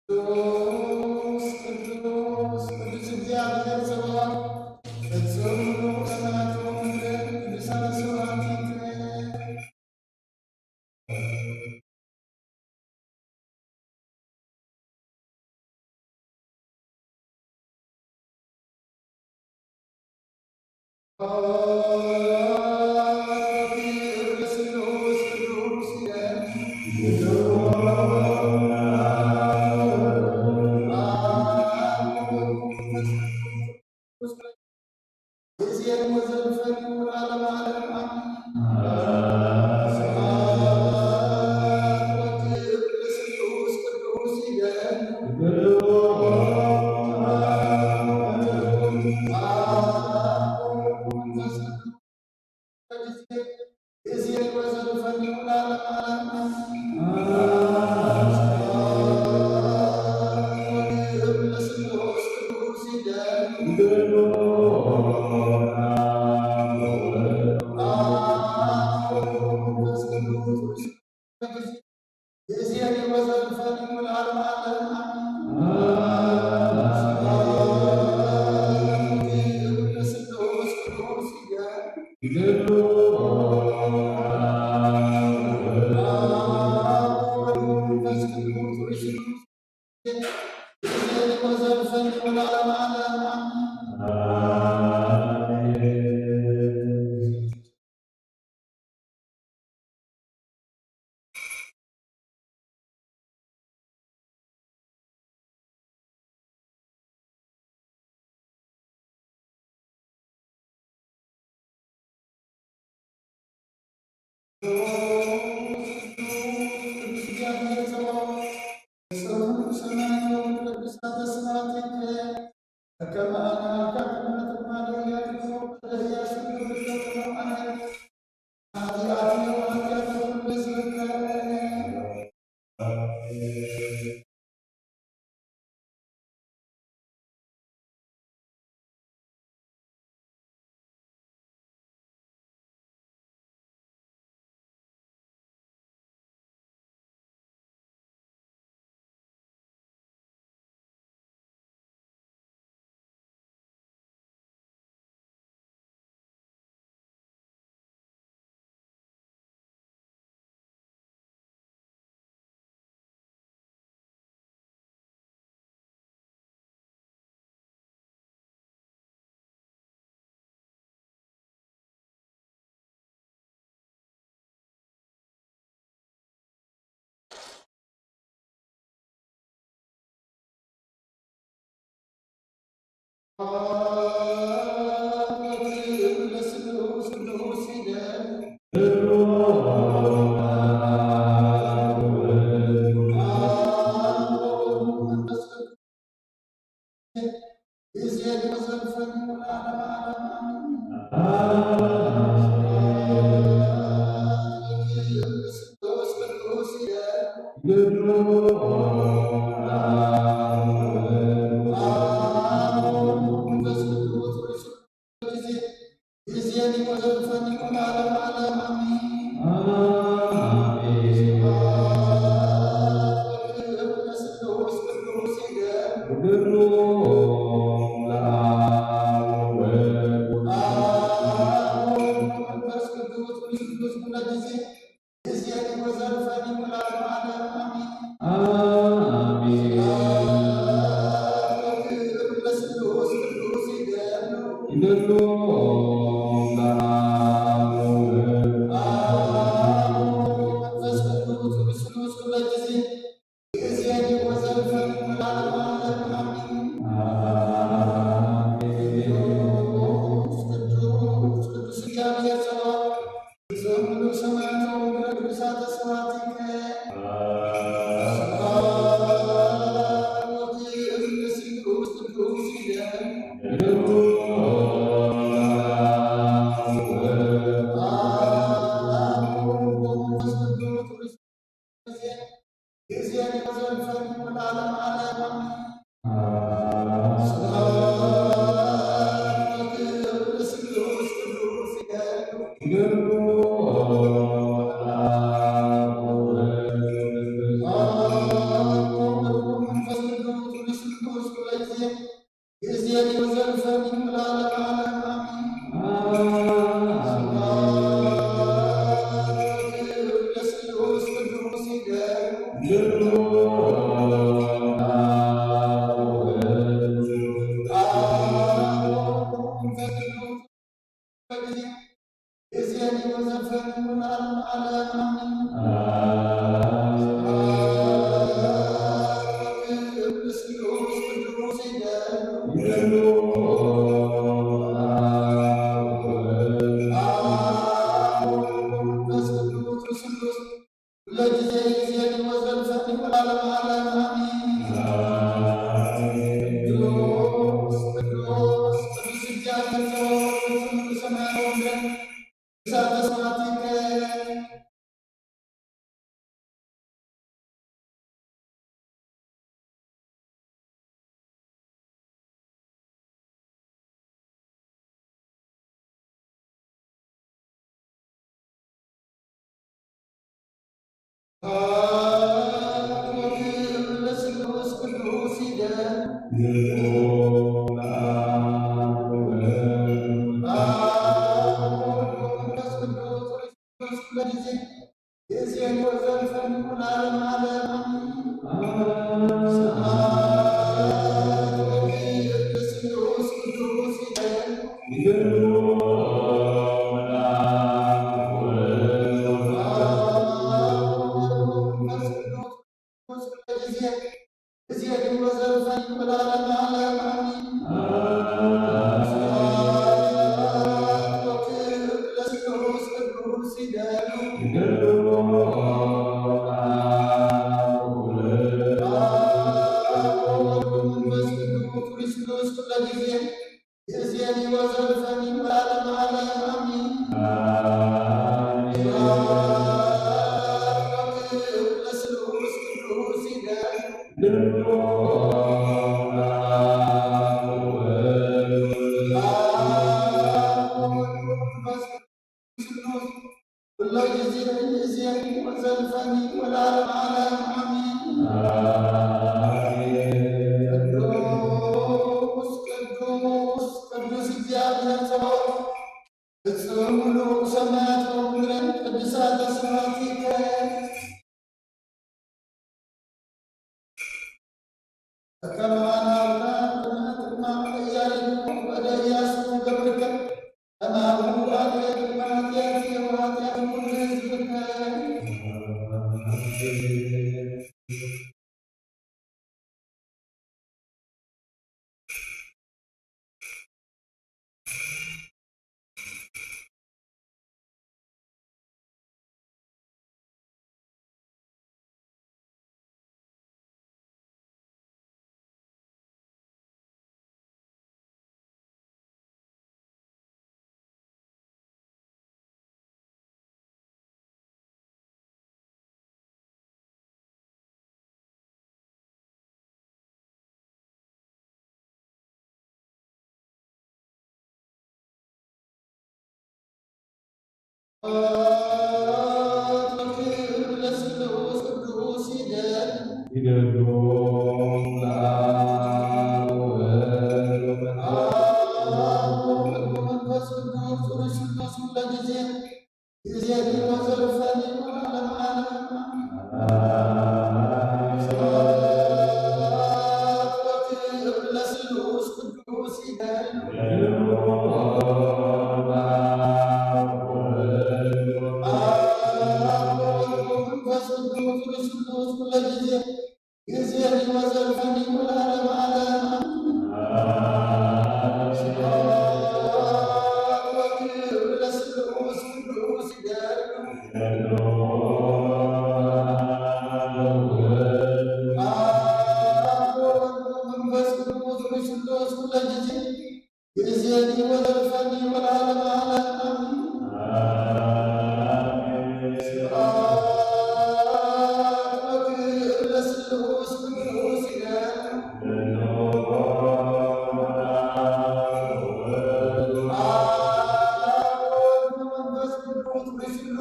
ቅዱስ ቅዱስ ቅዱስ እግዚኣብሔር ጸባኦት፣ ፍጹም ምሉእ ሰማያት ወምድር ቅዱሳን ስብሐት ይትረፍ።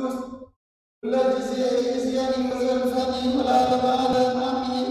ኩሉ ግዜ ይእዝዘኒ ወዘልፈኒ ወለዓለመ ዓለም ኣሜን።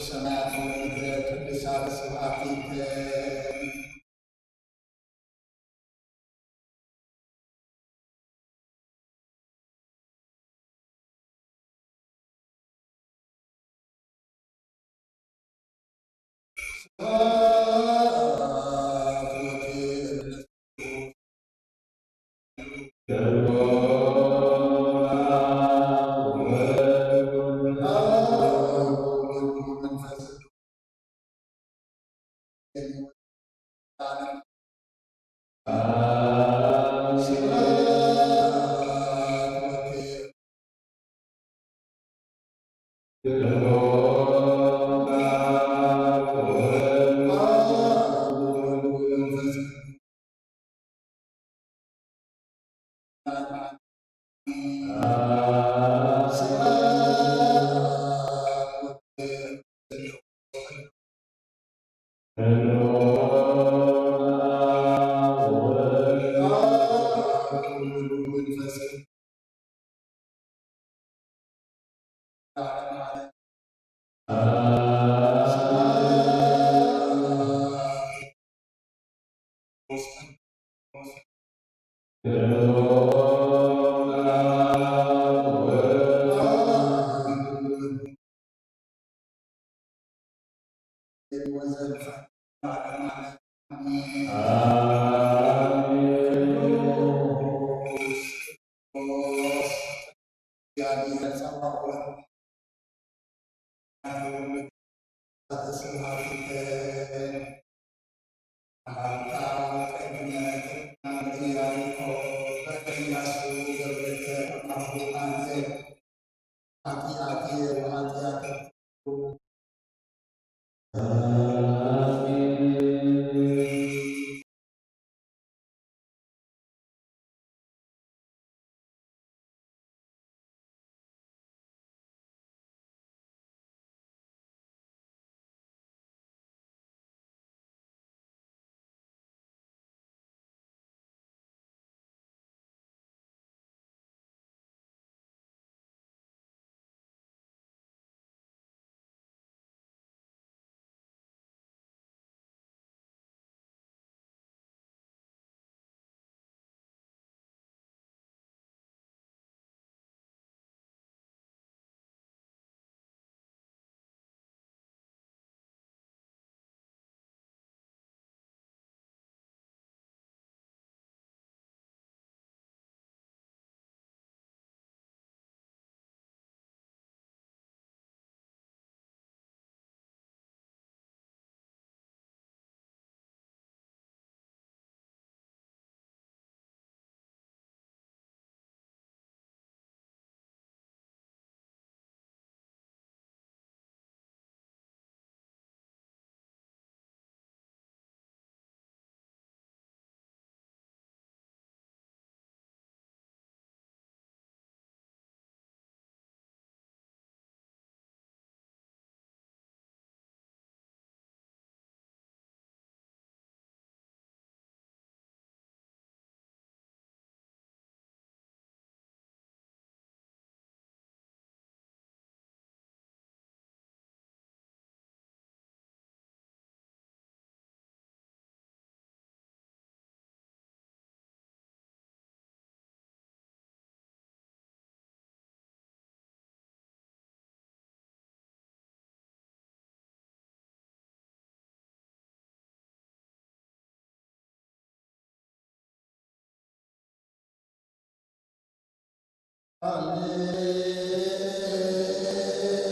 ሰማያት ወምድር ቅዱሳት ስብሐት ይእዜዝ።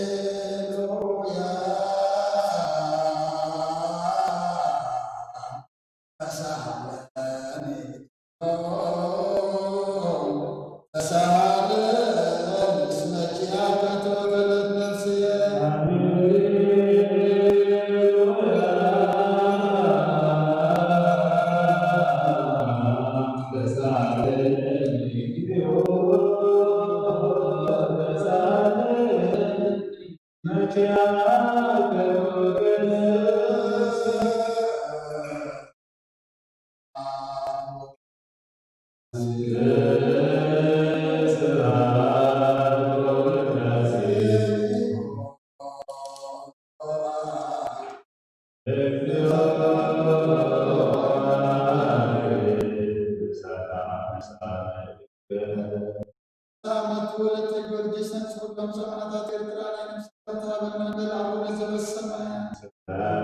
ሃሌሉያ። ተሳሃለኒ፣ ተሳሃለኒ፣ እስመ ኪያከ ተወከለት ነፍስየ። ሰላም ወለተ ጊዮርጊስ፣ ነፍስ ኩሎም ሰማዕታት ኤርትራ ናይ ነፍስ ሃበና። በል አቡነ ዘበሰማያት። ሰላም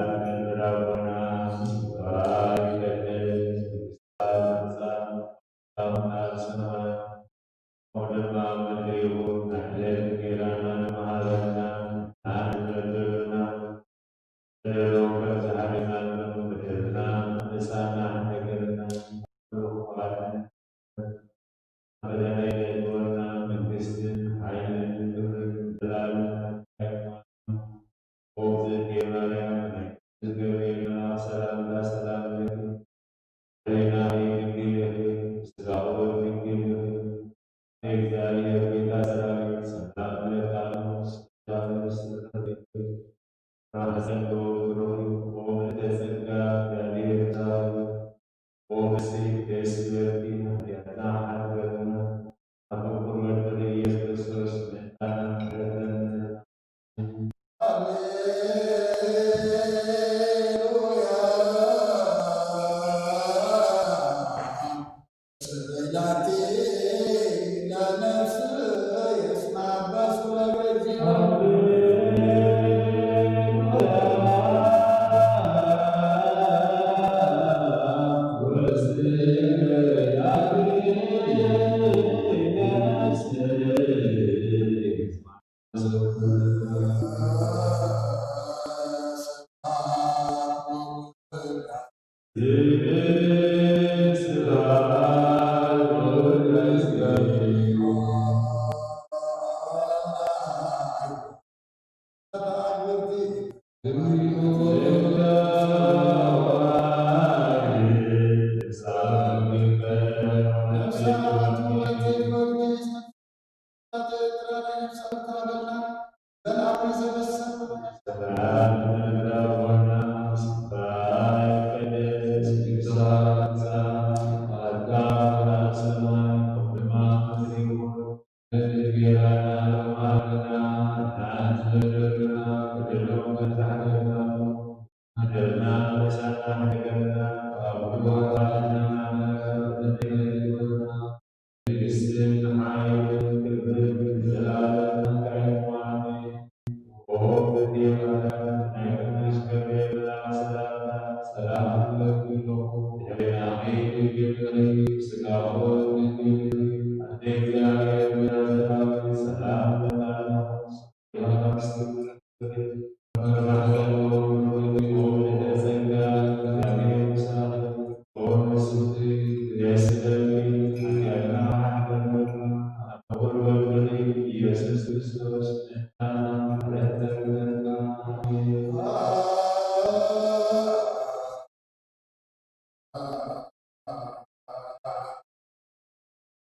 ለአቡነ ሰማያት። ወደማ ምድር ይሁን፣ ዕለት እንጌራና መሃረና፣ አንበድርና፣ ለሎከ ዘሃበና ምድርና፣ ምሳና ነገርና፣ ርኳን፣ አበዳይ ለትወና መንግስትን ኃይልን ክብርን ዘላለምን ሃይማኖት። ኦ ዘዴ ማርያም፣ ናይ ቅዱስ ገብርኤል መልአክ ሰላምታ ሰላም ለኪ። ሬናዊ ድንግል፣ ስጋው ድንግል፣ እግዚአብሔር ቤታ ሰራዊት ሰላም ለኪ። ማህፀን ብሩክ፣ ኦ ምልዕተ ጸጋ፣ እግዚአብሔር ዛው፣ ኦ መሲሕ ደስ ይበልኪ፣ ኃጢአትና ሓርገልና፣ ኣብ ፍቁር ወልድኺ ኢየሱስ ክርስቶስ ምሕረትና ምሕረትና።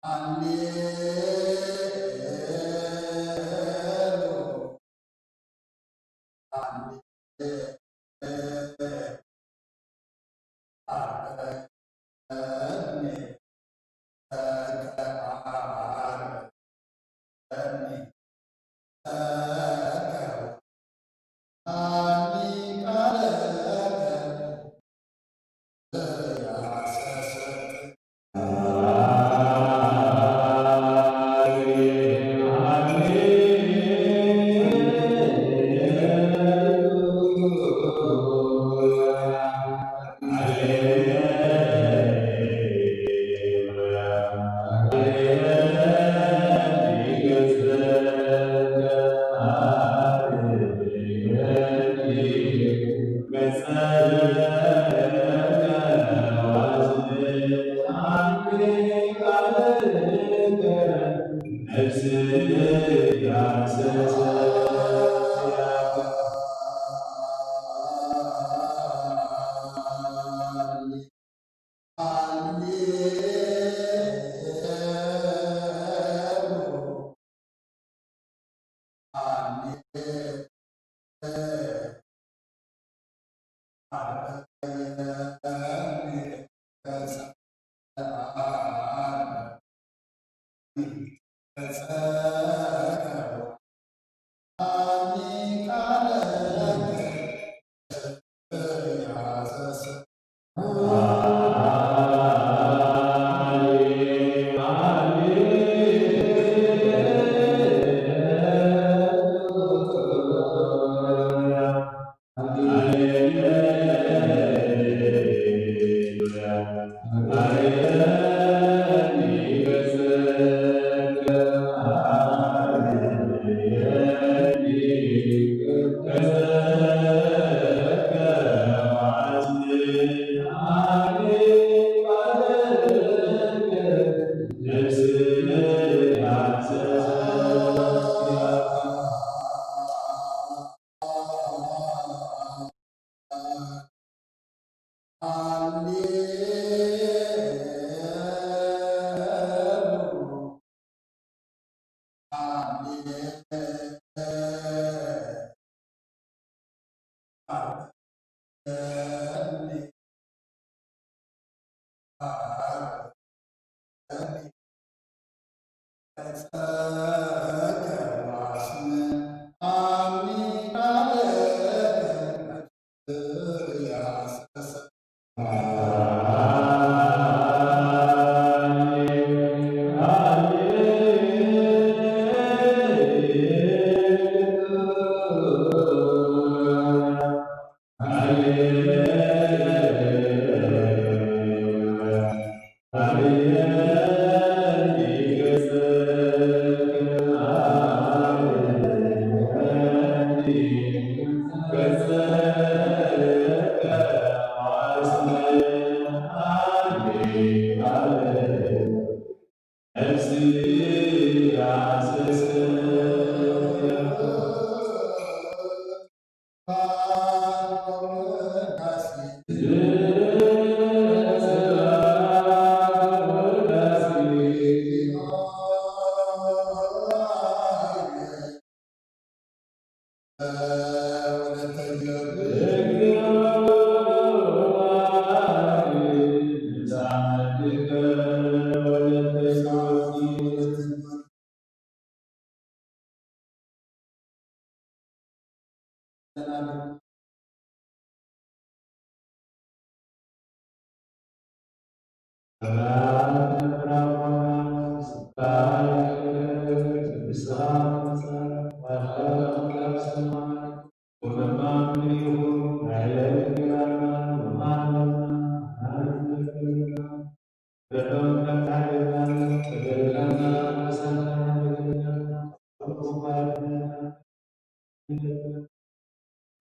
ሃሌሉያ።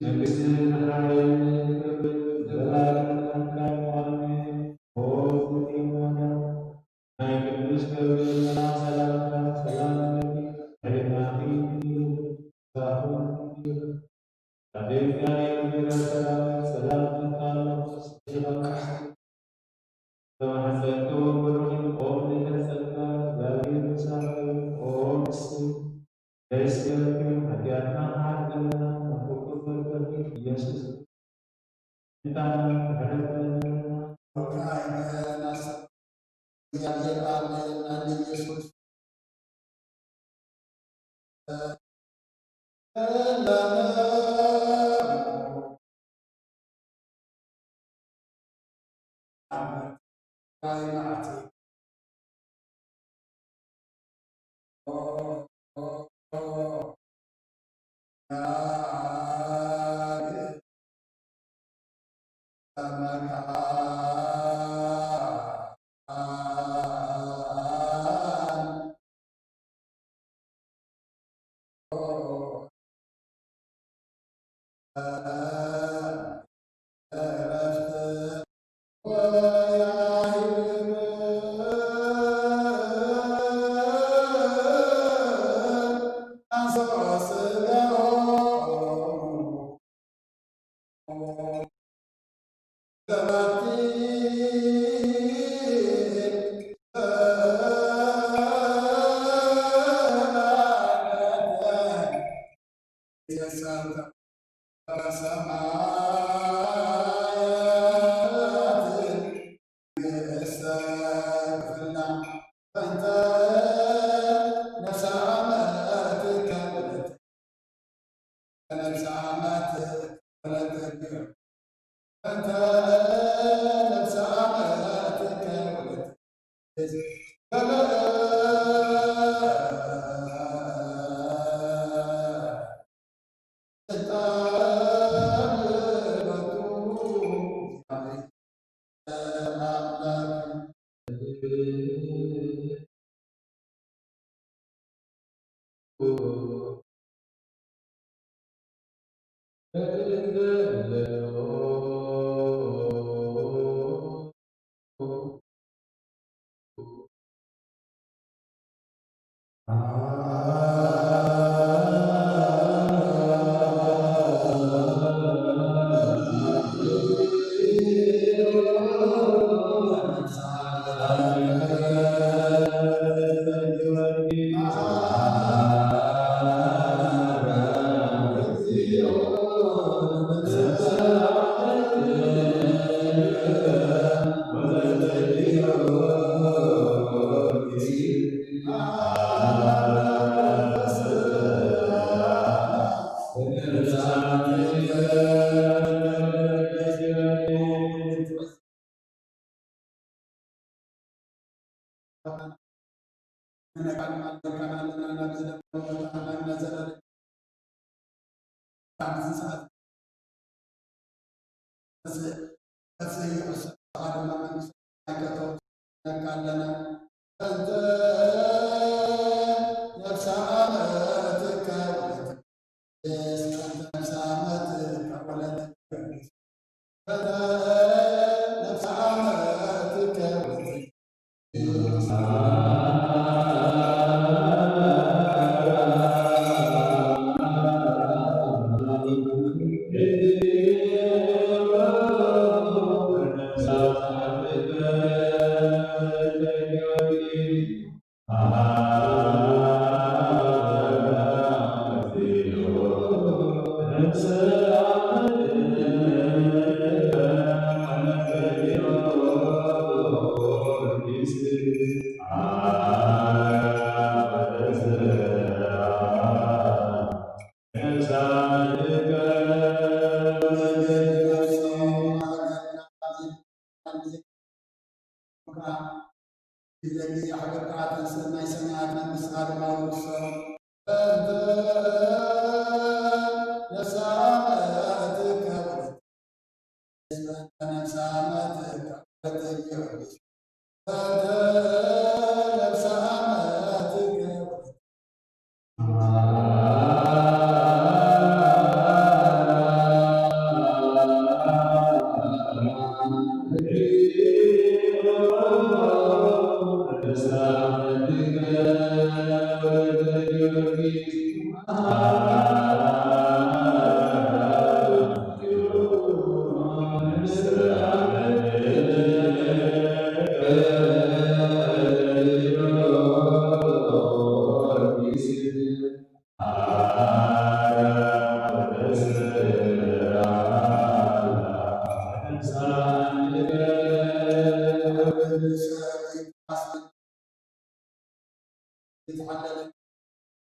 መንግስትን ሓይልን ክብርን ዘለኣለም ኣምላክ ኣሜን። ኦ ናይ ቅዱስ ገብርኤል መልኣክ ሰላምታ ሰላም እለኪ፣ ድሕሪ ናኺ እዩ ሳኹን እዩ። ኣዴትያ የእግዚኣብሔር ሰላም ሰላም እለኪ ኣለኹ። ተባረኽቲ ተማሕፀንክዎ ብሩኽ እዩ። ኦ ምልዕተ ጸጋ፣ እግዚኣብሔር ምሳኺ፣ ኦ ንስቲ ደስ ይበልክን፣ ሓጢኣትና ክሓልፈልና፣ ናብ ፍቁር ወልድኺ ኢየሱስ እንታና ምሕረት ለምንና። ወካዕበ ናስብ እግዚኣብሔር ኣብ ናይ ኢየሱስ ሰማያት ንግስተ ክፍልና እንተ ነፍሰ ኣመትከ ወለተ ነፍሰ ኣመትከ ወለተ እንተ ነፍሰ ኣመትከ ወለተ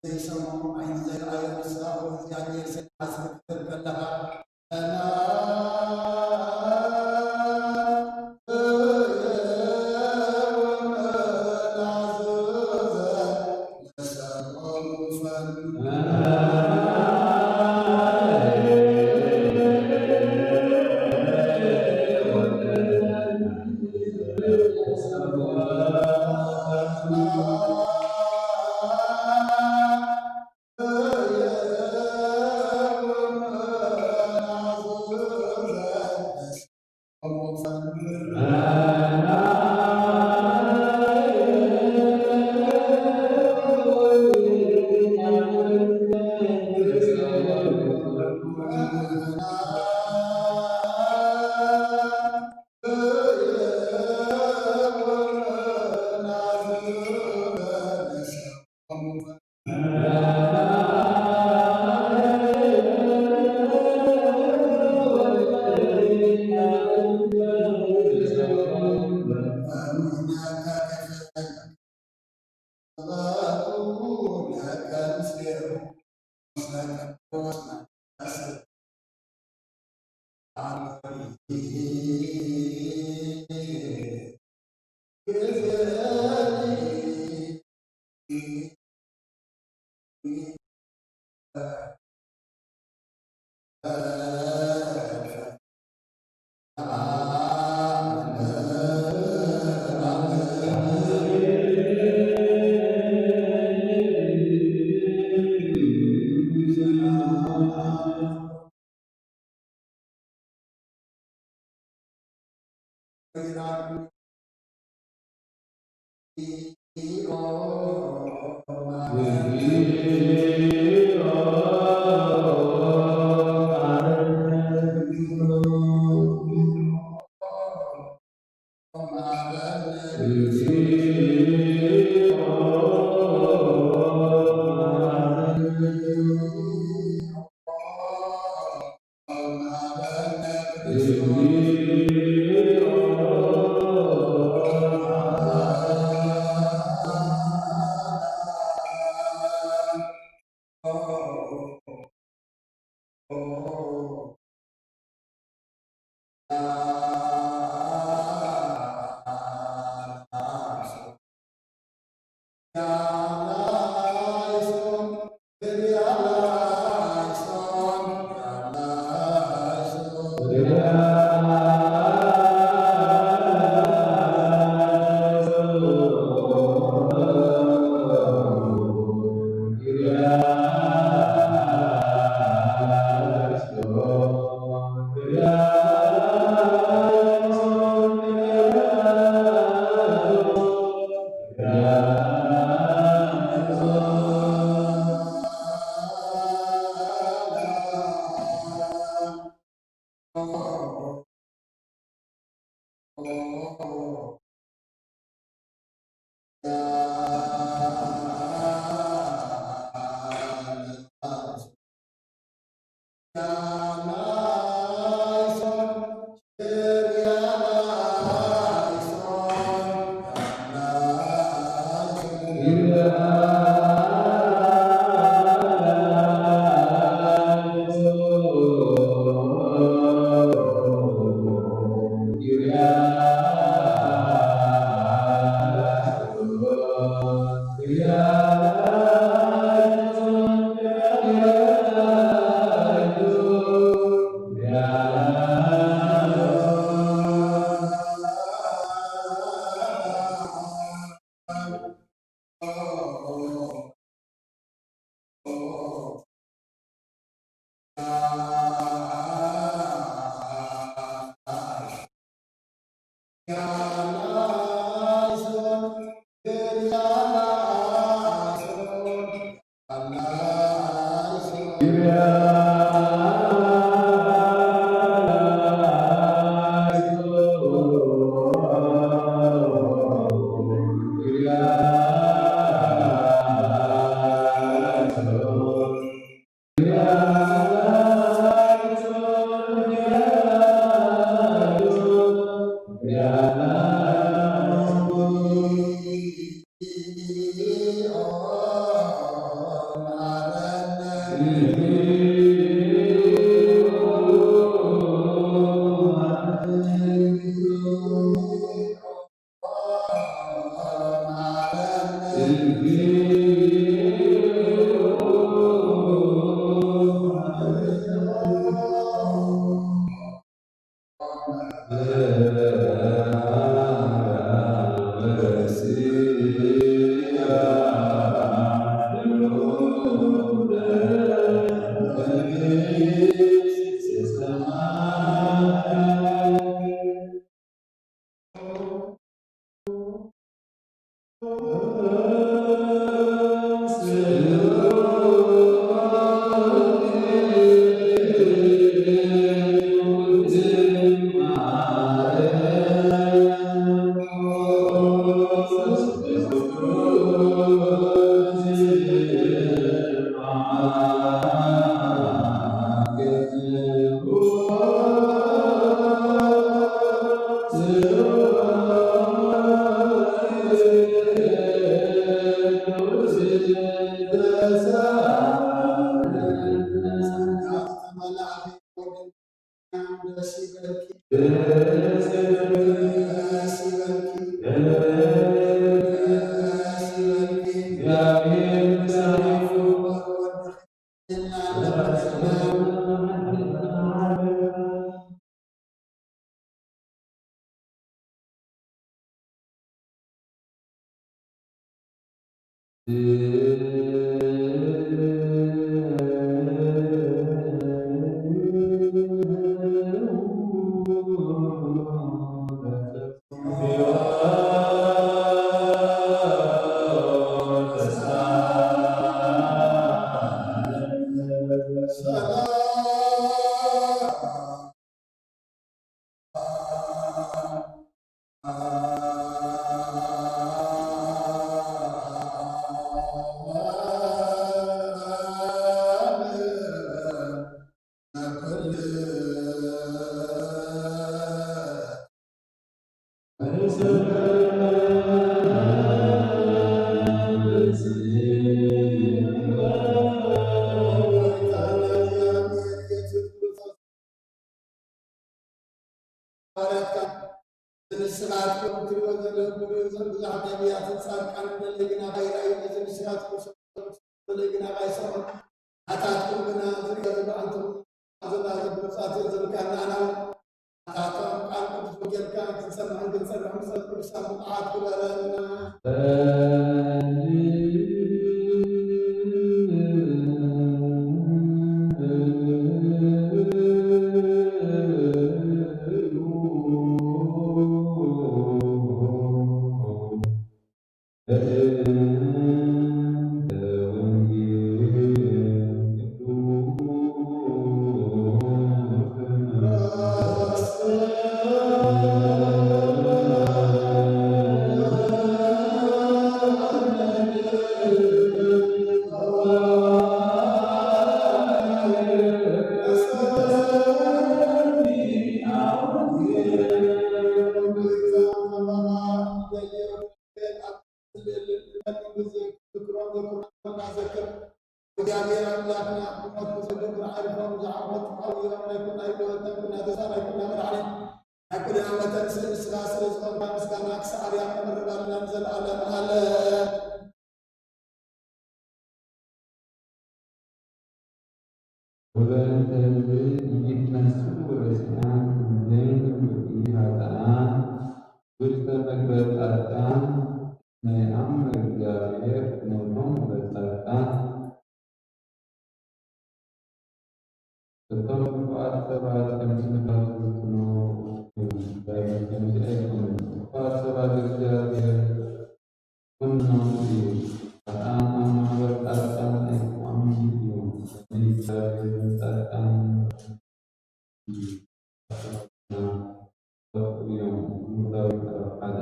ዘይሰምዖ፣ ዓይኒ ዘይረኣዮ፣ ንስኻ እግዚኣብሔር ዘይሓስብ ክትብል ከለኻ፣ ደስ ይበልኪ፣ ደስ ይበልኪ፣ ደስ ይበልኪ። ንስኻትኩም ትሪእዎ ዘለኹም ብዙሓት ነቢያትን ጻድቃንን በለይ ግና ባይራዩ ነዚ ንስኻትኩም ሰምዑ በለይ ግና ባይሰምዑ። ኣታትኩም ግና ዝሪኦ ዘሎ ኣንቱም ኣብ ዘላ ብሉጻት እዮም ዝብልካና ኣናውን ኣታቶም ቃል ቅዱስ ወንጌልካ ክንሰምዕን ክንጸንሕን ጸሎት ቅዱሳን ብቕዓት ግበረና። እግዚኣብሔር ኣምላኽና ብሞት ብሰደዱ ዓሪፎም ዝዓወቱ ዓብዮም ናይ ኩናይ ወተን ኩና ተስፋ ናይ ኩና መድሓኒ ናይ ኩልና መተን ስለ ንስኻ ስለ ዝኾንካ ምስጋና ክሳብ ኣርያ ከቕርብ ኣለና ንዘለኣለም ኣለ። ወበእንተ እምይትነስኡ ርእሲና እምኔን ብኢ ኃጥኣን ውስተ መግበ ጻድቃን ነይኣምር እግዚኣብሔር ሞቶም በጻድቃን። እቶም ክፉኣት ሰባት ከምቲ ንፋስ ዝፍትኑ እዮም፣ ዳግም ከምዚ ኣይኮኑን። ክፉኣት ሰባት እግዚኣብሔር ኩኖም እዩ፣ ኃጥኣን ኣብ ማሕበር ጻድቃን ኣይክኣምኑን እዮም። ንእግዚኣብሔር ጻድቃን እዮም። ምዕራፍ ሓደ።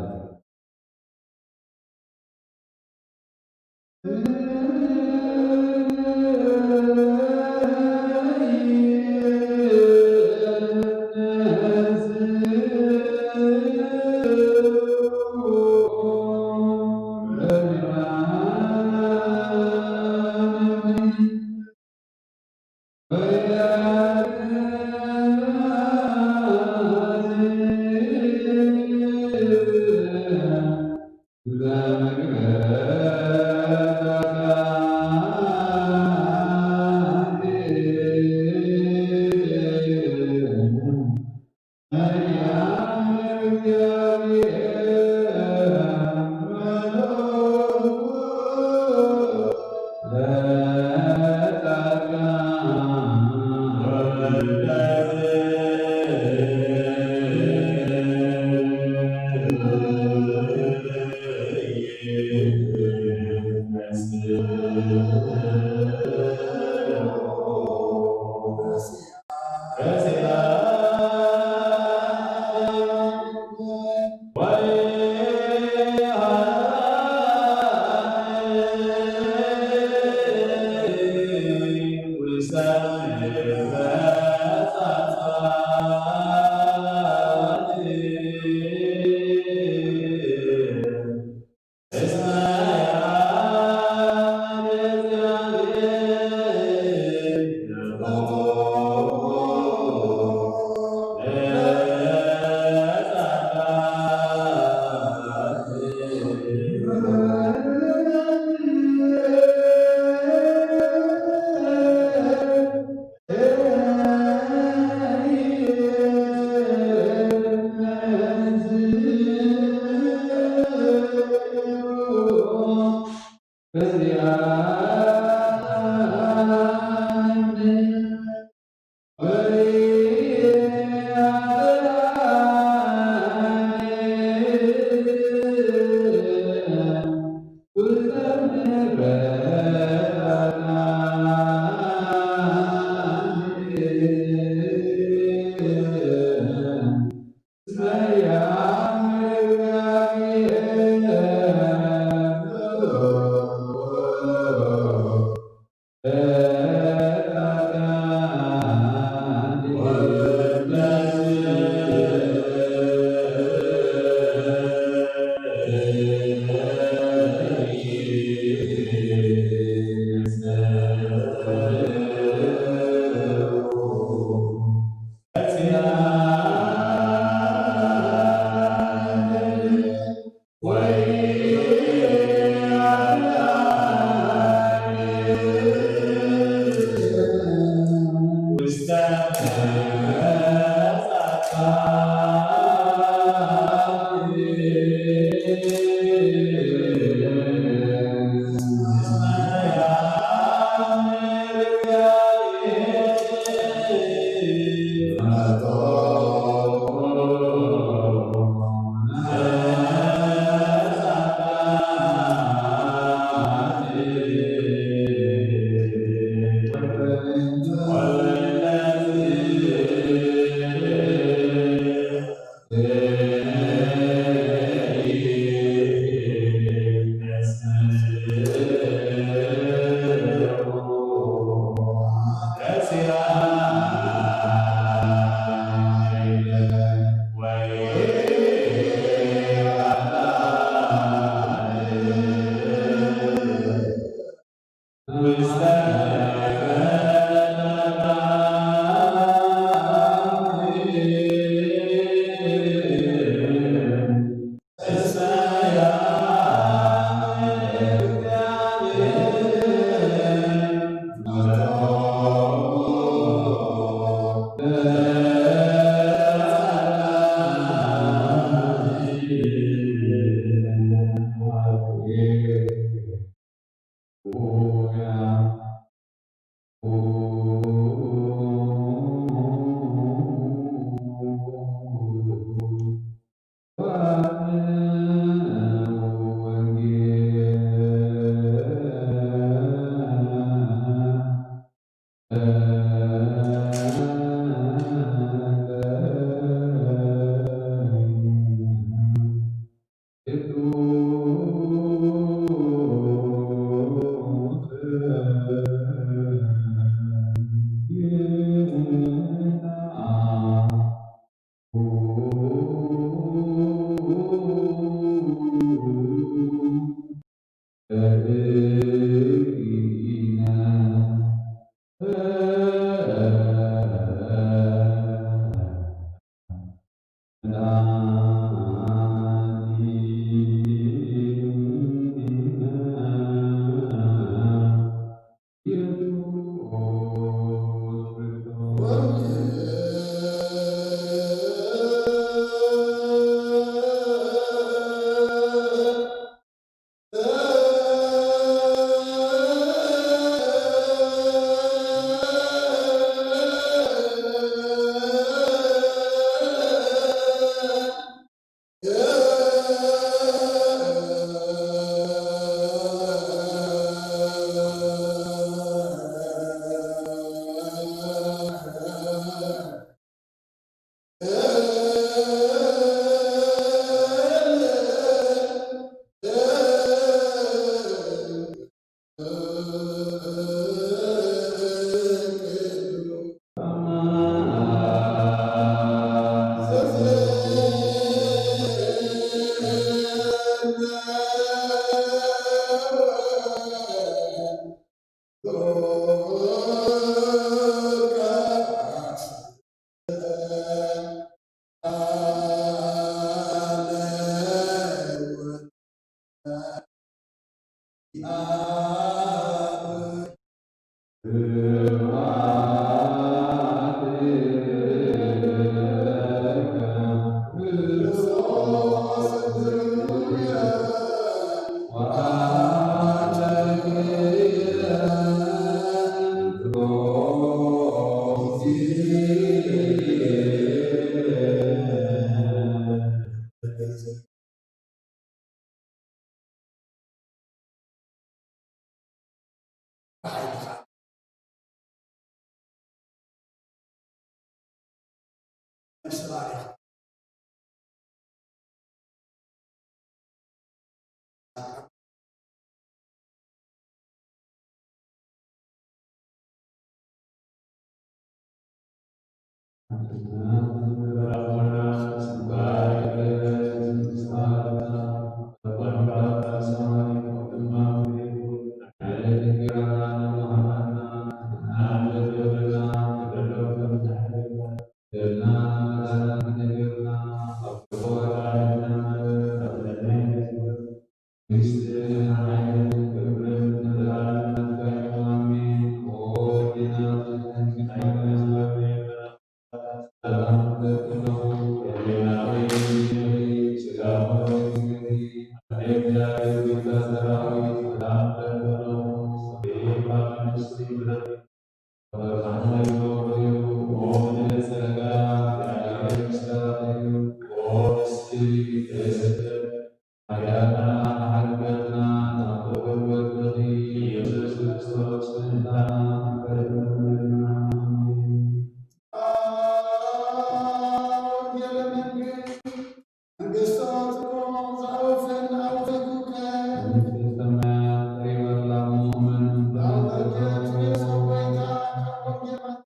ሉቃስ፣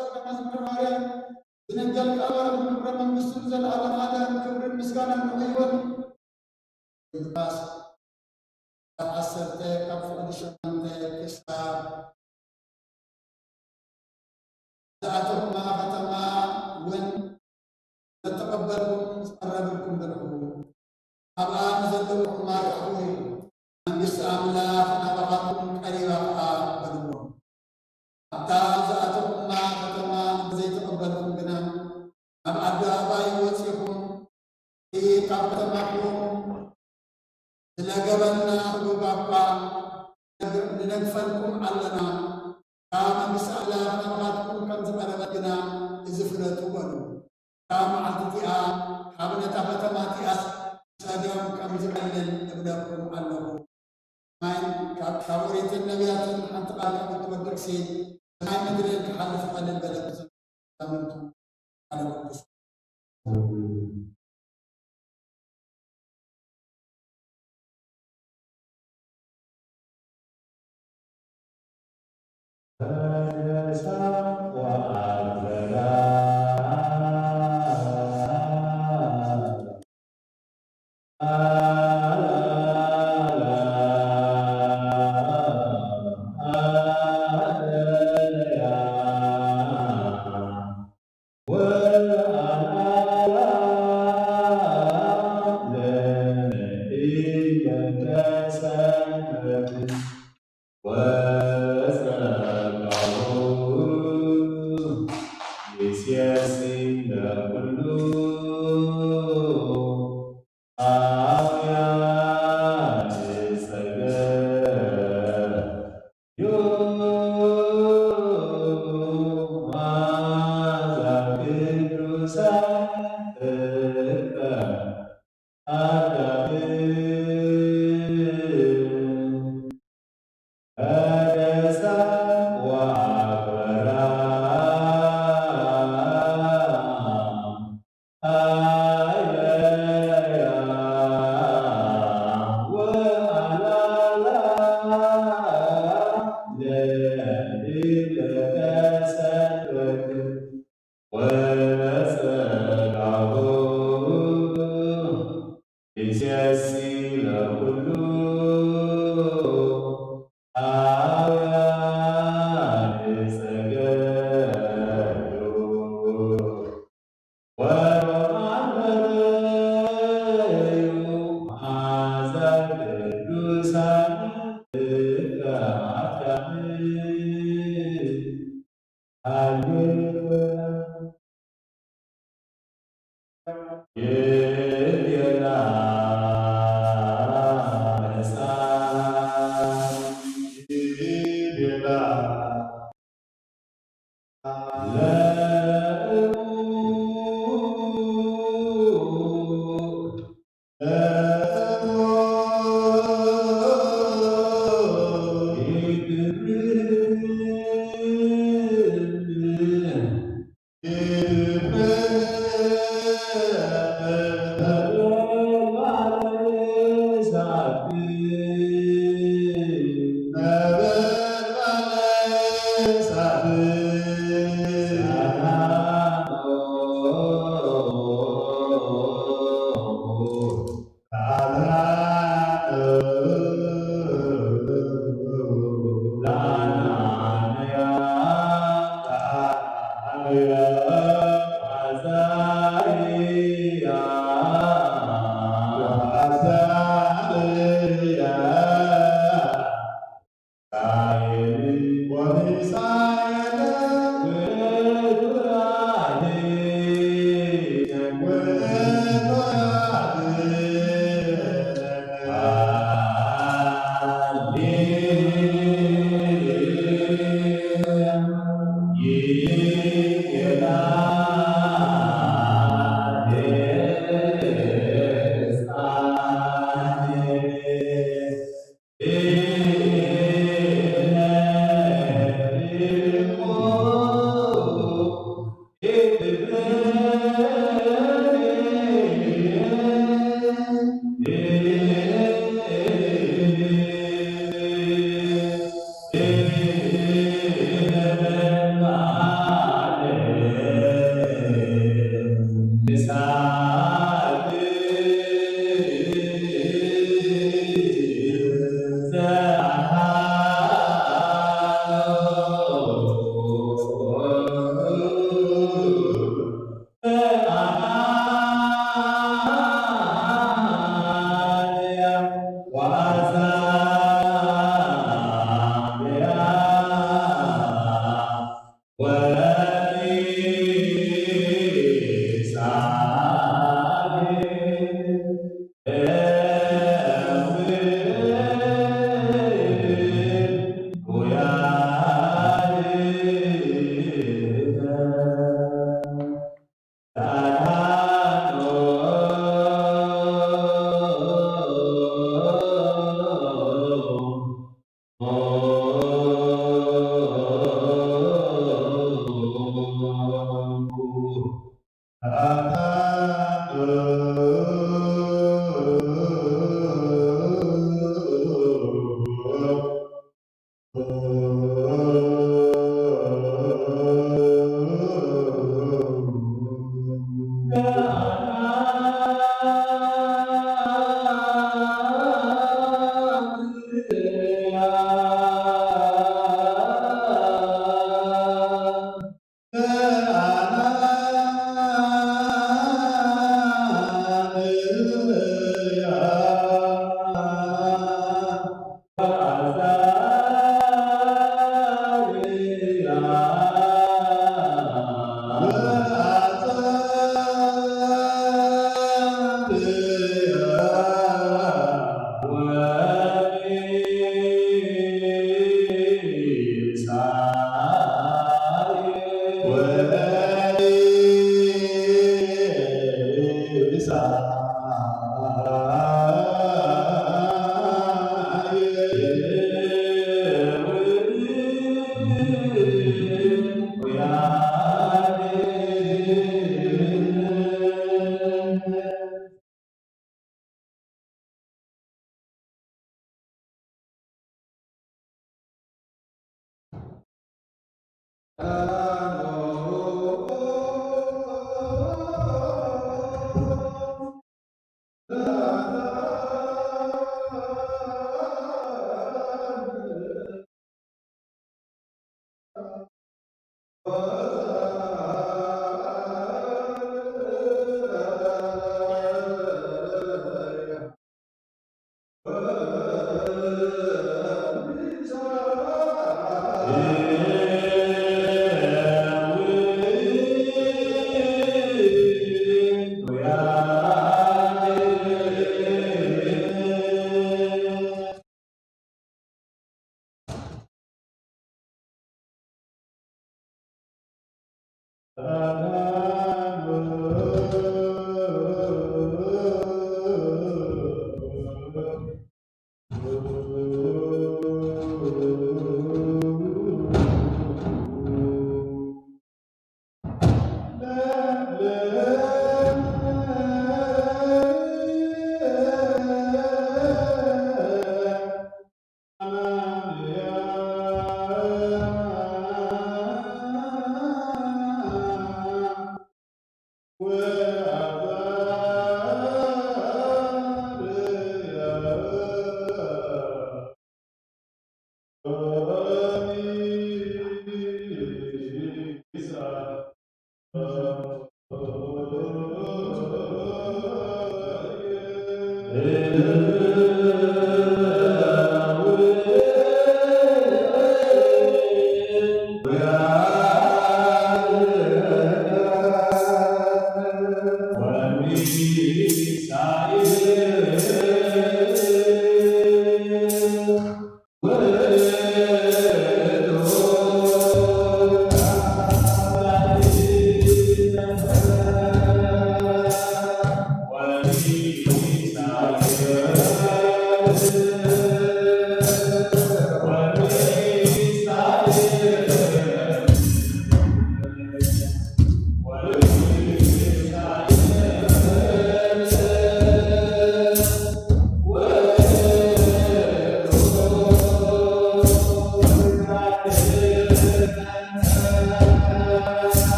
ጸጋ መዝሙረ ማርያም፣ ዝነገር ቃል ባርኽ ክብረ መንግስቱ ንዘለዓለም ዓለም ክብርን ምስጋናን ንኽይወት። ሉቃስ ካብ ዓሰርተ ካብ ፍቕዲ ሸሞንተ ክሳብ ዝኣተኹማ ከተማ እውን ዘተቐበልኩም ዝቐረብልኩም በልኹ። ኣብኣ ንዘለዉ ሕማቕ ኣሕውዩ፣ መንግስቲ ኣምላኽ ናባኻትኩም ቀሪባ ኸዓ በልዎም። ኣብታ ዝኣተኹማ ከተማ እንተዘይተቐበልኩም ግና፣ ናብ ኣደባባይ ወጺኹም፣ እቲ ካብ ከተማኹም ስለ ገበንና ትብሉና እኳ ንነግፈልኩም ኣለና፣ እታ መንግስቲ ኣምላኽ ናባኻትኩም ከም ዝቐረበት ግና እዚ ፍለጡ በሉ። እታ መዓልቲ እቲኣ ካብ ነታ ከተማ እቲኣስ ሰዶም ከም ዝቐልል እብለኩም ኣለኹ። ማይ ካብ ካብ ኦሪትን ነቢያትን ሓንቲ ቃል ካብ እትወድቕሲ፣ ሰማይ ምድርን ክሓልፍ ቀልል በለ። ኣመንቱ ሓደ ቅዱስ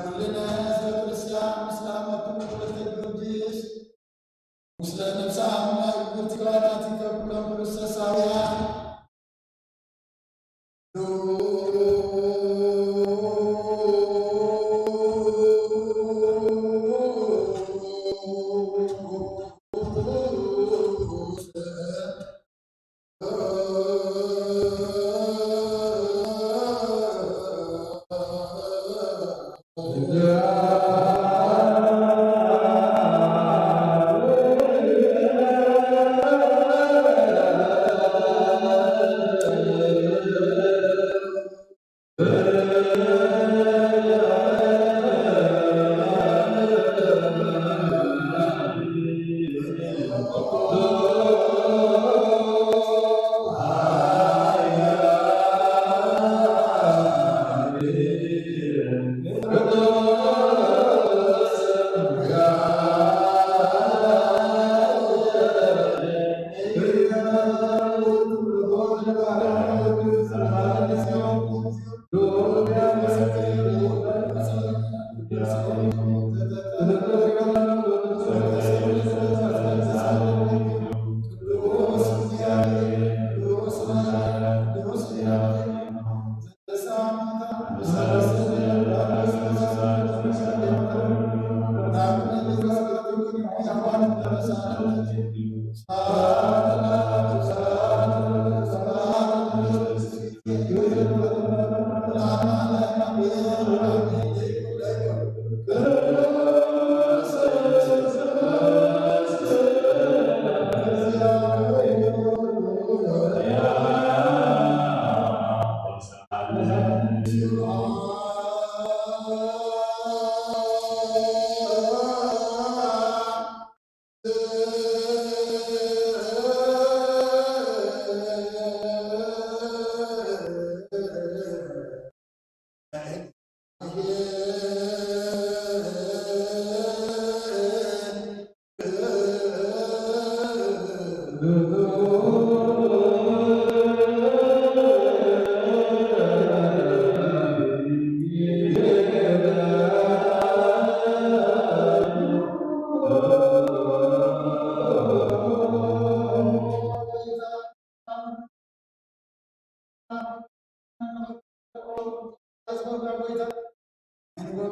ኩልነ ህዝበ ክርስቲያን ምስለ ኣመቱ ወለተ ጊዮርጊስ ምስለ ነፍሳም ናይ ግብርቲ ባታቲተ ኩሎም ክርስቶሳውያን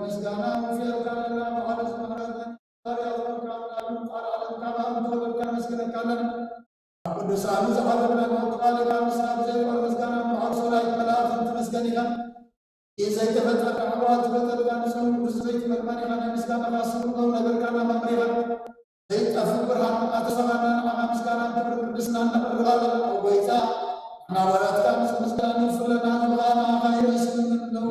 ምስጋና ውፍያት ካለና ብዓል ዝመሃረና ፈጣሪ ኣኽበርካ ኣምላኽ ቃል ዓለም ካብ ኣብ ተወለድካ ነመስግነካ ኣለና። ኣብ ቅዱሳኑ ዝዓለምና ካብ ቃልካ ምስና ብዘይቆር ምስጋና ብዓል ሰራዊት መላእክትን ትመስገን ኢኻ። ዘይተፈጠረ ኣሕዋት ዝፈጠርካ ንስሙ ቅዱስ ዘይትመርመር ኢኻ። ናይ ምስጋናኻ ስሩቕ ነው ነገርካና መምሪኻ። ዘይጠፍእ ብርሃን ኣተሰኻና ንዓኻ ምስጋናን ክብርን ቅድስናን ነቕርብ ኣለና። ኦ ጎይታ፣ ንሕና ባራትካ ምስ ምስጋና ንፍለና ንብቓ ንዓኻ ይርእስን ነው።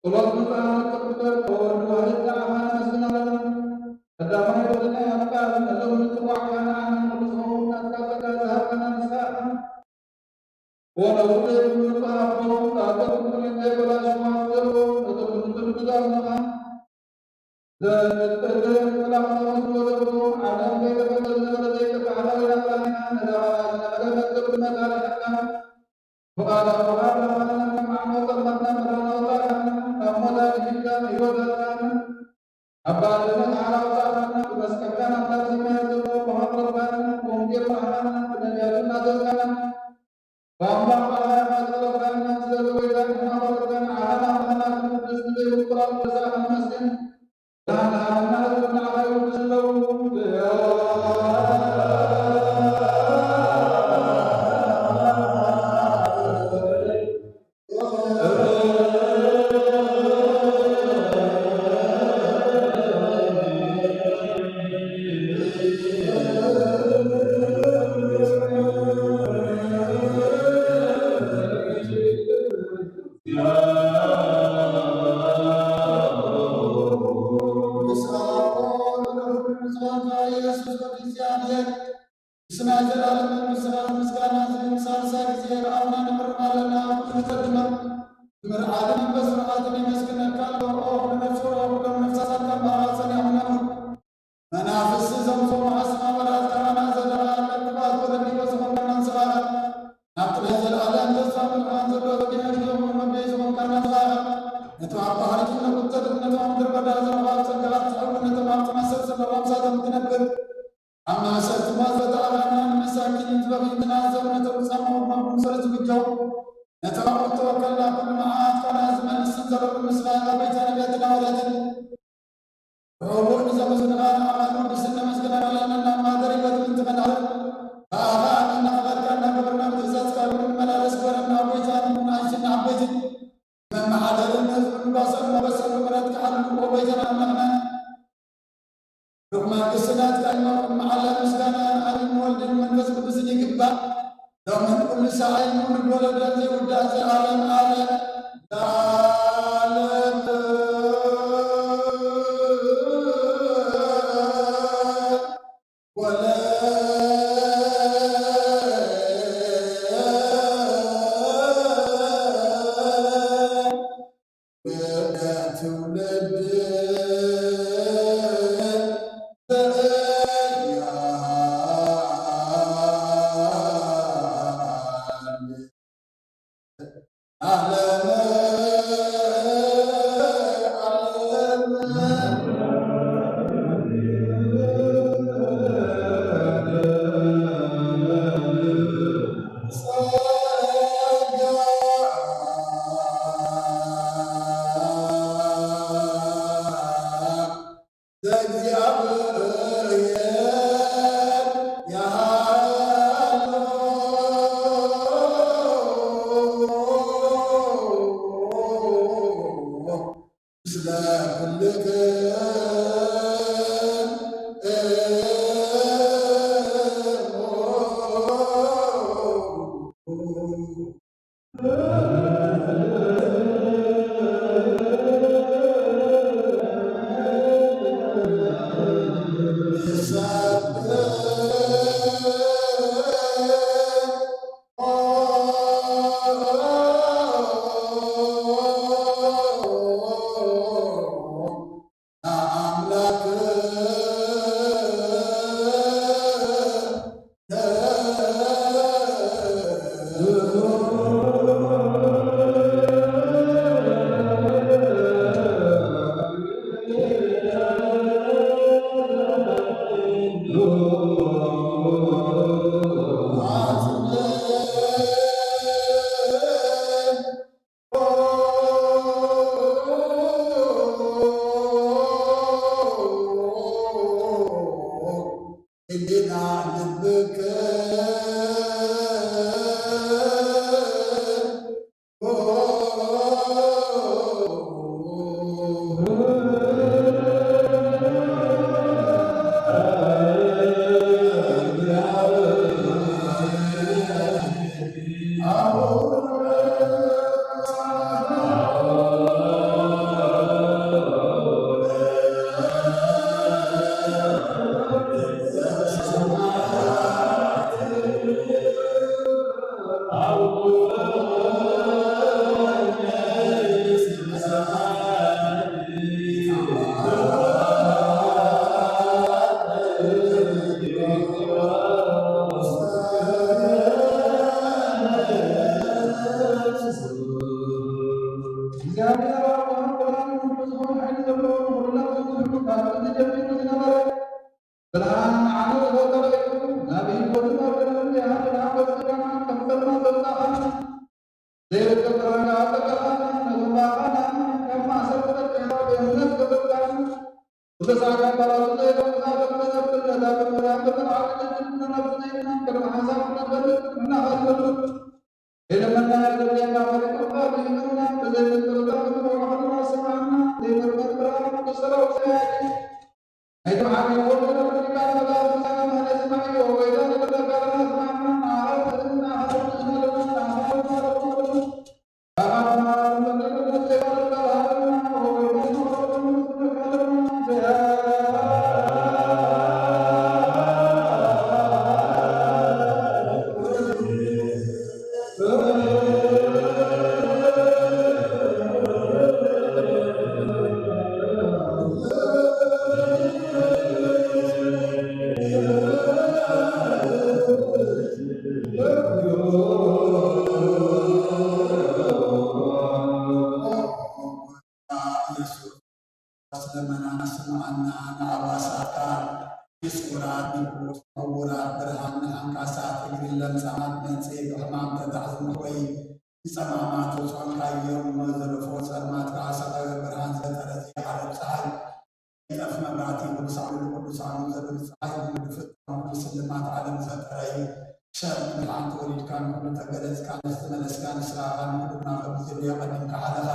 ጸሎት ምጽኣት ትቕበል ወወልድ ዋሕድ ኣምላኽ ነመስግን ኣለና። ቀዳማይ ወልድና ኣምላኽ ነዞም ንጽዋዕካ ንዓና ንኹሉ ዝኸውን ናትካ ጸጋ ዝሃብካና ንስኻ ኢኻ። ወነውር ዘይብሉ ንጹህ ኣቦ፣ ቃልካ ፍጹም ዘይበላሽ ምዃኑ ዘብሎ፣ ነቶም ንጹህ ብዛዕባኻ ዘንጽህ መልኣኽ ተመስሎ ዘብሎ፣ ዓለም ከይተፈጥር ዝነበረ ዘይጠፍእ ሓላዊ ናትካ ኢና። ነዛ ኸኣ ዝነበረ መዝገብ ብመታርሕካ፣ ብቓል ኣቦኻ ብርሃንና ከም ዓሞ ጸልማትና ብርሃን ኣውጻእካና፣ ካብ ሞት ኣድሒንካ ንህይወት ኣብቃዕና። ኣብ ባርነት ሓራ ኣውጻእካና፣ ብመስቀልካ ናብታ ሰማያት ዘሎ ኣቦኻ ኣቕረብካና፣ ብወንጌል መርሓና፣ ብነቢያት ኣዘዝካና። ብኣምላኽ ባርያኻ ዝቐረብካና፣ ስለዚ ጎይታ ንሕና ባሮትካ ንዓኻ ንኣምላኽና ክንውድስ ብዘይምቁራጽ ገዛእካ ነመስግን። ኢየሱስ ወዲ እግዚኣብሔር፣ ንስና ዘለዓለም መንግስቲ ምስጋና ዝብል ሳልሳይ ግዜ ኣብ ኣፍና ነቕርብ ኣለና። ኩሉ ተድመር ምርዓድ መንፈስ ስርዓትን የመስግነካ ኣሎ። ኦ ኩሉ ነፍሲ፣ ኦ ኩሎም ነፍሳት ካብ መራኸብ ጸኒሖም ነብሩ። መናፍስቲ ዘምጽኦ መዓስ ማበራት ካባና ዘለኻ፣ ቅንጥባት ወለዲ በዝኾም ካናን ስራኻ። ናብቲ ናይ ዘለዓለም ተስፋ ብርሃን ዘሎ ረቢና ጊዜኹም መበይ ዝኾም ካናን ስራኻ። ነቶም ኣብ ባሕሪ ትነቁጽ፣ ነቶም ኣብ ምድረ በዳ ዘለዉ ኣብ ጸጋኻ ትሕውል፣ ነቶም ኣብ ጥማት ሰብ ዘለዎም ሳቶም ትነብር። ኣብ ማእሰርቲ ሞት ዘተኣኻና ንመሳኪን ትበኺ ትናዘብ፣ ነቶም ጻማኦም ማጉም ስለ ዝብጀው። ነቶም ኣብ እተወከልና ኩሉ መዓት ካና ዝመልስን ዘረብን ምስላ ኣበይታ ነቢያትን ሃዋርያትን። ብሕቡእ ንዘመስግንኻ ንኣኻን ወድስን ነመስግነካ ኣለና። ናብ ማደር ህይወት ምእንቲ ኸነዕርፍ ብኣኻ እናኸበርካ እናኸበርና ብትእዛዝካ እውን ንመላለስ ግበረና። ኣቦይታን ንኣሽቱን ዓበይትን መመሓደርን ህዝብን ንጓሶም ሞገሶም ብምሕረትካ ሓልዉ። ኣቦይታን ኣምላኽናን ሩቕ መንግስቲ ናትካ እዩ። ኣብ ቅድሚ ዓለም ምስጋና ንኣብን ወልድን መንፈስ ቅዱስን ይግባእ። ሎምን ኩሉ ሰዓይ ንወለዶን ዘይውዳእ ዘዓለም ዓለም ለዓለም። ወለ ትውልድ እግዚኣብሔር ኣብ ብርሃን ኩሉ ዝኾነ ሓይሊ ዘለዎ ንኹሉ ናብ ዝትሕቱ ካብ ጥንቲ ጀሚሩ ዝነበረ ብርሃን ንዓለም ዝፈጠረ እዩ። ናብ ህይወቱ ናብ ቅድሚ ዘይሃለና በዚ ብርሃን ከም ጸልማት ዘውጻእኻና፣ ዘይርከብ ብርሃን ኣጠቀኻና፣ ነቶም ባኻና ካብ ማእሰርቲ ፈቲሕካ ብእምነት ከፈትካና፣ ብተስዓካ ባሮቱ ዘይረኽብካ ዘብል ዘብል ነታ ብመላእክትን ዓቕልን ልብና ነብስና ኢልና ቅድሚ ሓንሳብ ክንፈልጥ ንሕና ኸንፈልጥ ኢለመና። የርደልየና ፈሪቅካ ብኢምና ብዘይምጥርጣር ክትመርሖ ስምዓና። ዘይምርመር ብርሃን ቅዱስ ሰራዊት ሰማያት እዩ። ኣይትምዓኒ ወልድ ነብርካ መላእክት ሰላም ሃለ ስማዕዮ። ወይዛ ንብረካ ለና ስምዓና። ንዓኻ ንፈልጥ ንዓኻ ተብስና ለና ንዓኻ ተብስና ለና። ኢየሱስ ለመና ስምዓና። ንኣባሳታ ንስውራት ንጉስ ዕውራት ብርሃን ንሓንካሳት እግሪ ለምጻማት መንጽሂ ብሕማም ተታሕዝሙ ወይ ንጸማማት ተጾምካዮም። ዘረፎ ጸልማት ከዓሰበ ብርሃን ዝፈጠረ ዘይዓርብ ጸሓይ ይጠፍ መብራህቲ ንጉስ ዓብዱ ቅዱሳኑ ዘብል ጸሓይ ብምድፍጥ ኩሉ ስልማት ዓለም ዝፈጠረ እዩ። ሸር ምድሓን ተወሊድካ ንኹሉ ተገለጽካ ንዝተመለስካ ንስኻ ኣኻል ንኹልና ከም ዝብል የቐድምካ ሓለኻ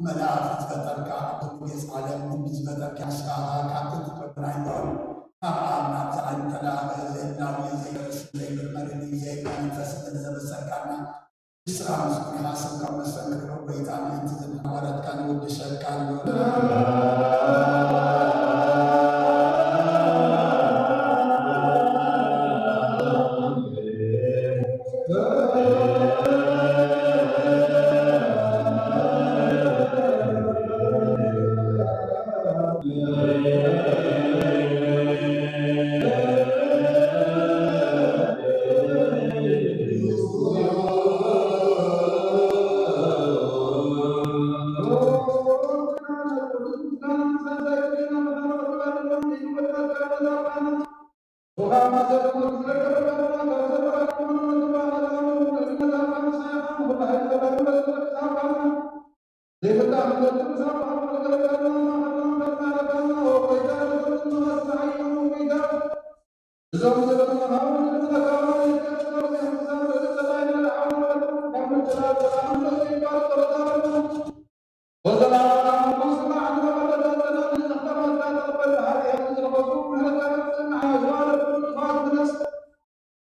መላእኽቲ ዝፈጠርካ ኣብ ኩሉ ገጽ ዓለም ክንዲ ዝፈጠርካ ንስኻ ኣኻ ካብ ጥንቲ ቀብና ይንበሩ ካብ ዓለም ናብዚ ዓለም ተላእኸ ዘይናዊ ዘይደርስ ዘይምርመር ዘይካ መንፈስ ዘበሰርካና ንስኻ ምስጉን ኢኻ። ስምካ መስተንክሮ ጎይታ ምእንቲ ዝናወረትካ ንውድሸካ ኣሎ።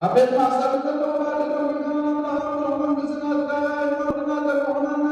ኣብ ቤት ማእሰርቲ ዘለዉ ባዕሉ ደዊና ንኣምላኽ ንረኽቦም ብስናትካ ይመርድና ተርኩሑናና።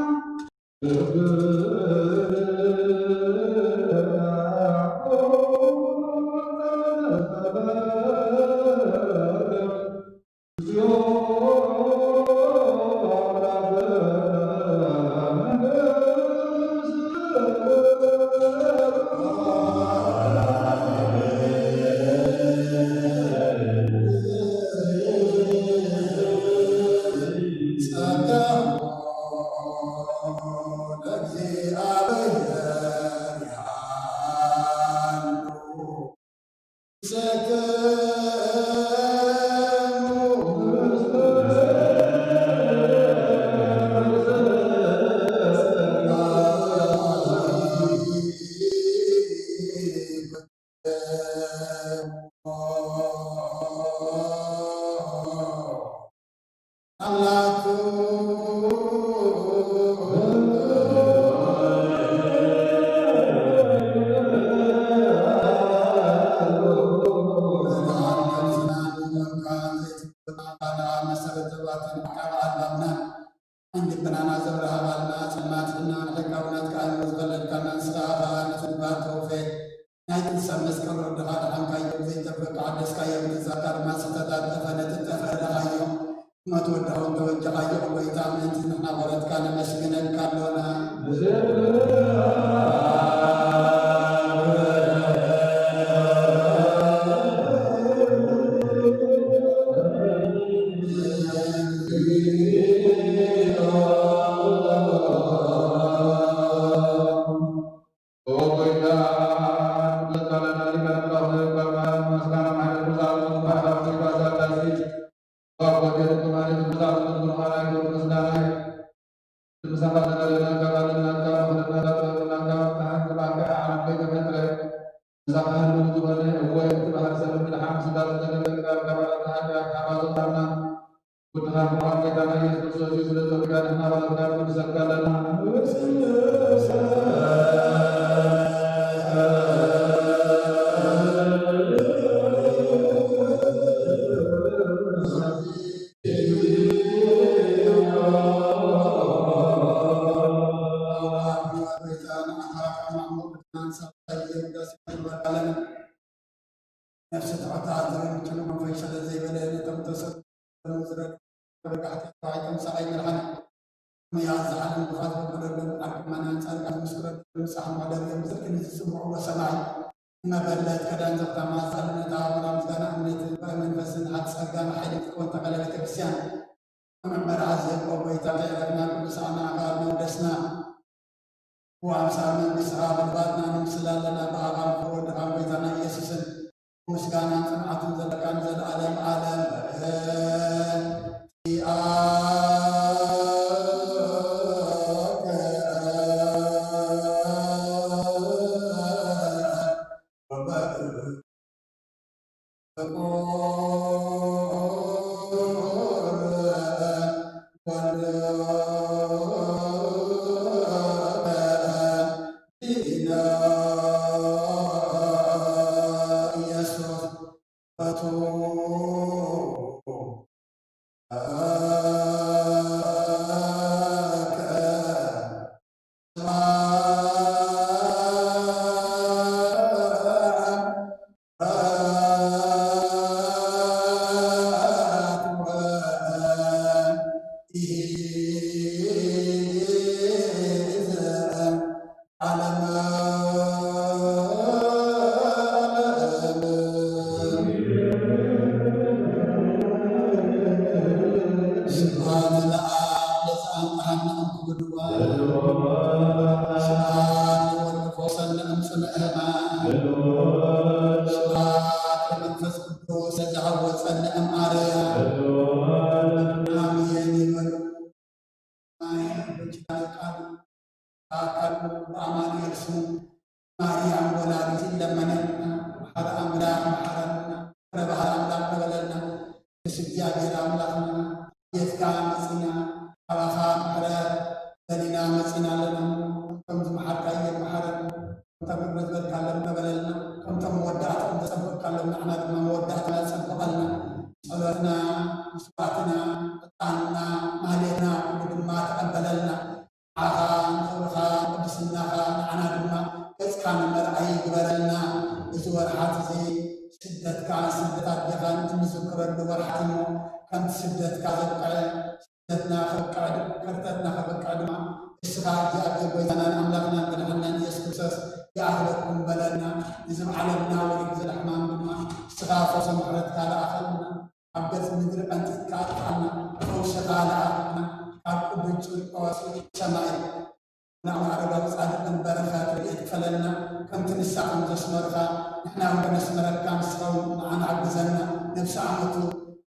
ኣምላክ መሰረት ተባትን ዓቃብ ኣላምና ኣንዲብናና ዘብርሃባልና ጸልማትና ንሕጋውነት ቃል ዝፈለጥካና ንስኻ ኸኣ ነቲ ምግባር ተወፈ ናይ ቅዱሳን መስቀል ወርድኻ ደሓንካዮ ዘይጠፍእ ክዓደስካዮ ብትእዛዝካ ድማ ዝተጣጠፈ ነቲ ጠፈ ረኻዮ። እሞ ትወድኸውን ተበጃኻዮ ጎይታ፣ ምእንቲ ንሕና ወረትካ ነመስግነካ ኣሎና። ወድኻ ፍቑር ጎይታና ኢየሱስ ክርስቶስ እዩ። ስለ ጸጉካ ንሕና ወረትካ ንቅድሰካ ኣለና። ነፍሲ ትሑታት ዝረግጹሉ መንፈስ ስለ ዘይበለ፣ ነቶም ተሰ-፣ ዝረግጹ ተበጋሕቲ ተባሂሎም ሰቓይ መድሓኒ ምያዝ ዝሓልን ብኻት ዘበደሎም ዓርክማን ኣንጻርካ ዝምስክረሎም ንስሓ ማሕደር እዮም። ዝክኒ ዝጽምዕዎ ሰማይ መበለት ከዳን ዘኽታማ ዝኣልነታ ኣቡና ምስጋና እምነትን ባይ መንፈስን ሃብ ጸጋን ሓይልን ትከውን ተኸለ ቤተ ክርስቲያን። መመርሓ ዝህቦ ጎይታ ከይረፍና ቅዱሳና ኣኻልና ወደስና። ወኣምሳል መንግስትኻ ብልባትና ንምስል ኣለና። ብኣኻን ፍቕሪ ወድኻን ጎይታና ኢየሱስን ምስጋናን ጽንዓትን ዘለካ ንዘለኣለም ዓለም። ስብሐት ለኣብ ለዘኣምጽኣና እምኩሉ ድዋ። ስብሐት ለወልድ ፈውሰነ እምጽኑዕ ሕማም። ስብሐት ለመንፈስ ቅዱስ ለዘሃወጸነ እምኣርያ። ኣሜን ይበሉ። ማይ በጅና ቃሉ በአካሉ በአማኑኤል ስሙ ማርያም ወላዲት ለመነና። መሓሪ ኣምላኽ መሓረና። ፍረ ባህሪ ኣምላኽ ነበለና። ቅዱስ እግዚኣብሔር ኣምላኽና፣ ቤትካ መጺና፣ ካባኻ ምሕረት ደሊና መጺና ኣለና እሞ፣ ከምቶም ዝመሓርካዮም መሓረና፣ ከምቶም ምሕረት ዝበልካሎም ነበለልና፣ ከምቶም መወዳእትኦም ዘጸበቕካሎም ንዓና ድማ መወዳእትና ጸብቐልና። ጸሎትና፣ መስዋዕትና፣ ዕጣንና፣ ማህሌትና ኩሉ ድማ ተቐበለልና። ንዓኻ ንኽብርኻ ቅድስናኻ ንዓና ድማ ገጽካ ንመርኣይ ይግበረልና። እዚ ወርሓት እዚ ስደትካን ስደት ኣዴኻን እንዝክረሉ ወርሓት እሞ፣ ከምቲ ስደትካ ዘብቅዐ፣ ስደትና ከብቅዕ ድ-፣ ከርተትና ከብቅዕ ድማ ንስኻ እግዚኣብሔር ጎይታናን ኣምላኽናን መድሓንናን ኢየሱስ ክርስቶስ ይኣኽለኩም በለና። ነዚ ኣብ ዓለምና ወሪዱ ዘሎ ሕማም ድማ ንስኻ ፈውሰ ምሕረትካ ለኣኸልና። ኣብ ገጽ ምድሪ ቀንጢጥካ ኣጥፍኣና፣ ፈውስኻ ለኣኸልና። ካብ ቅዱስ ቂርቆስ ሰማይ ናብ ኣረጋዊ ጻድቅን በረኸት ረድኤት ክፈለልና። ከምቲ ንሳ ከም ዘስመርካ ንሕና እውን ከነስመረካ ንስኻ እውን ንዓና ሓግዘና። ነብሲ ዓመቱ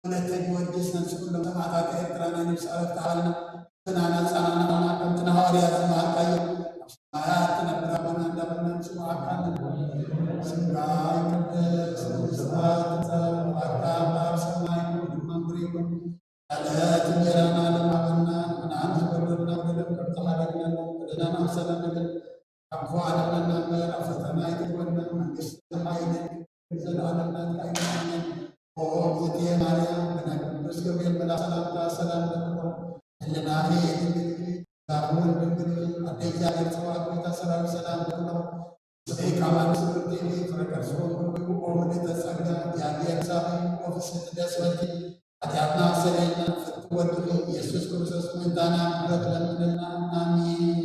ወለተ ጊዮርጊስ ነብሲ ኩሎም ሰማዕታት ኤርትራ ናይ ነብሲ ዕረፍቲ ሃበልና። ናጽናና ከምቲ ንሃዋርያት ዝመሃርካዮ ኣብ ሰማያት ትነብር ኣቦና እንዳበልና ንጽውዓካ ኣለና። ስምካ ይቅደስ፣ መንግስትካ ትምጻእ፣ ፍቃድካ ኣብ ሰማይ ከምኡ ድማ ምድሪ ይኩን። ዕለት እንጀራና ለማዕበልና ንሕና ዝበደልና በደል ከም ዝሓለልና በደልና ንኣምሰና ንብል። ካብ ክፉ ኣድሕነና እምበር ኣብ ፈተና ኣይትግበና። መንግስትን ሓይልን ክብርን ዘለኣለም ናትካ እዩ። ኣሜን። ኦ እግዝእትየ ማርያም፣ ብናይ ቅዱስ ገብርኤል መልኣኽ ሰላምታ ሰላም እልክሞ። ህልናኺ ድንግል ኢኺ፣ ዛኹ እውን ድንግል እዩ። ኣደ እግዚኣብሔር ጸባኦት ጎይታ ሰራዊት ሰላም እልክሞ። ንስኺ ካብ ኣንስቲ ብርትዒ ፍረ ከርስኹም ርቡይ ኦ ምልእተ ጸጋ፣ እግዚኣብሔር ምሳኺ፣ ኦ ፍስሕቲ ደስ በልኪ፣ ሓጢኣትና ኣስተሰርየልና፣ ፍርዲ ወድኺ ኢየሱስ ክርስቶስ ምእንታና ምሕረት ለምንልና። ኣሜን።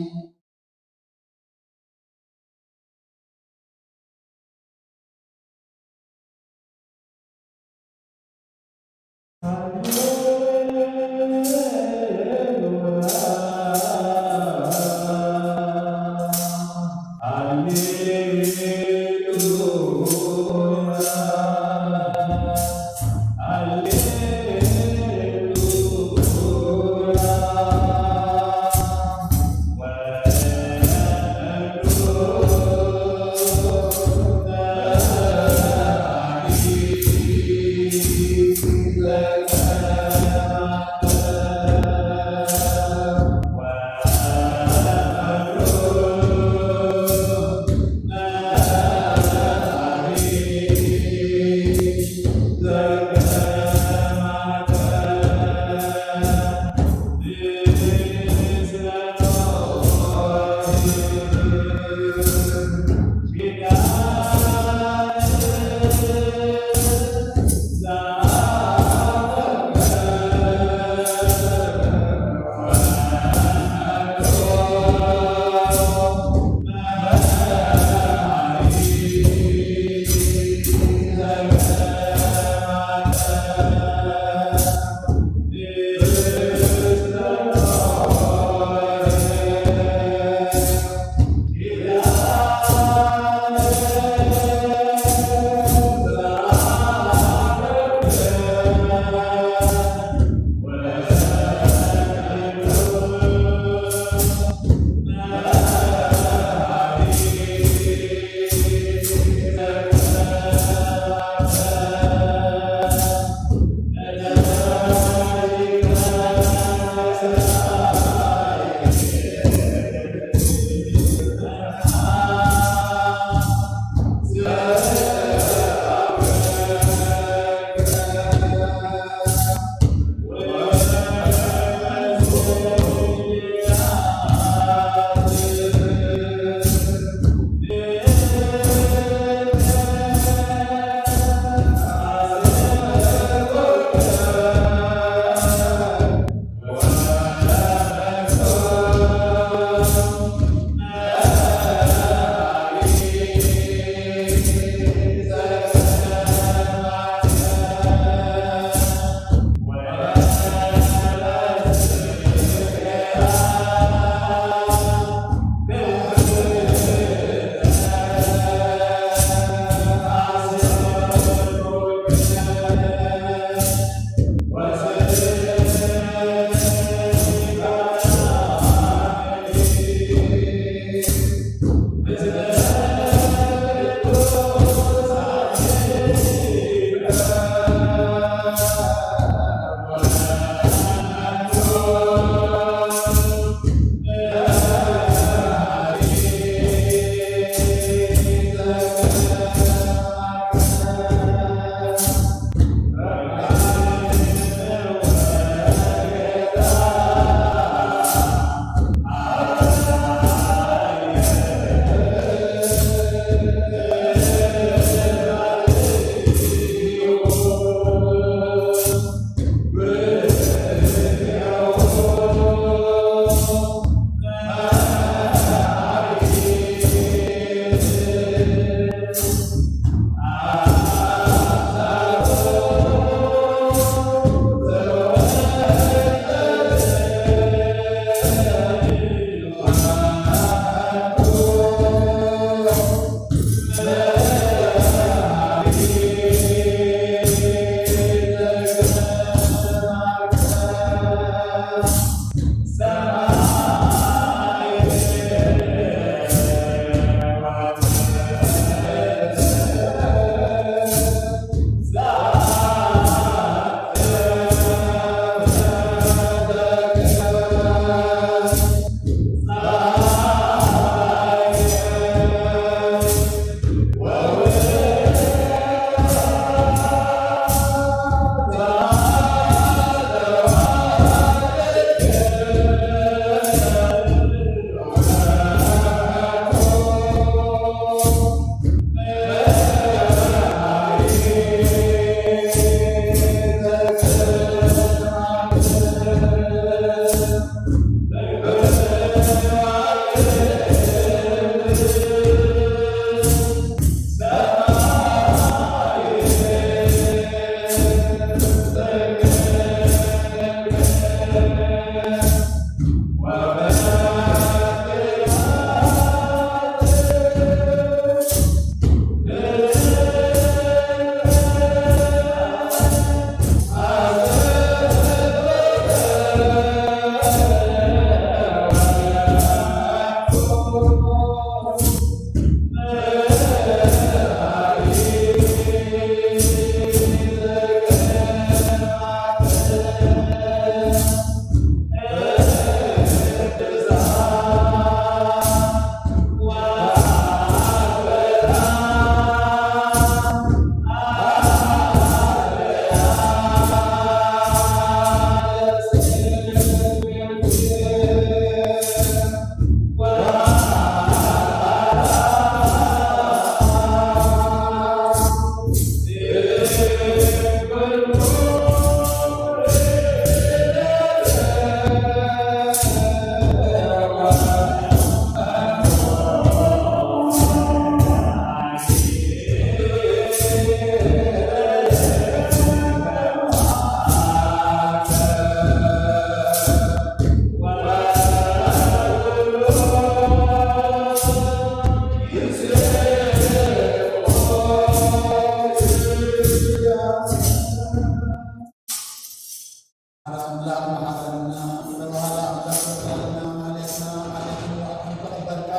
ኣምላኽ መሓረና፣ ዝተባህለ ኣምላኽ መሓረና፣ ማሕሌትና፣ ማሕሌት ንዋዕኩም ተቐበልካ፣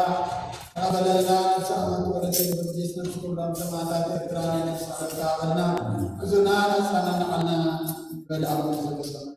ተቐበለልና፣ ነፍሲ ኣማን ተወለደ ጊዮርጊስ፣ ነፍሲ ኩሎም ሰማእታት ኤርትራ ናይ ነፍሲ ዓለም ተቐበልና፣ ሕዙና፣ ነጻና ንዓልና፣ በል ኣቡነ ዘበሰማያት።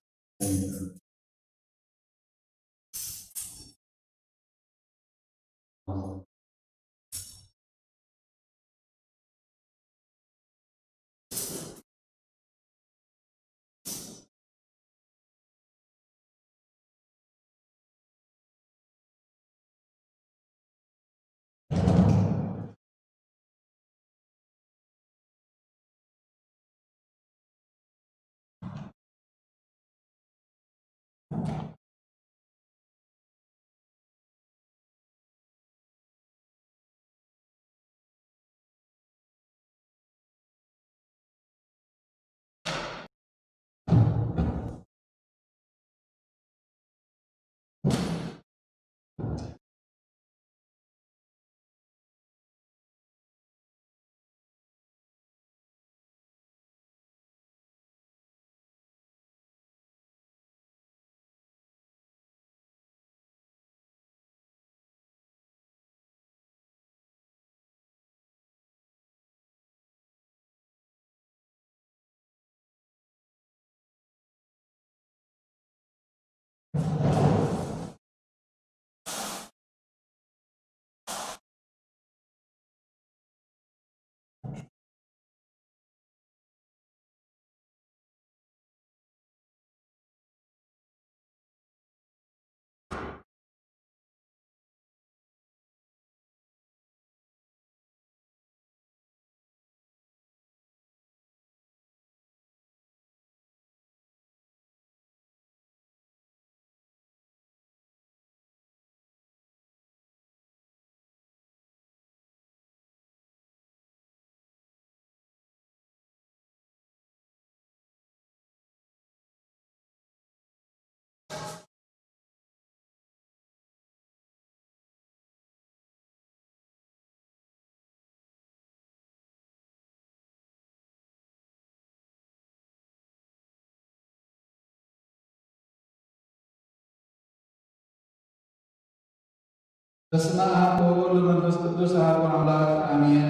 በስመ አብ ወወልድ ወመንፈስ ቅዱስ አሐዱ አምላክ አሜን።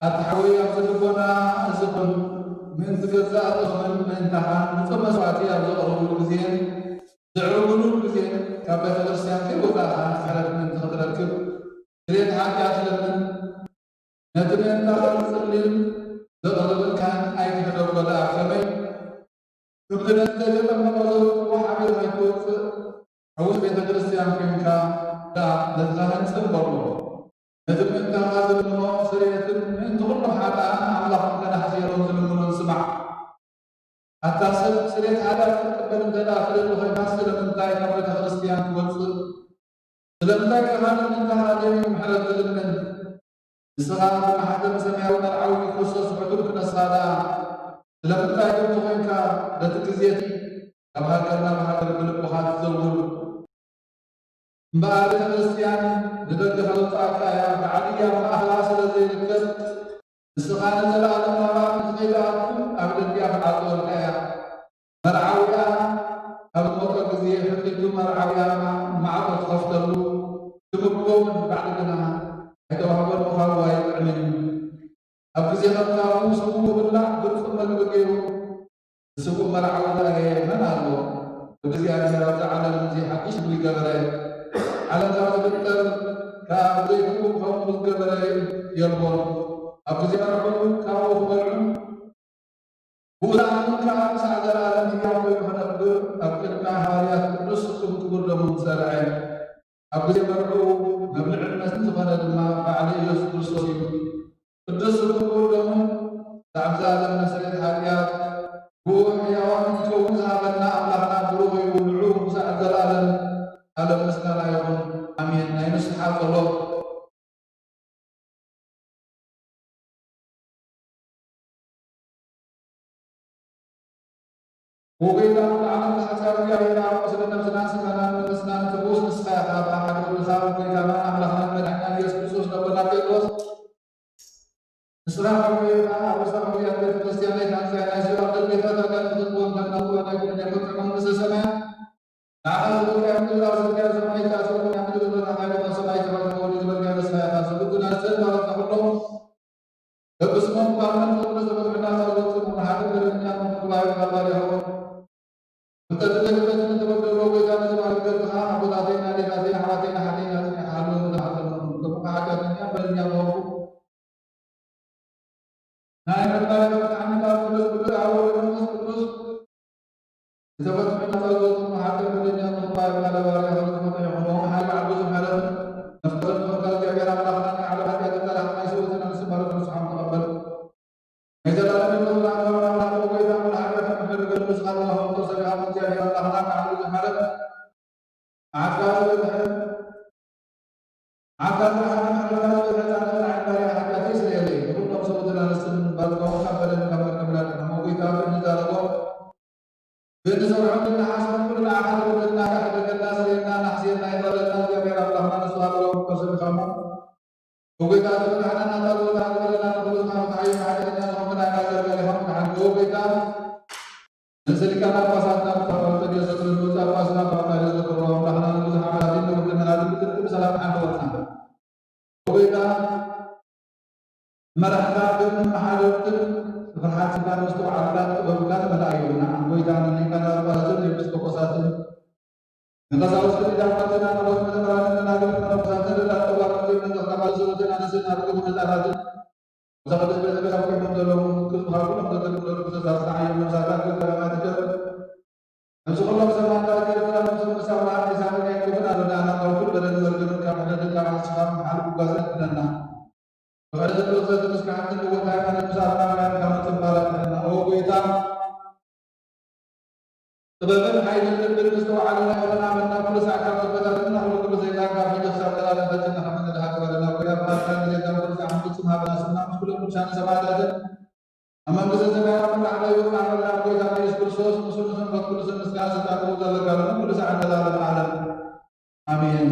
ኣታ ሓወይ፣ ኣብዚ ልቦና እዚ ኹን ምእንቲ ገዛእ ርእሶምን ምእንታኻን ንጹር መስዋዕቲ ኣብ ዘቕርብሉ ግዜን ዘዕርጉሉ ግዜን ካብ ቤተ ክርስቲያን ከይወጻእካ ምሕረት ምእንቲ ክትረክብ ድሌት ሓጢኣት ለምን። ነቲ ምእንታኻ ዝጽልን ዘቕርብን ካህን ኣይትሕደጎ ደኣ ከመይ? ክብሪ ነቲ ዘየጠመቐ ዘሎ ኩሉ ሓቢርካ ኣይትወጽእ። ሕውስ ቤተ ክርስቲያን ኮይንካ ደኣ ነቲ ካህን ጽን በሎ። ነቲ ምእንታኻ ዝልምኖ ስርየትን ምእንቲ ኩሉ ሓጥኣን ኣምላኽ እንተ ደኣ ሓሲሮም ዝልምኖን ስማዕ። ኣታ ሰብ ስርየት ሓጢኣት ክትቅበል እንተ ደኣ ትደሊ ኮይንካ ስለምንታይ ካብ ቤተ ክርስቲያን ትወጽእ? ስለምንታይ ከ ካልእ ምእንታኻ ደልዩ ምሕረት ዝልምን? ንስኻ ብማሕተም ሰማያዊ መርዓዊ ክርስቶስ ሕቱም ክነስኻ ደኣ ስለምንታይ ከምዚ ኮይንካ? በቲ ግዜ እቲ ካብ ሃገር ናብ ሃገር ብልብኻ ትዘውር። እምበኣር ቤተ ክርስቲያን ንደገ ከውፅኣካ እያ፣ ብዓብያ ማእኸላ ስለ ዘይርከብ፣ ንስኻ ንዘለኣለም ናብኣ ንኸይትኣቱ ኣብ ደጊኣ ክትዓፅወልካ እያ። መርዓውያ ኣብ ዝመጾ ግዜ ሕቲቱ መርዓውያ ማዕጾ ትኸፍተሉ፣ ትምግቦ እውን ባዕሉ ግና ኣይተዋህቦን ምዃኑ ኣይጥዕምን እዩ። ኣብ ግዜ ከምዚ ስቡእ ክብላዕ ግርጹ መግቢ ገይሩ ዝስቡእ መርዓዊ ዝኣየ መን ኣሎ? ወዲ እግዚኣብሔር ኣብዛ ዓለም እዚ ሓድሽ ምግቢ ገበረ። ዓለም ካብ ትፍጠር ካብ ዘይክኡ ከምኡ ዝገበረ የልቦን። ኣብ ግዜ መርዓዊ ካብኡ ክበልዑ ብኡዝኣምን ከኣ ክሳዕ ዘለኣለም ህያው ኮይኑ ክነብር ኣብ ቅድሚ ሃዋርያት ቅዱስ ስብኡን ክቡር ደሙን ዝሰርዐ፣ ኣብ ግዜ መርዕኡ መብልዕን መስተን ዝኾነ ድማ ባዕሉ ኢየሱስ ክርስቶስ እዩ። ቅዱስ ስብኡን ክቡር ደሙን ብዛዕባ ዘለኣለም መስርየት ሓጢኣት ብኡ ሕያዋን ክንከውን ዝሃበና ኣምላኽና ብሩኽ እዩ። ንዑ ክሳዕ ዘለኣለም ዓለም ምስጋና ይኹን። ኣሜን። ናይ ንስሓ ጸሎት። ወጎይታ ኩሉ ዓለም ዝሓጻ እግዚኣብሔር ኣብ ቁስሊ ነብስናን ስጋናን መንፈስናን ትኩስ ንስኻ ኢኻ። ብሓደ ወድኻ ጎይታናን ኣምላኽናን መድሓኒናን ኢየሱስ ክርስቶስ ነቦና ጴጥሮስ ንስኻ ከምኡ ኢኻ ኣብ ርእሳ ውያን ቤተ ክርስቲያን ናይ ታንዛንያ ሲባል ደልቤታት ኣጋንንቲ ክትኮን ከላ እዋን ኣይኮነን የምልጥ መንግስተ ሰማያት ንዓኻ ዝበልካዮ ምድር ኣብ ዘልካዮ ሰማይ ይትኣሰር፣ ኣብ ምድሪ ዘለካ ሓይሊ ኣብ ሰማይ ይትረፍ፣ ወዲ ዝበልካዮ ንስኻ ኢኻ። ዝብሉና ንሰን ባሮትካ ኩሎም በብስሞም እኳ መንፈስ ቅዱስ ተፈትሑና፣ ጸሎት ጽሙእ ንሓድር በደለኛን ምክር ባሕሪ ቃል ባርያኹም። ፍልጠትን ዘይፍልጠትን እተበደሉ፣ ጎይታ ነዚ ባርክ ገጽኻ ኣቦታተይን ኣዴታተይን ኣሕዋተይን ኣሓተይን ኣጽኒዕካ ሃልዎም፣ ተማሕጸኖም። ከምኡ ከኣ ሓጢኣተኛ በደለኛ ዝኾንኩ ናይ ምሕረት ባርያኻ ብጽሓኒ ካብ መንፈስ ቅዱስ ኣብ ወልድ መንፈስ ቅዱስ ዝተፈትሑ ነጻ ዝወጹ መሓተም በደለኛ ዝኾኑ ባርያኻ ባርያኻ ዝፈትሑ ይኹኑ። ሓይሊ ዓዱ ዝመረት መፍቀርን ተወካል እግዚኣብሔር ኣምላኽና ናይ ዓለም ሓጢኣት ተጻራሕቲ ናይ ሰውትን ኣንስባረት ንስሓም ተቐበል። ናይ ዘላለም ህይወት ዝሃበና ኣምላኽ ጎይታ፣ ንሓጢኣትና ምሕረት ንስኻ ዘለኻ ሞት ሰሪኻ፣ እግዚኣብሔር ኣምላኽና ንዓለም ዝሓለፈ፣ ንዓድካ ዝበዝሐ፣ ንዓድካ ዝበዝሐ፣ ንዓድካ ዝበዝሐ ጻድቕ ንዓይ ባርያ ሓጢኣተይ ስረየለይ። ንኹሎም ሰብኡትን ኣንስትን ባርኮም፣ ካብ በደልን ካብ መርገምን ኣድሕኖም። ጎይታ፣ ብእንዛረቦ፣ ብእንሰርሖ፣ ብእንሓስቦ፣ ኩሉ ንዓኻ ተወደድና፣ ካሕደገና፣ ስረየና፣ ናሕስየና፣ ይቕረ በለና። እግዚኣብሔር ኣምላኽና ንሱ ሃለዎ ሞት ሰሪኻ እሞ፣ ብጎይታ ዝመራሕና ናታ ቦታ ዝበለና ንኹሉ ዝማም ተዓይን ሓጢኣተኛ ዝኾንኩ ናይ ኣጋልጋሊኻ ምድሓን። ኦ ጎይታ፣ ንርእሰ ሊቃነ ጳጳሳትና ብተፈጥሮ የዘክር፣ ንብፁዕ ጳጳስና ብኣካል የዘክሮ፣ ኣምላኽና ንብዙሕ ዓመታት ንወድና ብትርፊ ብሰላም ሓንደወትና። ኦ ጎይታ፣ መራሕታ ግን መሓደርትን ብፍርሓት ስጋን ምስትውዓል ኣምላኽ ጥበብካ ተመልኣዮ። ንዓን ጎይታ ንሊቃነ ጳጳሳትን ኤጲስቆጶሳትን ንቀሳውስትን ዲያቆናትን ኣቦታትን መዘምራንን ደናግልን መነኮሳትን ረዳት ጠዋርን ዘይመንዘኽካ ባልሰቦትን ኣንስትን ኣርጉትን ህጻናትን ብዛ ቅድስት ቤተ ክርስቲያን ኮይኖም ዘለዉ ምልክት ምዃን ኩሎም ዘገልግሉ ርኩሳት ዝዓዮም ነፍሳት ኣብ ገበረ ማትከር ነፍሲ ኩሎም ሰማዕታት ኤርትራ ነፍሲ ምስ ኣብርሃም ይስሐቅን ያዕቆብን ኣረዳእና ካብ ኩሉ በደል መርገምን ካብ ሕደትን ካብ ሓስኻን ምሓሉ ክጓዝን ኣድነና። ብሕደትን ርኽሰትን እስከ ሓንቲ ንወት ሃይማኖት ምስ ኣረማውያን ካብ ምጽባር ኣድነና። ኦ ጎይታ ጥበብን ሓይልን ልብን ምስተውዓልና ይኹን ኣመና ኩሉ ሳዕ ካብ መፈታትን ንኹሉ ኩሉ ሰይጣን ካብ ሕጂ ክሳብ ዘላለም ፈጺምና ከም እንድሓን ግበረና። ጎይታ ብቓልካ ንዜጋን ኩሉ ሳዕ ፍጹም ሃበና። ስምና ምስ ኩሎም ቅዱሳን ሰማዕታትን ኣብ መንግስተ ሰማያት ምብራዕና ይኹን ኣመና ጎይታ ኢየሱስ ክርስቶስ፣ ንሱ ንስምረት ኩሉ ስም ምስጋና ስልጣን ክቡር ዘለካ ኩሉ ሳዕ ንዘላለም ዓለም። ኣሜን።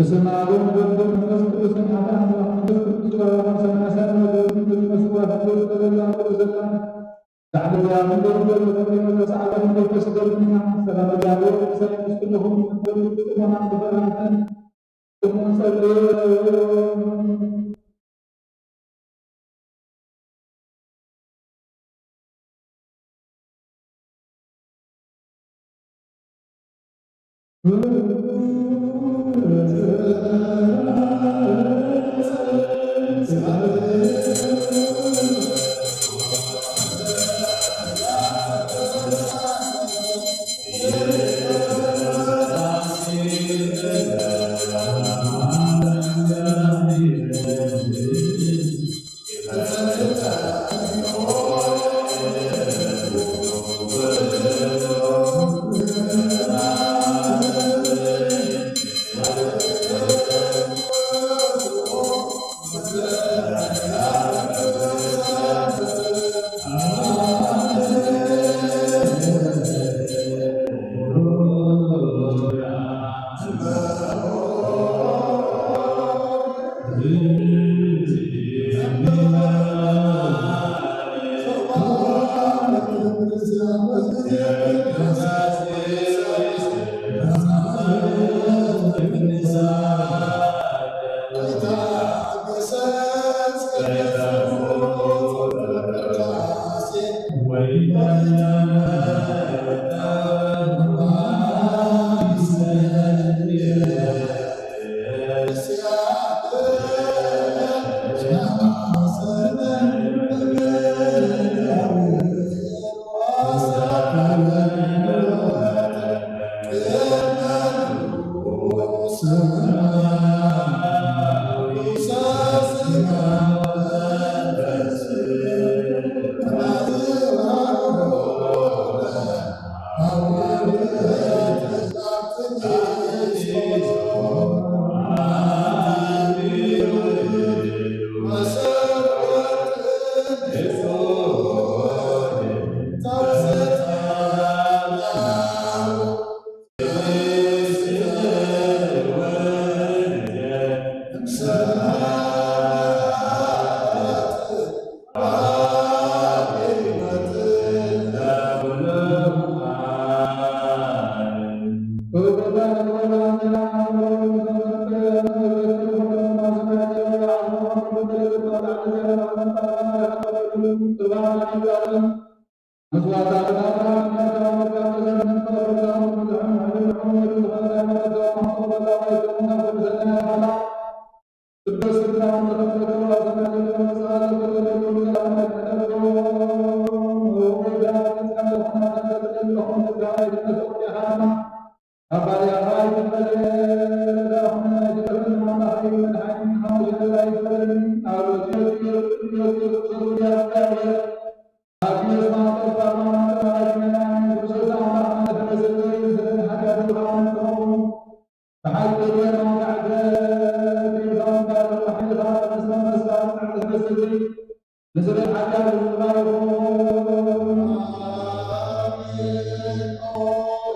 በስመ አብ ወወልድ ወመንፈስ ቅዱስ፣ ሓደ አምላክ መንፈስ ቅዱስ፣ ሰማያት ወምድር መስዋዕት ዘላ ዘላ ላዕለዋ ምድር ሰላም ዲያብሎስ ብሰላም ምስለኩም።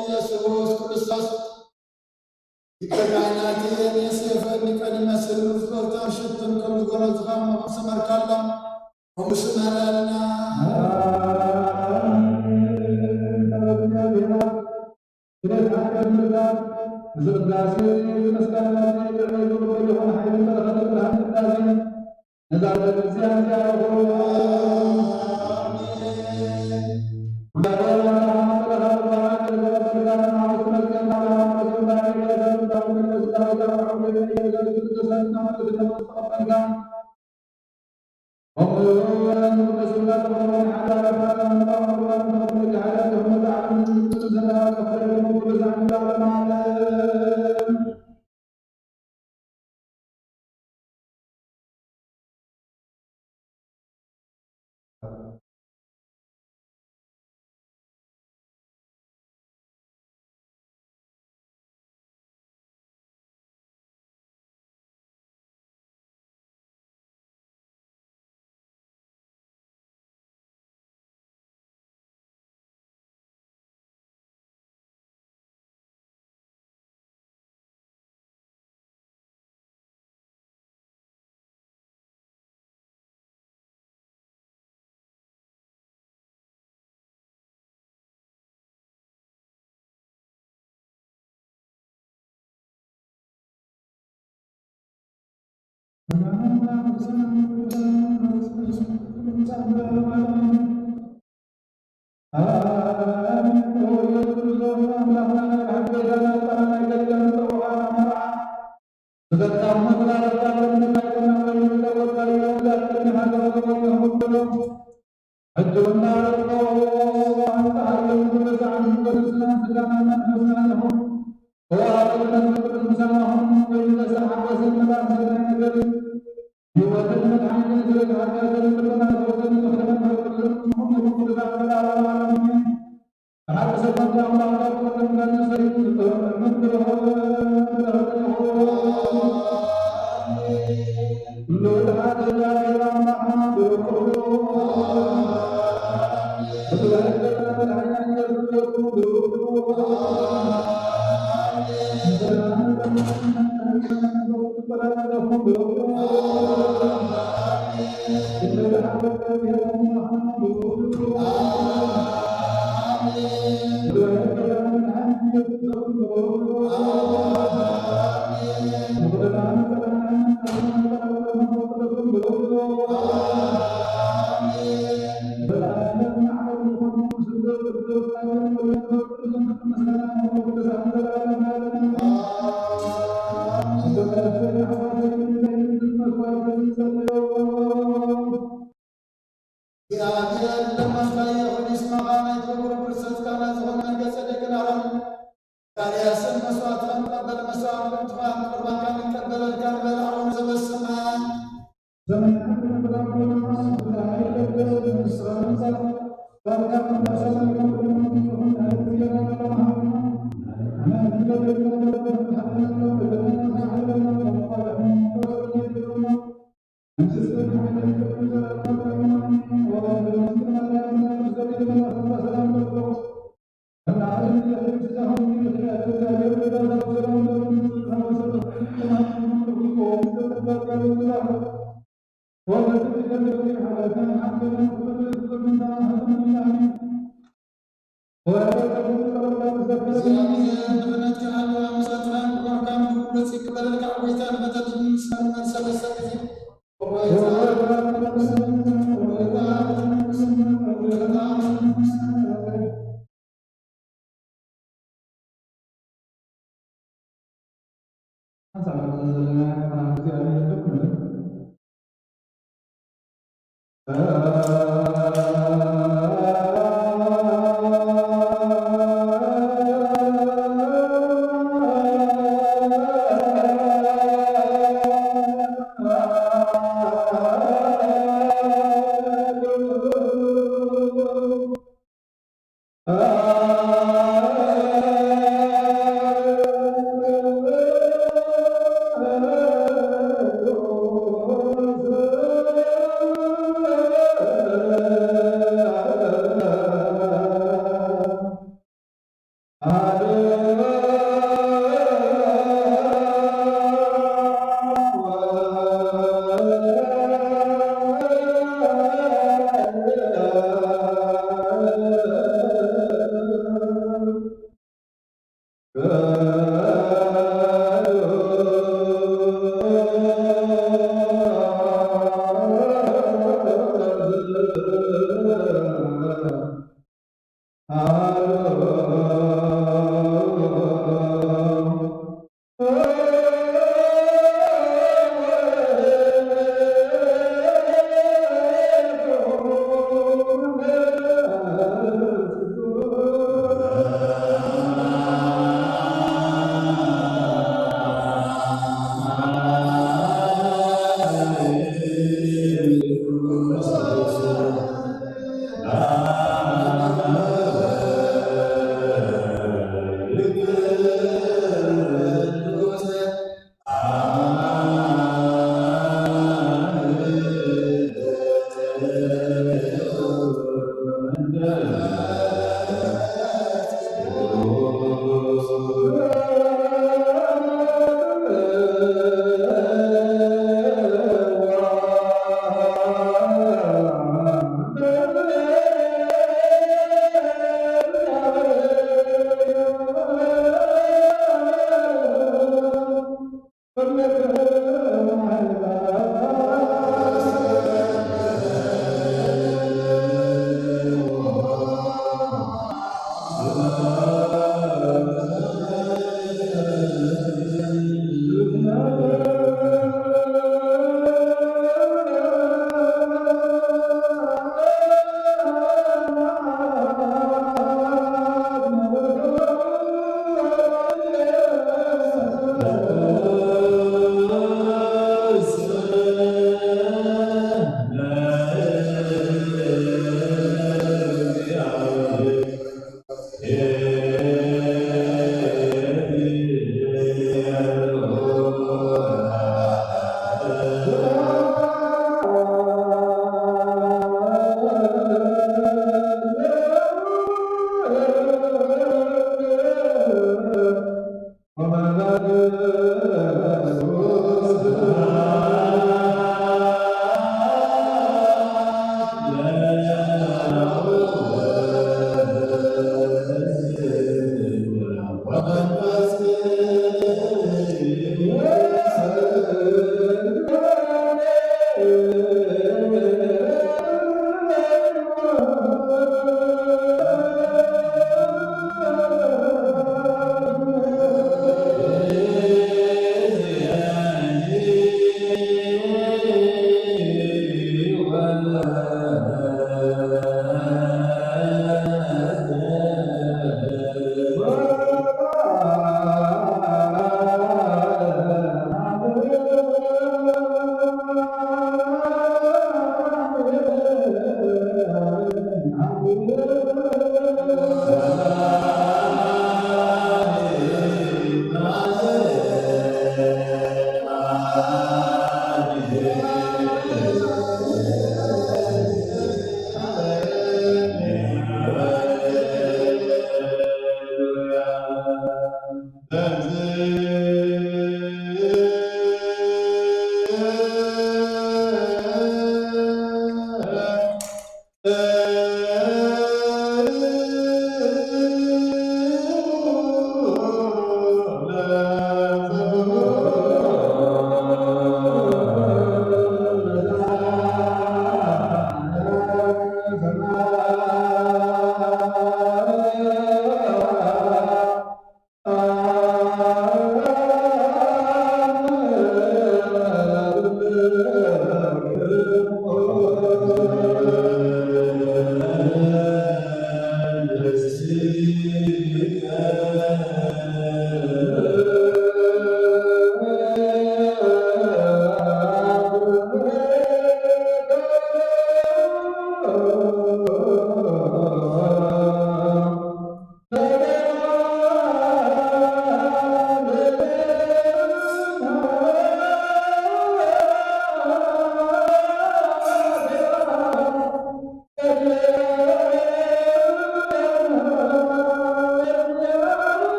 ኢየሱስ ክርስቶስ ሊቀ ካህናት ዮሴፍ ሊቀ ንመስል ፍትወታን ሽቱን ከም ዝጎረዝኻ እሞ ክንስመርካሎም ከምኡ ስመረልና። ስለ ኃጢአት ምሕረት፣ እዚ ቅዳሴ፣ እዚ ምስጋና፣ እዚ ቅድመ ዝቕበል ይኹን ኃይልን በረኸትን ብርሃን ቅዳሴ፣ ነዛ ቤተክርስቲያን እዚኣ ይኹን። ኣሜን። እግዚኣብሔር ኣምላኽ መለኸ ባርክ፣ ዘበልካን ማውስ መዝገብ ናብራ ማውስ ባርክ፣ ዘበልካን መንፈስ ዳዊት ኣርባዕ ሁሉ ዘበልካን ቅዱሳን ናውስ ተቀበልካ። እግዚኣብሔር ለማስባየ ኩሉ ይስማኻ ናይ ተወግሮ ክርስቶስ ካህናት ዝኾነ መንገሰ ደቂ ናሮን ታዲያስን መስዋዕትኻ ንቀበል፣ መስዋዕት ምእንትኻ ቁርባንካ ንቀበለልካ ንበል። ኣቡነ ዘበሰማያት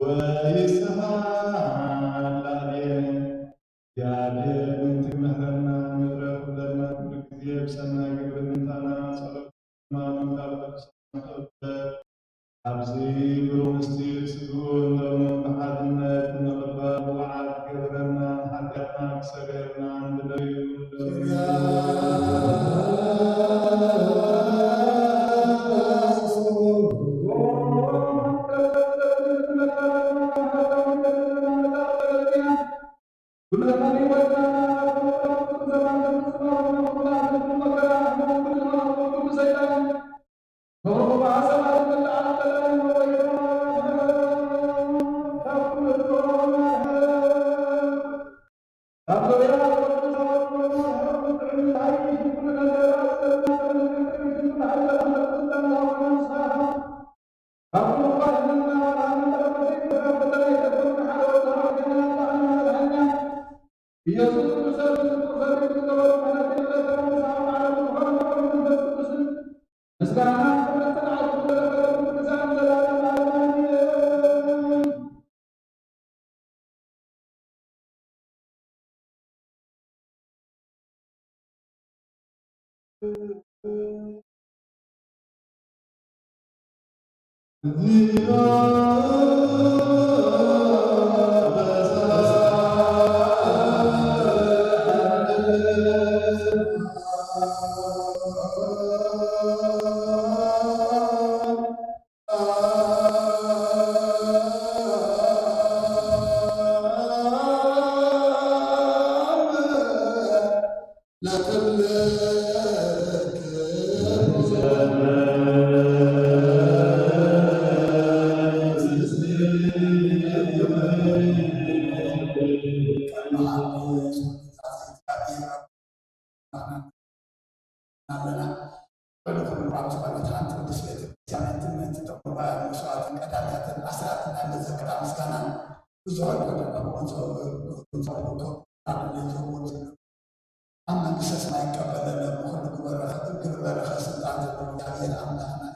ወይስሓቅ ላዕሌነ። እግዚኣብሔር ምእንቲ ክምሕረና ምሕረት ክብለና ኩሉ ግዜ ብሰናይ ግብሪ ምእንታና ጸሎት ድማ ምንካብ ቅዱሳን ንኽእበ። ኣብዚ ብሩህ ምስጢር ስግኡን ደሙን ብሓድነት ንቕበል ብቑዓት ክገብረና ንሓጢኣትና ክሰገርና እንድለዩ። ኢየሱስ ብሰብ ዝዝክሩ ሰብ ዝገበሩ ምሕረት ይቕረታ። ምስኣም ዓለም ዝኾነ ፍቕሪ መንፈስ ቅዱስን ምስጋና ክብርን ጽንዓትን ዝረኸበ ቅዱሳን ዘላለም ዓለም ኣሜን። ኣለና። ልዑል ክቡር ኣብ ዝኾነት ሓንቲ ቅድስት ቤተ ክርስቲያን እቲ ምእንቲ ጥዑም መስዋዕትን ቀዳሚያትን ኣስራትን ናይ መዘከራ ምስጋናን ብዙሕ ክብርን ክብርን ክብርን ኣብ መንግስተ ሰማይ ይቀበለና። ብኹሉ ግብረ ግብረ ስልጣን ዘለዎ እግዚኣብሔር ኣምላኽና እዩ።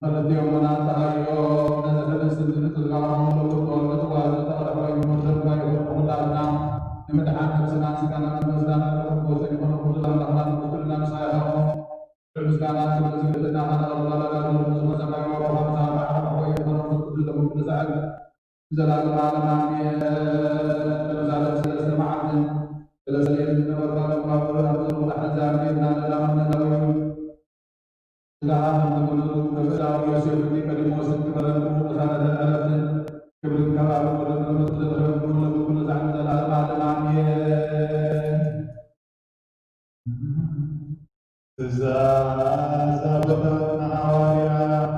ክልቲኦም መናን ተሃይኦም ነዚ ሕብስቲ እዚ ምጽጋቦም ለውጦ ነቲ ዋዚ ተቕርሖ ይኹን ዘንባይኹን ንኹላትና ንምድሓን ነብስናን ስጋናን ንምስዳን ንኽንጎሰ ይኹን ንኹሉ ኣምላኽና ንኩልና ምሳይ ሃሞ። ምስጋና ክብርን ዝግብእና ከነቕርበሉ ኣለና። ንዝኾነ ዘንባይ ወሮኻ ምሳና ሓቆ ይኹን ንኩሉ ለሙሉ ንስዕል። ዘላለም ዓለም ኣሜን። ቅዱስ ዓለም ሰለስተ መዓልትን ሰለስተ ለይትን ዝነበርካ ዝዋብር ኣብዚ ንቑላሕ ነዚ ኣንዴትና ንላምን ነላውዩ። ስጋኻ ከም ዝኹነቱ ከብዳዊ ዮሴፍ ኒቆዲሞስን ክበረሉ ቅሳነትን ዕረፍትን ክብርን ካብ ኣብ ወደ መንፈስ ቅዱስ ክረክቡ ለብኩሉ ዛዕሚ ዘላለም ዓለም ኣሜን። ትእዛዝ ኣቦታትና ሃዋርያት፣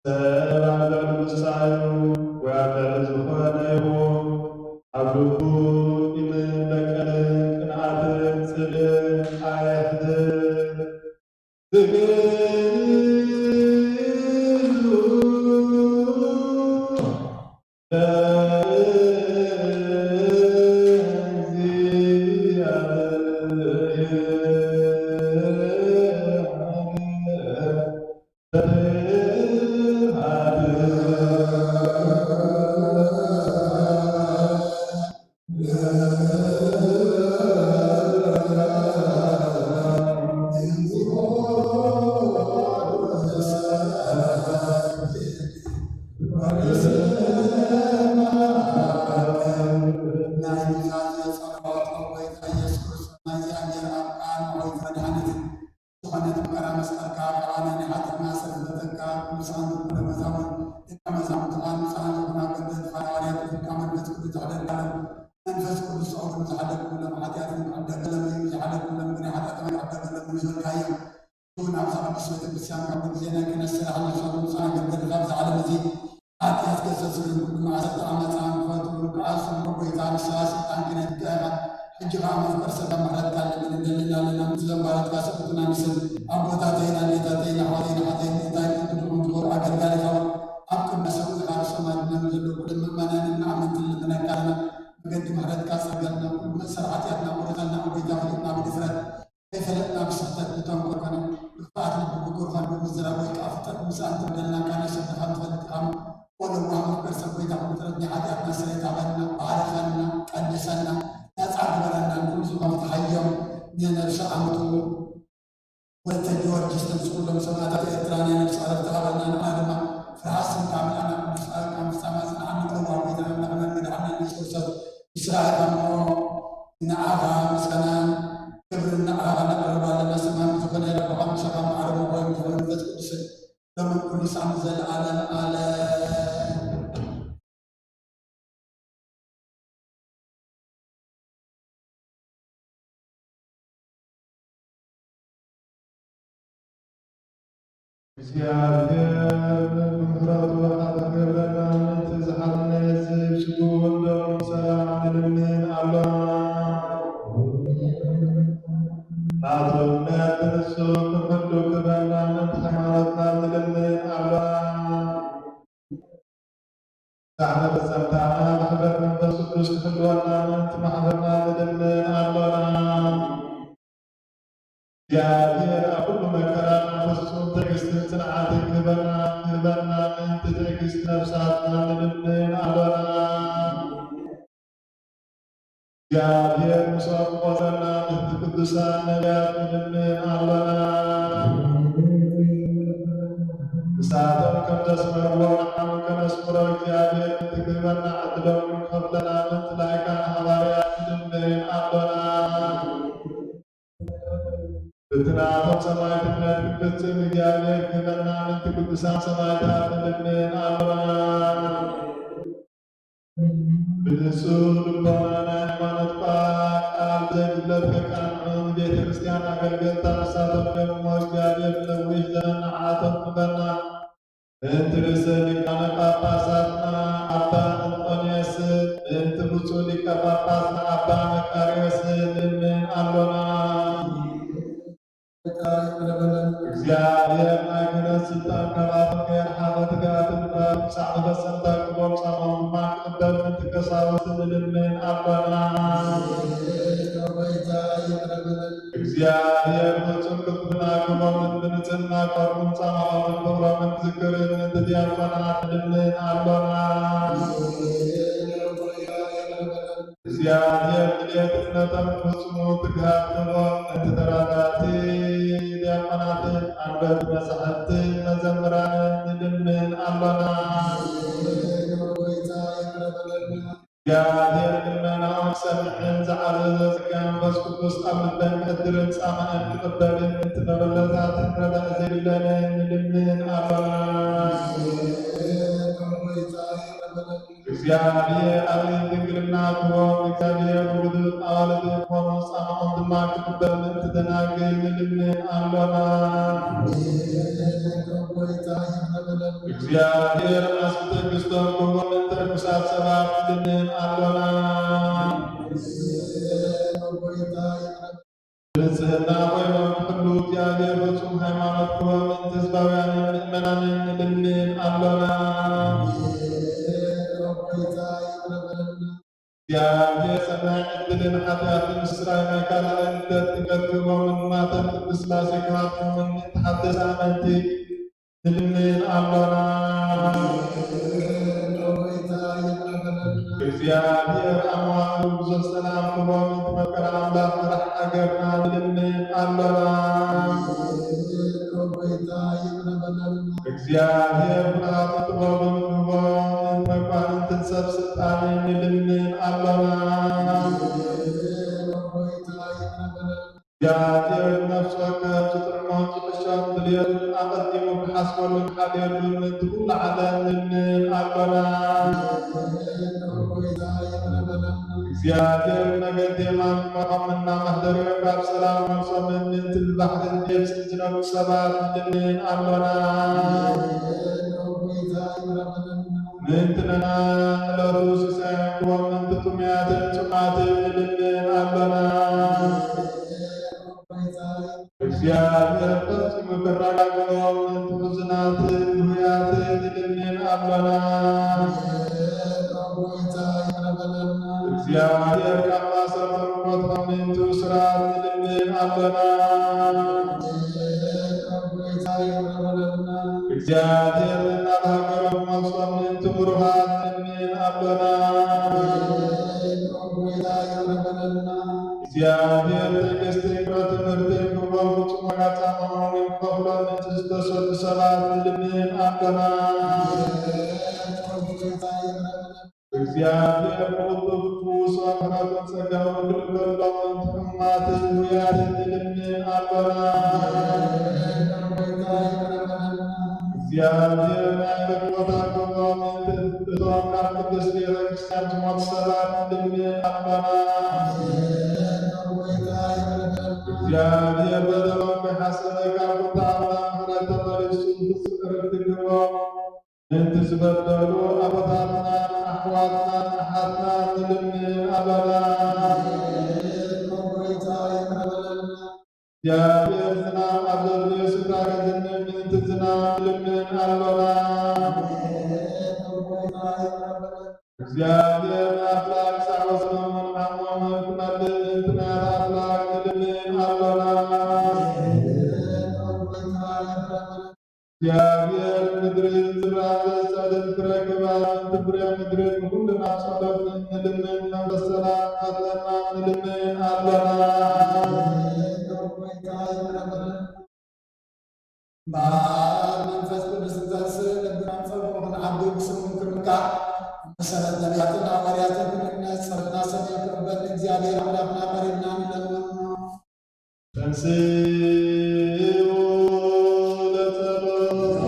ሰብ ኣዳሉ ምሳዩ ወይ ኣዳሉ ዝኾነ ይኹን፣ ኣብ ልቡ ቂምን በቀልን ቅንዓትን ጽልእን ኣየሕድር። ትግህዙ ናይ ኑዛዜ ጸሎት። ኦ ጎይታ ኢየሱስ ክርስቶስ፣ ናይ እግዚኣብሔር ኣብ ቃል ሆይ መድሓኒት ዝኾነት መከራ መስቀልካ፣ ካብ ኣነ ናይ ሓጢኣትና ስርየት በተካ፣ ቅዱሳን ኩሎም መዛሙር ደቀ መዛሙርትኻ ንጹሃን ዝኾኑ ኣገልገልቲ ሃዋርያት፣ ፍቃ መንፈስ ቅዱስ ተኽለልካሎም። መንፈስ ቅዱስ ጸጉሪ ዝሓደግኩሎም ሓጢኣትን ክዕደገሎም እዩ፣ ዝሓደግኩሎም ግን ናይ ሓጢኣትና ክዕደገሎም እዩ ዝበልካዮም። እውን ኣብዛ ቅድስት ቤተ ክርስቲያን ካብ ግዜ ናይ ክህነት ስራሕ ዝሰርሑ ንጹሃን ኣገልገልቲ ካብዚ ዓለም እዚ ሓጢኣት ገሰስሉ። ኩሉ መዓልቲ ዓመት ንስኻ ስልጣን ክነንካ ኢኻ። ሕጂ ኸዓ መፍቀር ሰላም ምሕረትካ ንለምን እንደልን ኣለና። ምስ ዘንባላትካ ሰብእትና ንስን ኣቦታተይን ኣዴታተይን ኣሕዋተይን ኣሓተይን እንታይ ክትድኹም ትኽእሉ ኣገልጋሊኻ ኣብ ቅድሚ ሰብእኻ ርእሶም ኣድነኑ ዘለዉ ኩሎም ምእመናንን ንኣመንትን ልምነካ ኣለና። መገዲ ምሕረትካ ጸርገልና፣ ኩሉ መእሰር ሓጢኣትና ቁረጸልና። ኣቦይታ ክልእና ብድፍረት ከይፈለጥና ብስሕተት ብተንኮል ኮነ ብክፍኣት ልቢ ብጉርኻን ብምዝራብ ወይ ከዓ ፍጠት ምሳእን ተበደልና ካና ሸብኻ ንፈልጥ ኢኻ። ወለዋ መፍቀር ሰብ ጎይታ ኩሉ ጥረት ናይ ሓጢኣትና ስርየት ሃበልና፣ ባርኸልና፣ ቀድሰና፣ ነፃ ግበረና። ንኩሉ ዝኾነ ተሃዮም ንነብሲ ኣምጡ። ወለተ ጊዮርጊስ ተንስ ኩሎም ሰማዕታት ኤርትራ ናይ ነብሲ ዕረፍቲ ሃበልና። ንዓና ድማ ፍርሃት ስምካ ምልኣና። ቅዱስ ቃልካ ምፍጻም ኣጽንዓና። ለዋ ጎይታ ኣምላኽና መድሓኒና ኢየሱስ ክርስቶስ ብስራሕካ እሞ ንዓኻ ምስጋናን ክብርን ንዓኻ ነቕርብ ኣለና። ሰማያዊ ዝኾነ ኣቦኻ ምሳኻ መዓረ መኾን ዝኾነ መንፈስ ቅዱስን ሎምን ኩሉ ሳዕ ንዘለዓለም ዓለም። እግዚኣብሔር ብምሕረቱ ሓጥር ክብለና ነቲ ዝሓለነ ዝህብ ስግኡ እንዶ ሰላም ንልምን ኣሎና። ናቱ እምነት ንሱ ክሕሉ ክብለና ነቲ ሃይማኖትና ንልምን ኣሎና። ዛዕባ ፈጸምታና ብሕብረት መንፈስ ቅዱስ ክሕልወና ምእንቲ ማሕበርና ንልምን ኣሎና። እግዚኣብሔር ኣብ ኩሉ መከራና ፍጹም ትዕግስትን ጽንዓትን ክህበና፣ ክህበና ምእንቲ ትዕግስቲ ነፍሳትና ንልምን ኣሎና። እግዚኣብሔር ምስኦም ቆጸና ምእንቲ ቅዱሳን ነቢያት ንልምን ኣሎና። ንሳቶም ከም ዘስመርዎ ንዓውን ከነስምሮ እግዚኣብሔር ምእንቲ ክህበና ዕድሎም ክኸፍለና ምእንቲ ላይካን ሃዋርያት ንልምን ኣሎና። ብቲ ናቶም ሰማዕትነት ክንፍጽም እግዚኣብሔር ክህበና ምእንቲ ቅዱሳን ሰማዕታት ንልምን ኣሎና። ብንጹህ ልቦና ናይ ሃይማኖት ቃል ዘይጉድለት ከቃንዑ ንቤተ ክርስቲያን ኣገልገልታ ንሳቶም ገምሞ እግዚኣብሔር ነዊሕ ዘመን ንዓቶም ክህበና። ምእንቲ ርእሰ ሊቃነ ጳጳሳትና ኣባ እንጦንዮስ፣ ምእንቲ ብፁዕ ሊቀ ጳጳስና ኣባ መቃርዮስ ንልምን ኣሎና። እግዚኣብሔር ናይ ክህነት ስልጣን ካባቶም ከየርሓቐ ትግሃትን ክሳዕ መፈጸምታ ክቦም ጻማኦም ድማ ክቕበል ምእንቲ ቀሳውስት ንልምን ኣሎና። እግዚኣብሔር ፍጹም ቅልጥፍና ክህቦምን ብንጽህና ቀርቡን ጻማኦምን ፍቕሮምን ክዝክርን ምእንቲ ዲያቆናት ንልምን ኣሎና። እግዚኣብሔር ድልየት እምነቶም ክፍጽሙ ትግሃት ክህቦም ምእንቲ ተራዳእቲ ዲያቆናትን ኣንበብቲ መጻሕፍትን መዘምራንን ንልምን ኣሎና። እግዚኣብሔር ልመናኦም ክሰምዕን ዝዓበዘ ጸጋ መንፈስ ቅዱስ ኣብ ልበን ክሕድርን ጻማእን ክቕበልን ምእንቲ መበለታትን ረዳኢ ዘይብለንን ንልምን ኣሎና። እግዚኣብሔር ኣልዒል ድንግልና ክህቦም እግዚኣብሔር ውሉድ ኣዋልድ ክኾኑ ጻማኦም ድማ ክቕበል ምእንቲ ደናግል ንልምን ኣሎና። እግዚኣብሔር ኣስቢ ትዕግስቶም ክህቦም ምእንቲ ርኩሳት ሰባት ንልምን ኣሎና። ንጽህና ኮይኖም ክሕሉ እግዚኣብሔር ፍጹም ሃይማኖት ክህቦም ምእንቲ ህዝባውያንን ምእመናንን ንልምን ኣሎና። እግዚኣብሔር ሰናይ ዕድልን ሓጢኣትን ምስራይ ናይ ካልኣይ ልደት ጥምቀት ክህቦምን ማተብ ቅድስት ሥላሴ ክሃብኩምን ምእንቲ ሓደስቲ ኣመንቲ ንልምን ኣሎና። እግዚኣብሔር ኣብ መዋዕሉ ብዙሕ ሰላም ክህቦም ምእንቲ መፍቀሪ ኣምላኽ መራሕ ሃገርና ንልምን ኣሎና። እግዚኣብሔር ፍርሃትን ጥበብን ክህቦም ምእንቲ መኳንንትን ሰብ ስልጣንን ንልምን ኣሎና። እግዚኣብሔር ነፍሲ ወከፍ ዝጥዕሞን ዝሕሾን ድልየቱን ኣቐዲሙ ክሓስበሉን ክሓልየሉን ምእንቲ ኩሉ ዓለም ንልምን ኣሎና። እግዚኣብሔር ነገድ የማን ዝመርሖም እና መሕደሪኦም ካብ ሰላም ነፍሶምን ምእንቲ ብባሕርን ብየብስን ዝነብሩ ሰባት ንልምን ኣሎና። ምእንቲ ነና ዕለቱ ሲሳይና ክህቦም፣ ምእንቲ ጥሙያትን ህያት ንልምን ኣሎና። እግዚኣብሔር ካብ ማእሰርቶም ሞት ኣሚንቱ ስራት ንልምን ኣሎና። እግዚኣብሔር ናብ ሃገሮም ሞት ኣሚንቱ ብሩኻት ንልምን ኣሎና። እግዚኣብሔር ትዕግስትን ፍረ ትምህርትን ክህቦም ፍጹም ዋጋ ጻማ መሆኑን ክኸፍሎም ምእንቲ ዝተሰዱ ሰባት ንልምን ኣሎና። እግዚኣብሔር ብቕልጡፍ ክፍውሶም ምሕረቱን ጸጋኡን ክልከሎም ምእንቲ ሕሙማትን ድውያትን ንልምን ኣሎና። እግዚኣብሔር ናይ መግቦታት ክህቦም ምእንቲ እቶም ካብ ቅድስት ቤተ ክርስቲያን ዝሞቱ ሰባት ንልምን ኣሎና። እግዚኣብሔር በደሎም ከይሓሰበ ካብ ቁጣ ኣምላኽ ምሕረት ተመሊሱ ፍጹም ዕረፍቲ ክህቦም ምእንቲ ዝበደሉ ኣቦታትናን ኣሕዋትናን ኣሓትናን ንልምን ኣሎና። እግዚኣብሔር ዝናም ኣብ ዘድልዮ ስፍራ ከዝንብ ምእንቲ ዝናም ንልምን ኣሎና። እግዚኣብሔር ንኣፍላግ ሳዕወ ሰሎሞን ዓቕሞም ክመልእ ምእንቲ ናያት ኣፍላግ ንልምን ኣሎና። እግዚኣብሔር ምድሪ ዝራእቲ ጸድፍ ክረክባ ምእንቲ ፍሬ ምድሪ ንኹልና ጸሎት ንልምን መንፈስ ሰላም ክፈጥረና ንልምን ኣሎና። እምበኣር መንፈስ ቅዱስ እንተንስእ ልብናን ጸጉሩን ዓቢ ብስሙ ክርካብ መሰረት ነቢያትን ሃዋርያትን ክንነጽ ጸሎትና ሰማይ ክቕበል ንእግዚኣብሔር ኣምላኽና ቀሪብና ንለምኖ። ተንሥኡ ለጸሎት።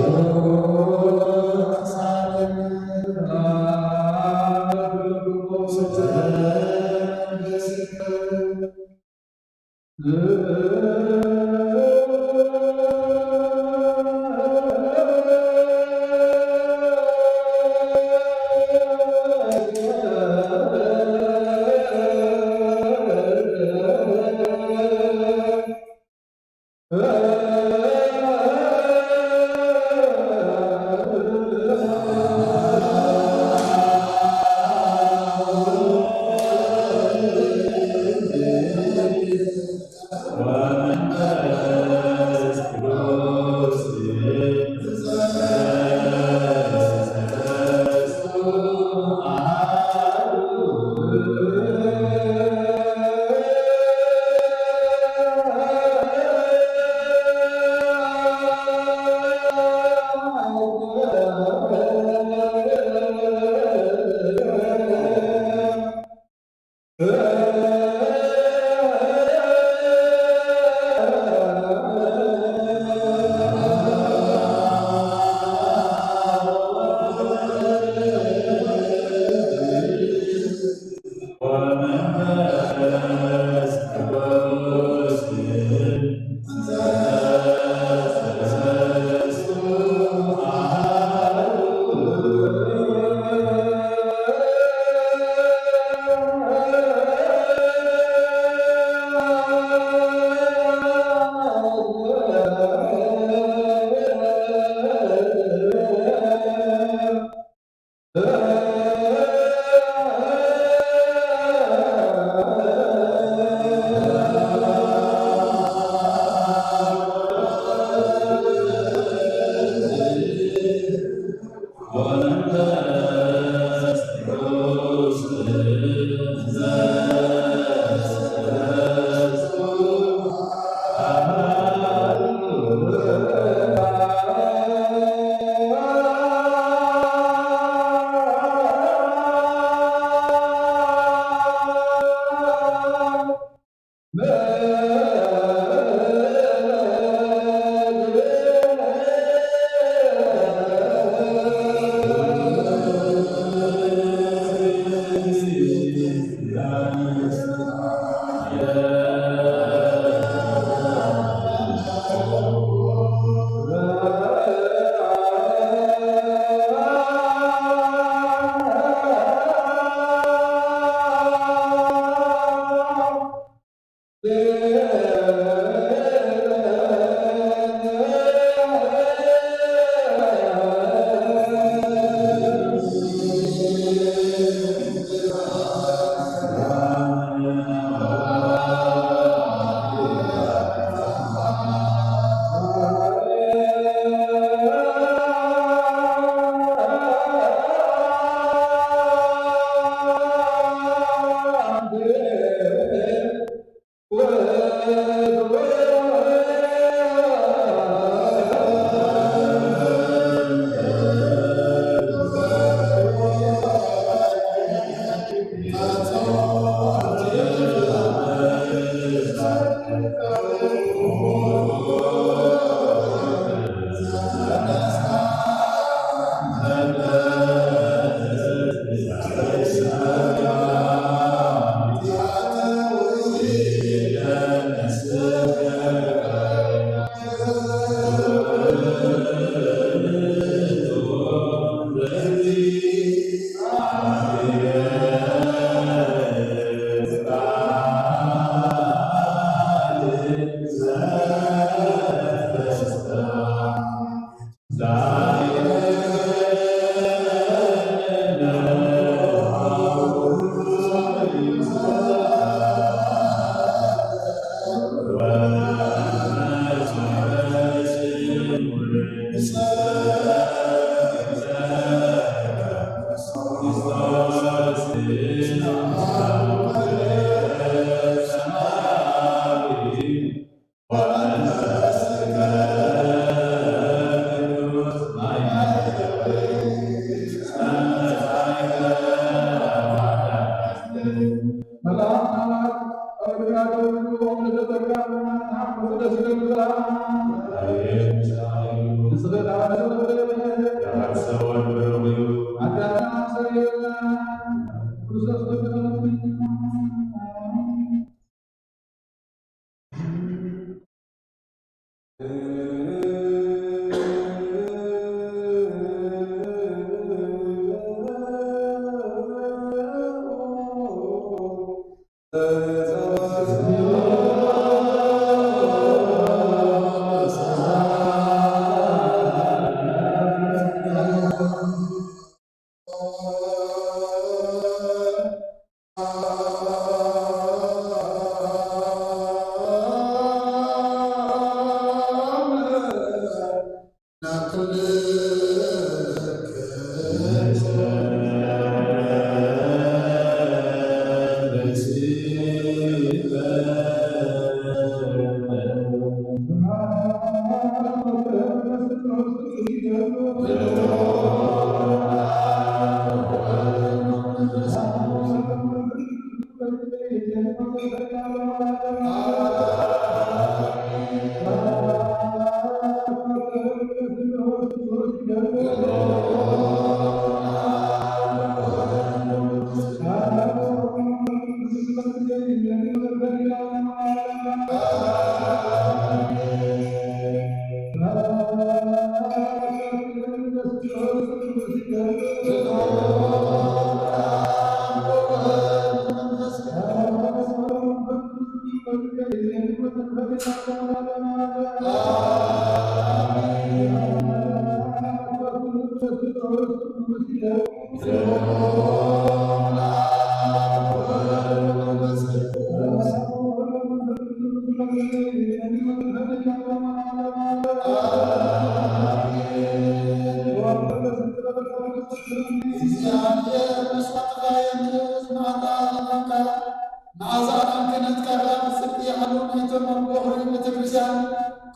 መዓዛ ኣዳም ክህነትካ ከኣ ብጽድቂ ይሓሉ። ናይቶም ኣብ ቦኽሪ ቤተ ክርስቲያን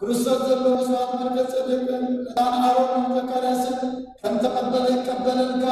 ክርስቶስ ዘሎ መስዋዕት መልከ ጼዴቅን ዕጣን ኣሮንን ዘካርያስን ከም ተቐበለ ይቀበለልካ።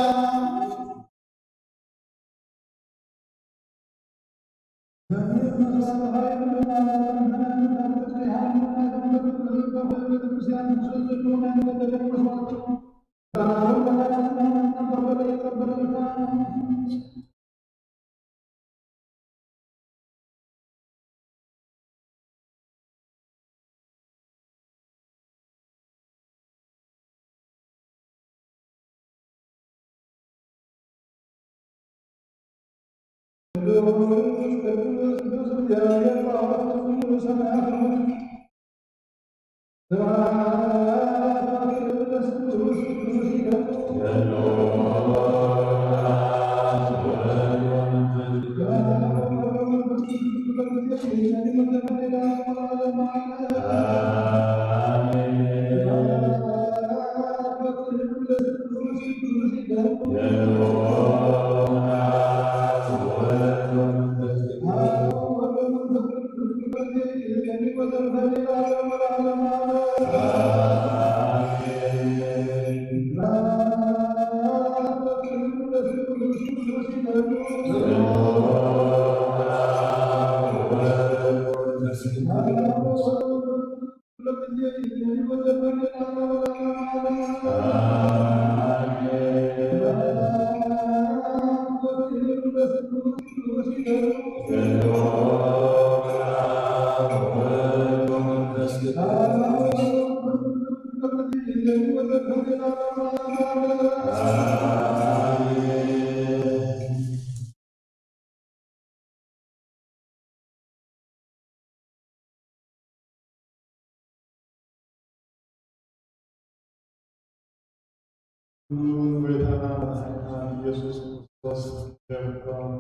ጎይታና መድሓኒና ኢየሱስ ክርስቶስ ገብሮም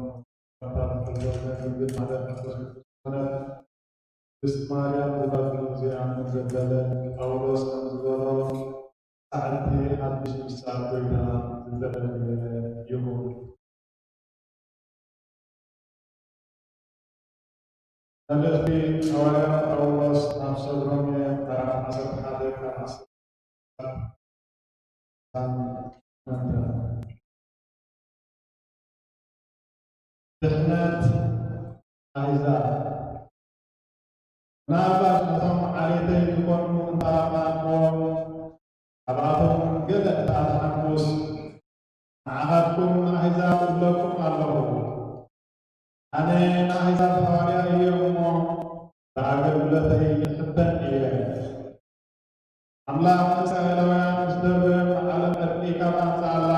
ኣባት ድንግል ማርያም መንፈስ ቅዱስ ዝኾነ ቅድስት ማርያም ወላዲተ ኣምላክ ዘበለ ጳውሎስ ከም ዝበሎ ሳዕቲ ሓድሽ ምሳል ጎይታ ዝተደለየ ይኹን። መልእኽቲ ሃዋርያ ጳውሎስ ናብ ሰብ ሮሜ ምዕራፍ ዓሰርተ ሓደ ካብ ዓሰርተ ድሕነት ኣህዛብ። ምናልባት ነቶም ዓሌተይ ዝኾኑ እንተረኣኹዎም፣ ካብኣቶም ገለ እታ ትሓሙስ፣ ንዓኻትኩም ንኣህዛብ እብለኩም ኣለኹ። ኣነ ንኣህዛብ ሃዋርያ እየ እሞ፣ ብኣገልግሎተይ ይሕበን እየ። ኣምላኽ ንእስራኤላውያን ምስ ደርብዮም ዓለም ዕርቂ ካብ ኣምጽኣላ፣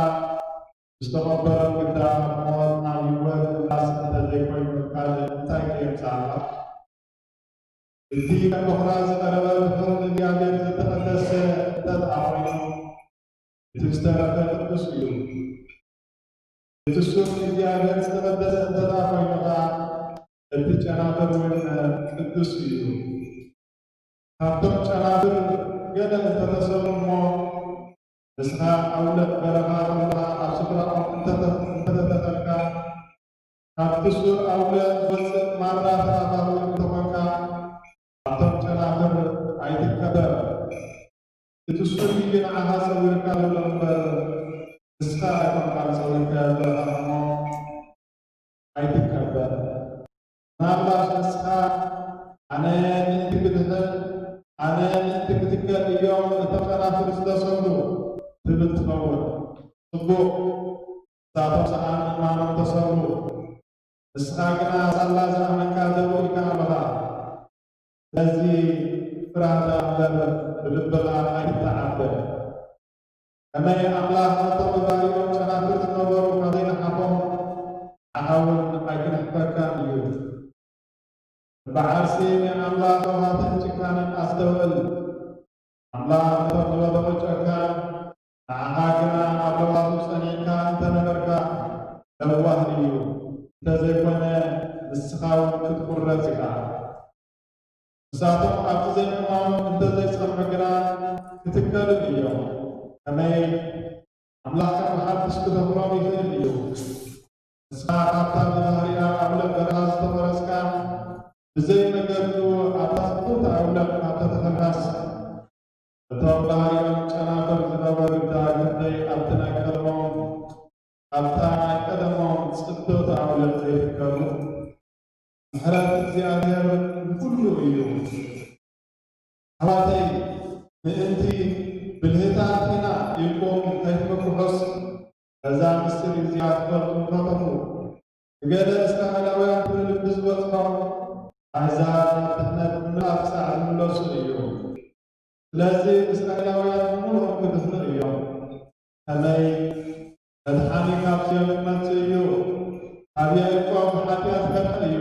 ዝተቐበሎም ግዳ ካብ ሞት ናብ ህይወት ምምላስ እንተ ዘይኮይኑ ካልእ እንታይ ከየምጽኣላ? እቲ ከም በኹራ ዝቐረበ ብፍቕሪ እግዚኣብሔር ዝተቐደሰ እንተ ደኣ ኮይኑ፣ እቲ ዝተረፈ ቅዱስ እዩ። እቲ ሱር እግዚኣብሔር ዝተቐደሰ እንተ ደኣ ኮይኑ ኸኣ፣ እቲ ጨናፍር እውን ቅዱስ እዩ። ካብቶም ጨናፍር ገለ እንተተሰሩ እሞ፣ ንስኻ ኣውልዕ በረኻ ከለኻ ኣብ ስፍራኦም እንተተ-፣ እንተተተኸልካ፣ ካብቲ ሱር ኣውልዕ ዝወጽእ ማራ ተራፋዊ እንተኾንካ፣ ኣብቶም ጨናፍር ኣይትከበር። እቲ ሱር እዩ ንዓኻ ጸዊርካ ዘሎ እምበር፣ ንስኻ ኣይኮንካን ጸዊርካዮ ዘለኻ እሞ ኣይትከበር። ምናልባት ንስኻ፣ "ኣነ ምእንቲ ክድሕን፣ ኣነ ምእንቲ ክትከል እዮም እቶም ጨናፍር ዝተሰሩ" ትብል ትኸውን። ጽቡቕ፣ ንሳቶም ሰኣን እማኖም ተሰሩ። ንስኻ ግና ሳላ ዝኣመንካ ደው ኢልካ ኣለኻ። ስለዚ ፍራህ ደኣ እምበር ብልብኻ ኣይትተዓበ። ከመይ ኣምላኽ ነቶም ብባህሪኦም ጨናፍር ዝነበሩ ካብ ዘይነሓፎም፣ ንዓኻ እውን ኣይክንሕፈካን እዩ። እምበኣርሲ ናይ ኣምላኽ ለውሃትን ጭካነን ኣስተውዕል። ኣምላኽ ነቶም ዝወደቑ ጨካን፣ ንዓኻ ግና ኣብ ለውሃቱ ጸኒዕካ እንተ ነበርካ፣ ለዋህ እዩ። እንተ ዘይኮነ፣ ንስኻ እውን ክትቁረጽ ኢኻ። ንሳቶም ኣብቲ ዘይምእማኖም እንተ ዘይጸንሑ ግና፣ ክትከሉ እዮም። ከመይ ኣምላኽ ከም ሓድሽ ክተኽሎም ይኽእል እዩ። ንስኻ ካብታ ብባህሪኣ ኣውልዕ በረኻ ዝተቖረጽካ፣ ብዘይ መገዱ ኣብታ ጽብቕቲ ኣውልዕ ኣብ ተተኸልካስ፣ እቶም ባህሪኦም ጨናፍር ዝነበሩ ግዳ ክንደይ ኣብቲ ናይ ቀደሞም፣ ኣብታ ናይ ቀደሞም ጽብቕቲ ኣውልዕ ዘይትከሉ? ምሕረት እግዚኣብሔር ንኹሉ እዩ። ኣሕዋተይ፣ ምእንቲ ብልህታት ኢና ኢልኩም ከይትምክሑስ፣ ነዛ ምስጢር እዚኣ ክትፈልጡ ፈተኑ። ንገለ እስራኤላውያን ፍረ ልቢ ዝበጽሖም ኣህዛብ ናብ ድሕነት ብምልኣት ክሳዕ ዝምለሱ እዩ። ስለዚ እስራኤላውያን ብምሉኦም ክድሕኑ እዮም። ከመይ መድሓኒ ካብ ጽዮን ክመጽእ እዩ። ኣብ ያዕቆብ ሓጢኣት ከመ እዩ።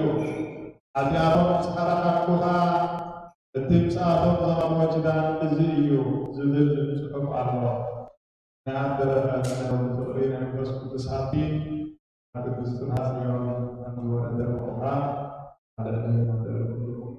ሓጢኣቶም ምስ ሓራሓኩኻ፣ እቲ ምጽኣቶም ዝሃቦ ኪዳን እዚ እዩ ዝብል ጽሑፍ ኣሎ። ናይ ኣብ በረኸት ናይ ወልድ ፍቕሪ ናይ መንፈስ ቅዱስ ሃብቲ ኣብ ቅድስቲ ጽዮን ከም ዝወረደ ምእራም ሓደ ናይ ወንጌል ኩልኩም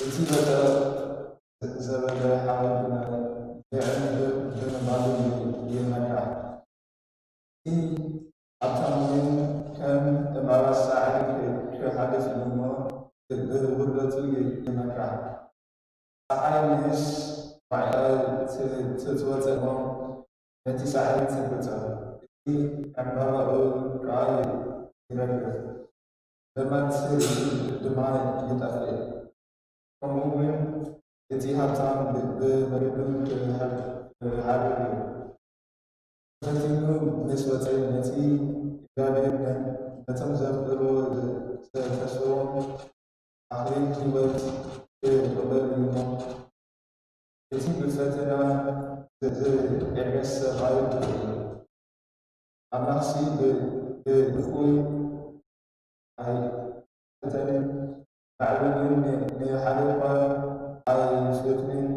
እቲ በደል ዘበለ ሓወልትና ንዕንድር ብምባሉ ይመካሕ። እቲ ኣብታ ሙዚየም ከም እምባባ ሳዕሪ ክሓልፍ ኢሉ እሞ ውርደቱ ይመካሕ። ጸሓይ ንእስ ማዕረ ትወጸ እሞ ነቲ ሳዕሪ ትብጾ። እቲ ዕምባባኡ ከኣ ይረግፍ፣ ለማኒ ሰብ ድማ ይጠፍእ። ከምኡ እውን እቲ ሃብታም ብ-፣ ብመሬቱ ክሃርም እዩ። ፈቲኑ ምስ ወጸ፣ ነቲ እግዚኣብሔር ነ-፣ ነቶም ዘፍቅርዎ ዝ-፣ ዘፈስዎም ኣኽሊል ህይወት ክቕበል እዩ እሞ፣ እቲ ብፈተና ዝ-፣ ዝዕገስ ሰብኣይ እዩ። ኣምላኽሲ ብ-፣ ብእኩይ ኣይፈተንን፣ ባዕሉ ግን ን-፣ ንሓደ እኳ ኣይፈትንን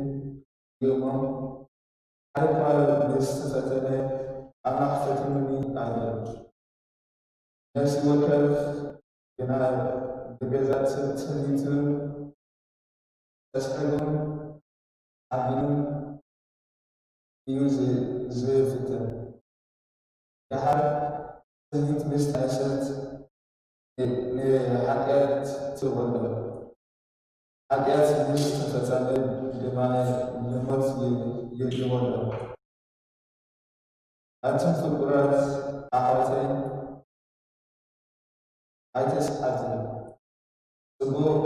እዩ እሞ፣ ሓደ እኳ ምስ ተፈተነ፣ ኣምላኽ ፈቲኑኒ ኣይበልን። ነፍሲ ወከፍ ግና ብገዛእ ትምኒቱ ተስሕቡን ሓቢኑን እዩ ዝ-፣ ዝፍትን። ደሓር ትምኒት ምስ ተኣሰት ን-፣ ንሓጢኣት ትወልዶ። ሓጢኣት ምስ ተፈጸመ ድማ ንሞት ይ-፣ ይ-፣ ይወልዶ። ኣንቱም ፍቁራት ኣሕዋተይ፣ ኣይተስሓቱ። ጽቡቕ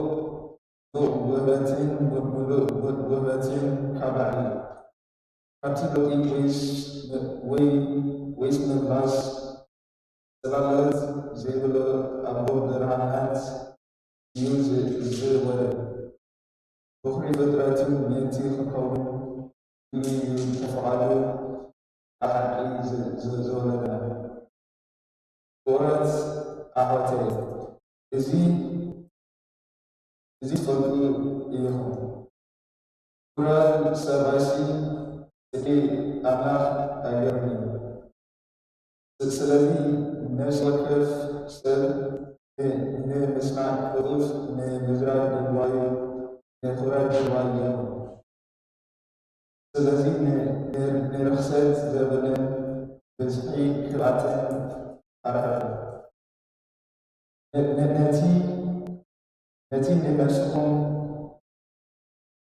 ውህበትን ምሉእ ውህበትን ካብ ላዕሊ፣ ካብቲ ለውጢ ወይስ፣ ወይ፣ ወይስ ምምላስ ጽላሎት ዘይብሉ ኣቦ ብርሃናት እዩ ዝ-፣ ዝወርድ። በኹሪ ፍጥረቱ ምእንቲ ክኸውን ኢሉ እዩ ተፈቓዱ ብሓቂ ዝ-፣ ዝ-፣ ዝወለደና። ክቡራት ኣሕዋተይ፣ እዚ፣ እዚ ትፈልጡ ኢኹም። ክቡር ሰብኣይሲ ጽድቂ ኣምላኽ ኣይገርምን እዩ። ስ-፣ ስለዚ ነፍሲ ወከፍ ሰብ ን-፣ ንምስማዕ ቅልጡፍ ንምዝራብ ድልዋዩ፣ ንኽብረት ድልዋዩ ይኹን። ስለዚ ን-፣ ን-፣ ንርኽሰት ዘብልን ብዝሒ ክብኣትን ኣርሕቑ። ነ-፣ ነ-፣ ነቲ፣ ነቲ ንነፍስኹም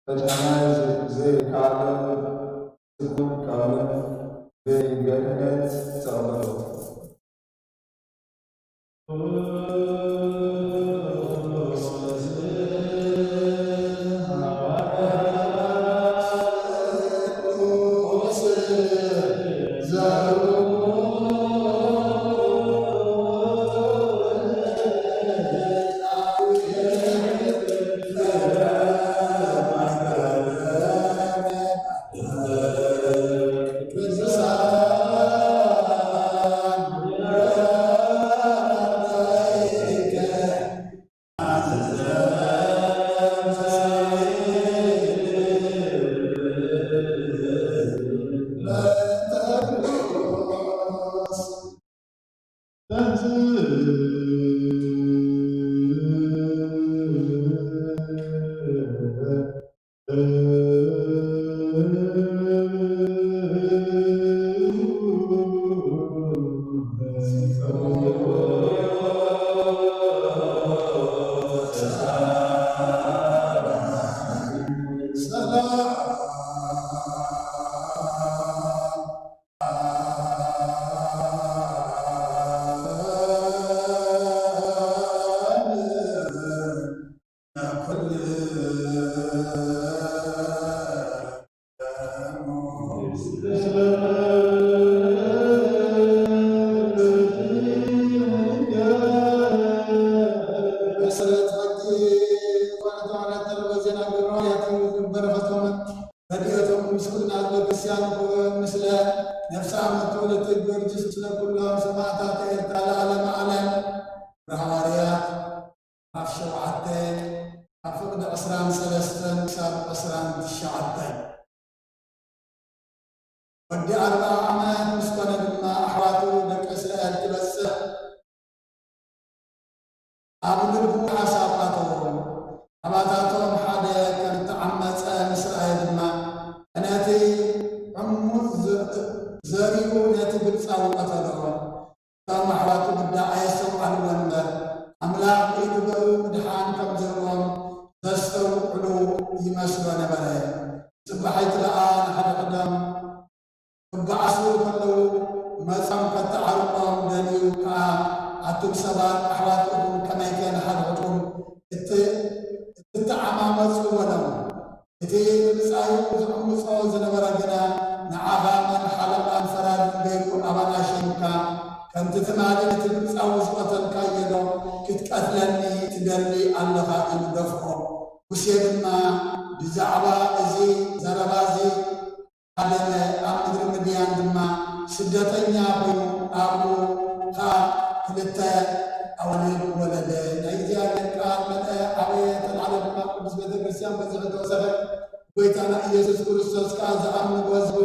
ፈተና ዝ-፣ ዝከኣሎ ስጉም ቃሉን ብገርህነት ተቐበሎ። መሰረት ሕጊ ወነተዋረድ ተረበ ዜና ግብረ ሐዋርያት በረኸቶም ረድኤቶም ምስ ኩልና ህዝበ ክርስቲያን ይኹን። ምስለ ነፍሰ ኣመቱ ወለተ ጊዮርጊስ፣ ስለ ኩሎም ሰማዕታት ኤርትራ ለዓለመ ዓለም። ግብረ ሐዋርያት ምዕራፍ ሸውዓተ፣ ካብ ፍቕዲ ዕስራን ሰለስተን ክሳብ ዕስራን ትሽዓተን። ወዲ ኣርብዓ ዓመት ምስ ኮነ ድማ ኣሕዋቱ ደቂ እስራኤል ክበጽሕ፣ ኣብ ልቡ ሓሳብ ኣተዎ። ካባታቶም ሓደ ከም እተዓመጸ ምስ ረኣየ ድማ፣ ነቲ ዕሙት ዘ-፣ ዘሪኡ ነቲ ግብጻዊ ቀተሎ። እቶም ኣሕዋቱ ግዳ ኣየስተውዓልዎን እምበር፣ ኣምላኽ ብኢዱ ገሩ ምድሓን ከም ዝህቦም ዘስተውዕሉ ይመስሎ ነበረ። ጽባሒት ደኣ ንሓድሕዶም ክበኣሱ ከለዉ፣ መጻም ከተዓርቆም ደልዩ ከኣ ኣቱም ሰባት ኣሕዋትኩም ከመይከ ንሓድሕድኩም እት-፣ እትተዓማመጹ በሎም። እቲ ብብጻዩ ዝዕምጾ ዝነበረ ግና ንዓኻ መን ሓለቓን ፈራድን ገይሩ ኣባላሽዩካ፣ ከምቲ ትማሊ ነቲ ግብጻዊ ዝቐተልካዮ ዶ ክትቀትለኒ ትደሊ ኣለኻ? ኢሉ ደፍኦ። ሙሴ ድማ ብዛዕባ እዚ ዘረባ እዚ ሃደመ፣ ኣብ ምድሪ ምድያን ድማ ስደተኛ ኮይኑ፣ ኣብኡ ኸኣ ክልተ ኣዋልድ ወለደ። ናይ እግዚኣብሔር ቃል መጠ ዓበየ፣ ተላዕለ ድማ ቅዱስ ቤተ ክርስቲያን በዚሑ ተወሰኸ። ጎይታና ኢየሱስ ክርስቶስ ከኣ ዝኣምንዎ ህዝቡ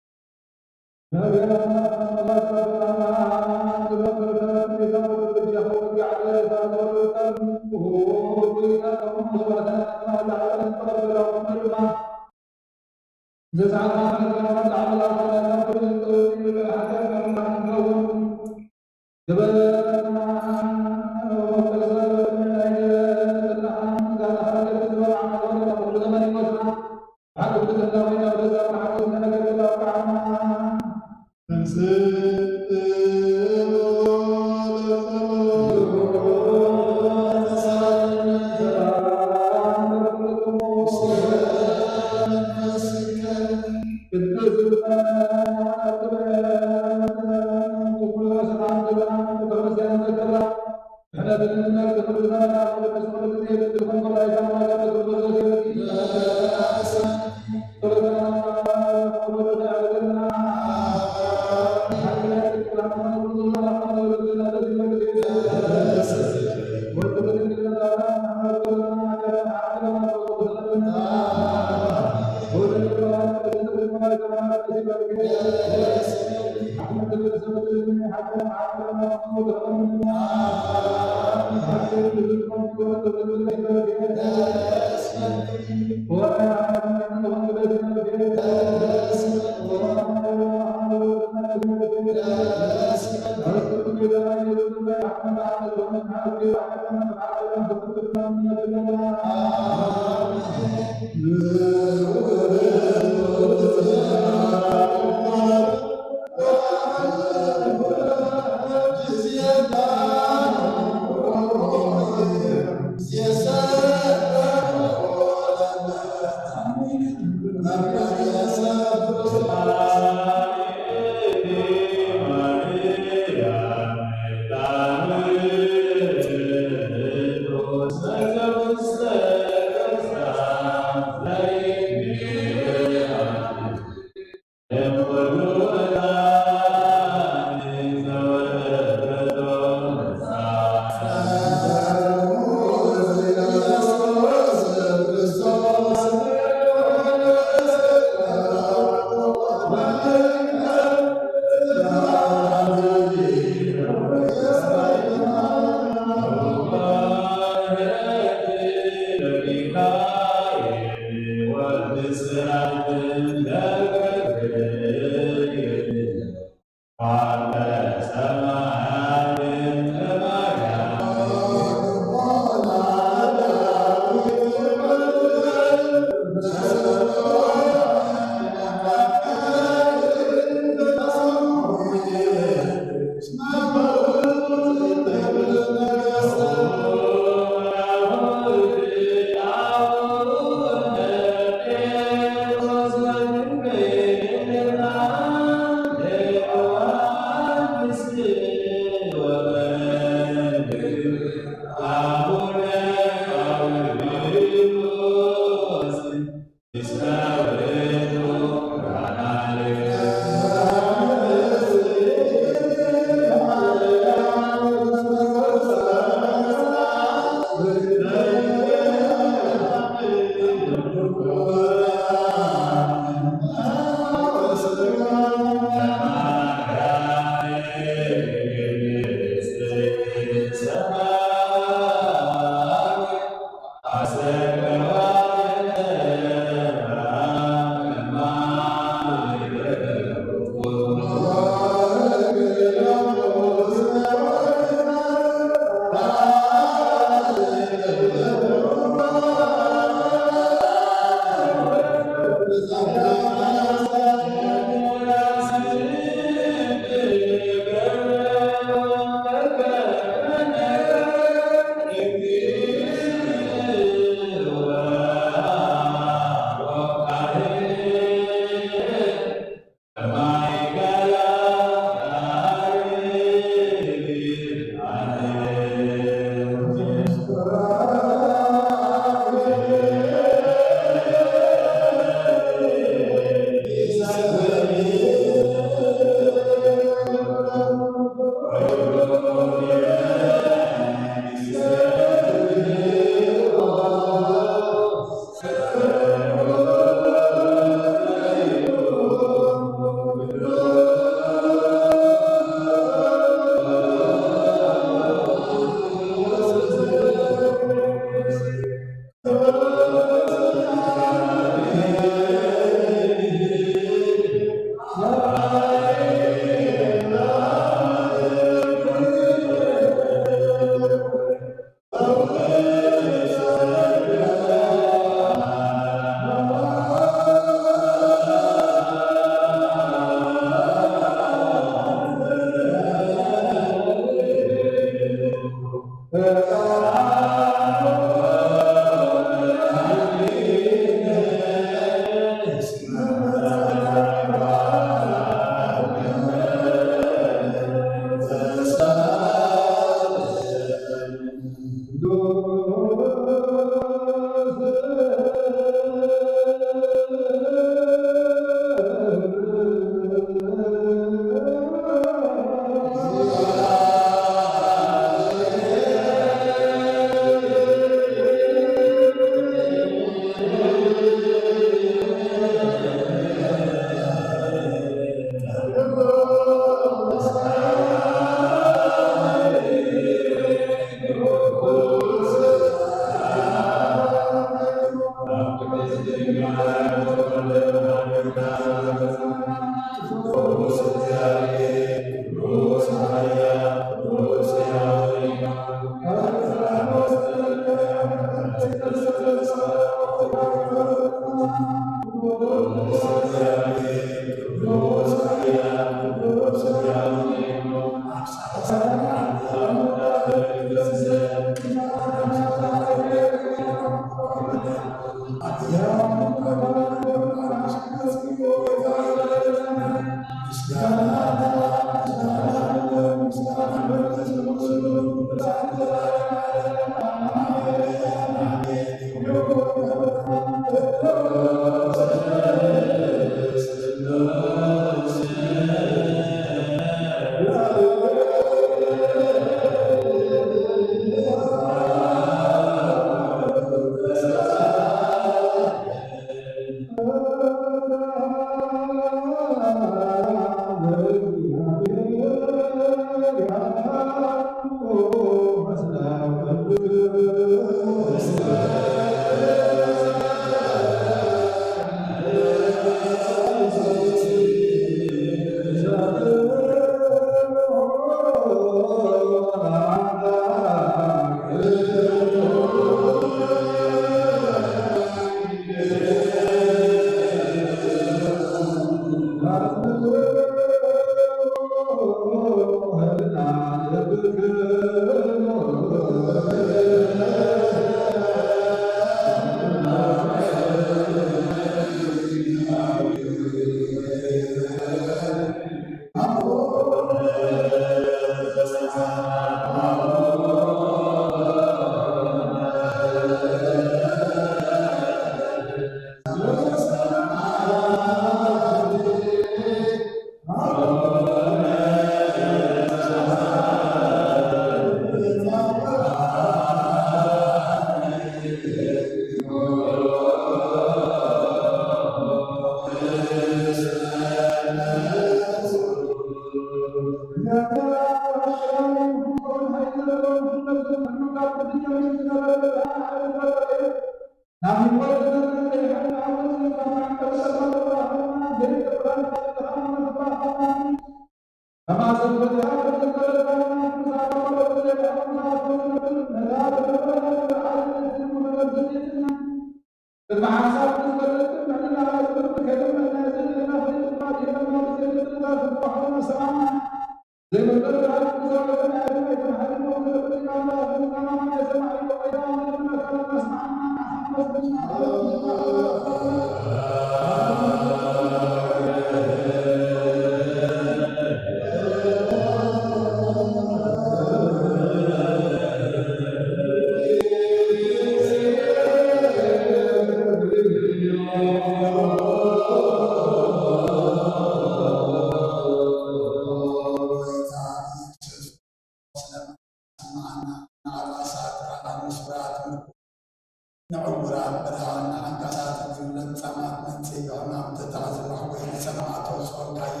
ንዕውራት ብርሃን፣ ንዓንካሳት፣ ንለምጻማት፣ መንጽሂ ብሕማም፣ ተታሕዚ ማሕወይ፣ ንጸማማት ተወስኾልካዮ፣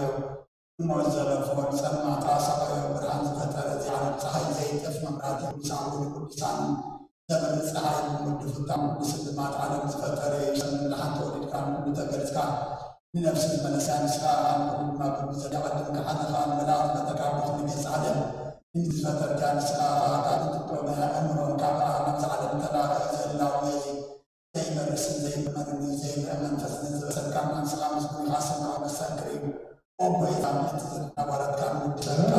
ንሞት ዘለፎ፣ ንጸልማት ኣሳቐዮ፣ ብርሃን ዝፈጠረ፣ እዚ ዓለም ጸሓይ ዘይጠፍ መብራህቲ፣ ቅዱስ ኣቡነ ቅዱሳን ዘመን ጸሓይ፣ ንሙድ ፍታም፣ ንስልማት ዓለም ዝፈጠረ፣ የሱስ ምድሓን ተወሊድካ፣ ንኹሉ ተገልጽካ፣ ንነፍሲ ዝመለሳ ንስኻ ኢኻ፣ ንኹሉ ድማ ብብዘት የቐድም ክሓለኻ፣ ንመላእኽቲ መጠካ ብኹሉ ገጽ ዓለም እንዲ ዝፈጠርካ ንስኻ ኢኻ፣ ካብ እንትትኮነ ኣእምሮን ካብ ኣምላኽ ናብዛ ዓለም ተላእከ፣ እዚ ህላዌ እዚ ዘይበርስን ዘይመርምን እዩ፣ ዘይረአ መንፈስ ነዚ በሰልካ፣ ንስኻ ምስጉን ኢኻ፣ ስምካ መሰክር እዩ። ኦ ጐይታ፣ ነቲ ዘናዋረትካ ንውድሰካ።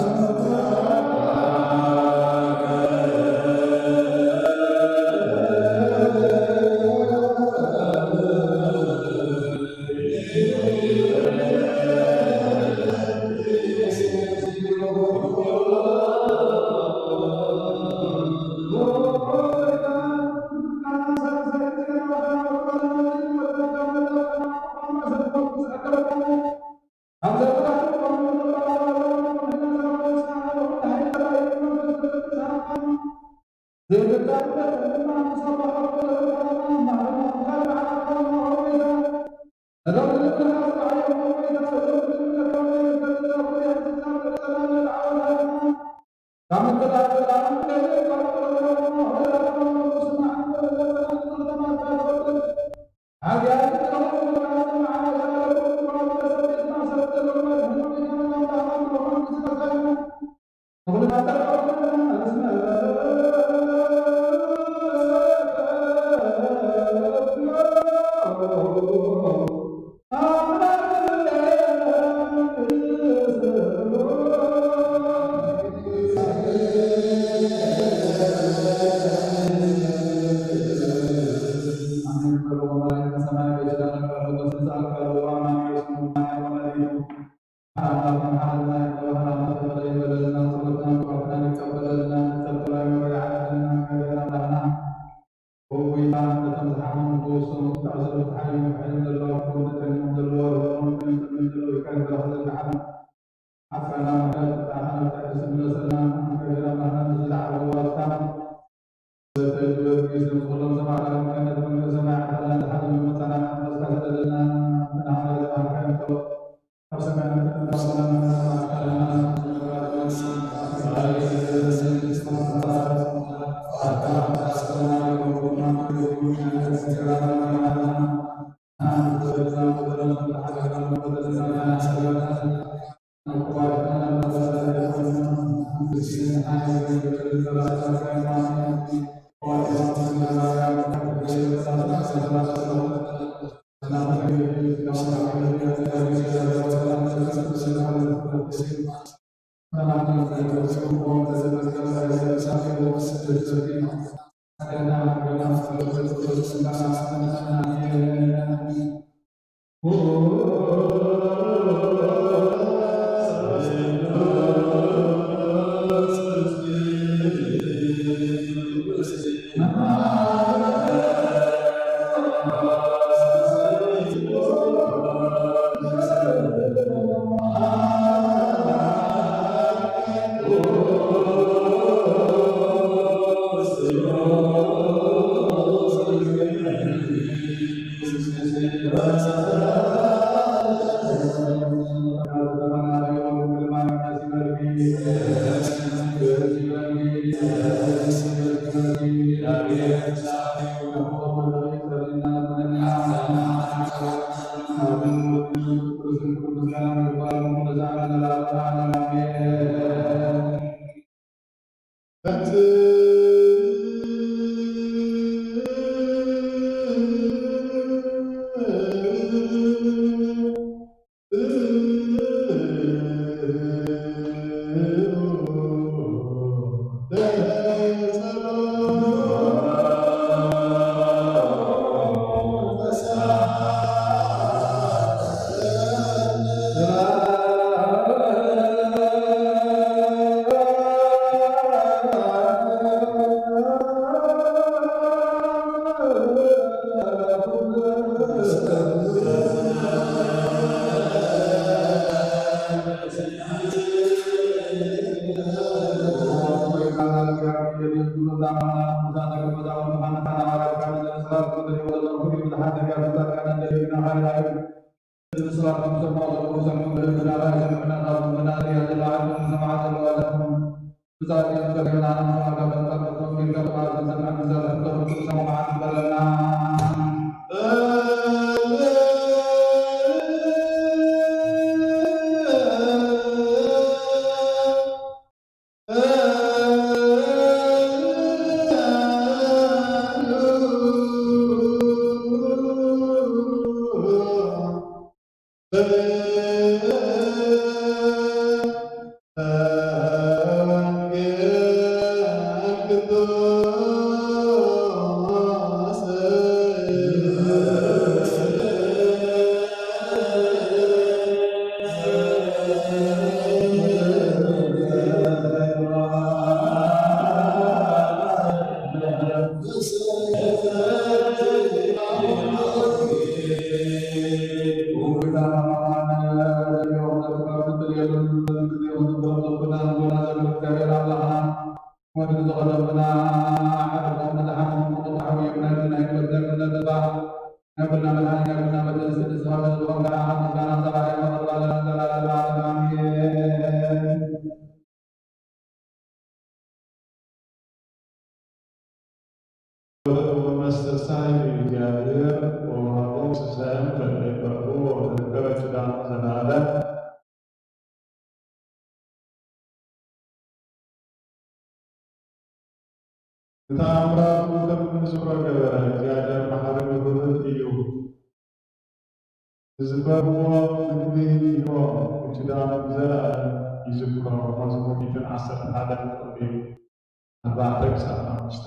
ወመስተሳሂሉ እግዚኣብሔር ወወሃቦ ስሳዮም ለለይፈርዱ ወዘከረ ኪዳኑ ዘለዓለም። ብተኣምራቱ ከም እንዝክሮ ገበረ። እግዚኣብሔር መሓሪ ርህሩህ እዩ። ንዝፈርዎ ምግቢ ይህቦም፣ ንኪዳኑ ንዘለኣለም ይዝክሮ። መዝሙር ሚእትን ዓሰርተ ሓደን ቁጽሪ ኣርባዕተ ክሳብ ሓሙሽተ።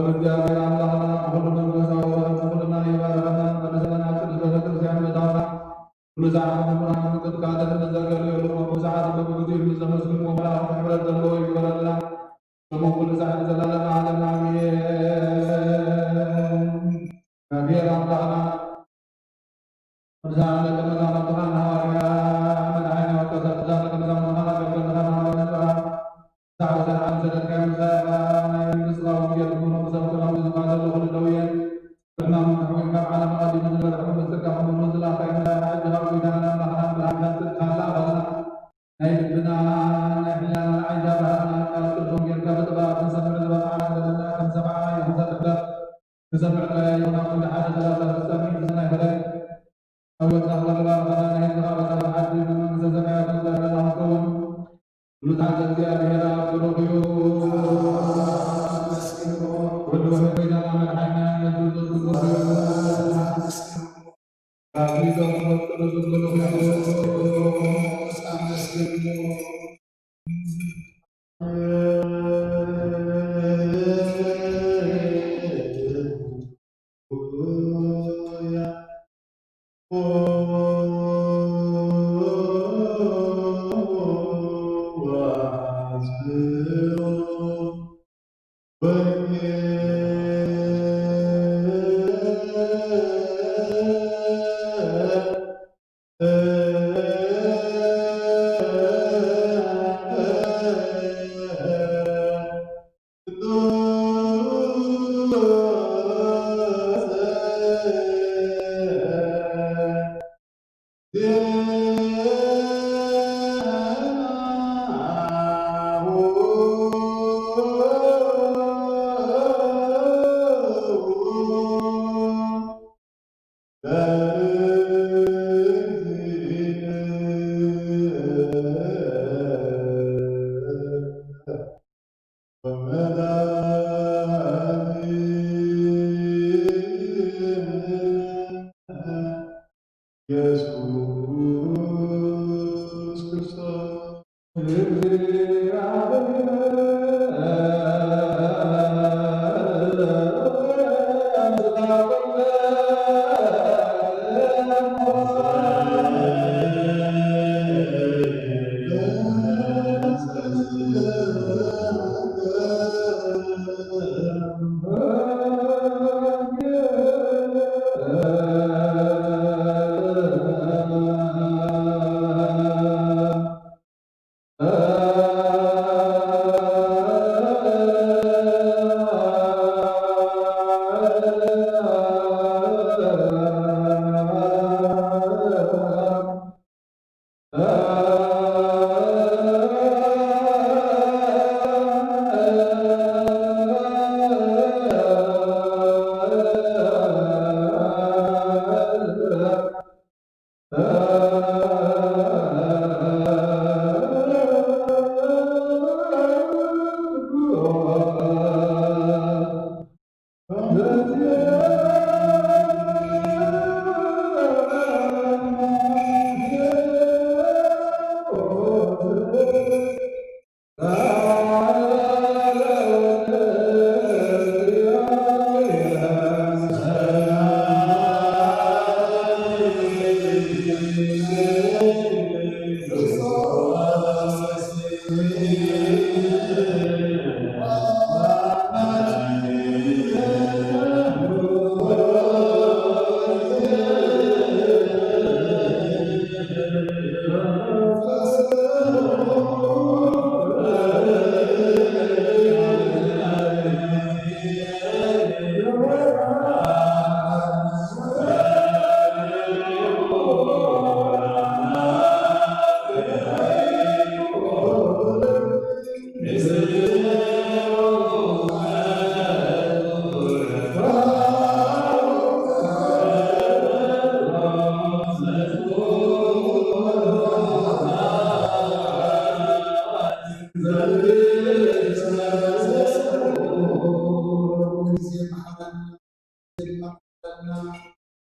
እግዚኣብሔር ኣምላኽና ብኹሉ መንፈሳዊ ውህበት ንኹልና ይባርኸና፣ ቅድስና ኣብ ቅድስተ ቤተክርስትያን ምእታውና፣ ኩሉ ሰዓት ንኹና ምንቅጥቃጥን ንዘገልገሉ፣ ኩሉ ሰዓት በብግዜኡ ንዘመስግንዎ መላእኽቲ ሕብረት ዘለዎ ይግበረልና። ስሙ ኩሉ ሰዓት ንዘለዓለመ ዓለም ኣሜን። እግዚኣብሔር ኣምላኽና ቅዱሳን ደቀ መዛሙርትኻን ሃዋርያ መድሓኒ ወቀሰ ቅዱሳን ደቀ መዛሙርትኻን ኣገልገልትኻን ሃዋርያ ነጥራ ሳዕበ ሰላም ሰደድካዮም ሰላም ናይ መንግስት ወንጌል ዝኾኑ ብሰብከሎም ዝማዘሉ ኩሉ ደውየን ብሕማሙ ተሕዊን ካብ ዓለም ኣቐዲሙ ዝነበረ ሕሙም ዝጸጋኹም ብሙን ዝለኣኻዮ መድሓኒ ሕጂ ካብ ጎይታና ኣምላኽና ብርሃን ከንጽል ካላ ኣባልና ናይ ልብና ናይ ሕሊናና ዓይንታ ብርሃንና ቃል ቅዱስ ወንጌልካ ብጥበብ ክንሰምዕ ዝበቕዓና ዘለና ከም ሰማዕና ይኹን ዘትሕተ ክሰምዕ ጥራይ ይኹን ኣብ ክንዲ ሓደ ሰላሳ ስልሳ ሚእቲ ሰናይ ፍረ ኣወጻ ክበልባ ምዃና ናይ ህዝብኻ በጻብእ ሓድሽ ንመንግስተ ሰማያት ንዛረና ክንከውን ብሉጻት እግዚኣብሔር ኣብ ብሩኽ እዩ። ወዲ ወህድ ጎይታና መድሓኒና ኢየሱስ ክርስቶስ ብሩኽ እዩ። ካብ ሊቶ መንፈስ ቅዱስ ብሩኽ እዩ። ኣመስግንዎ። ኢየሱስ ክርስቶስ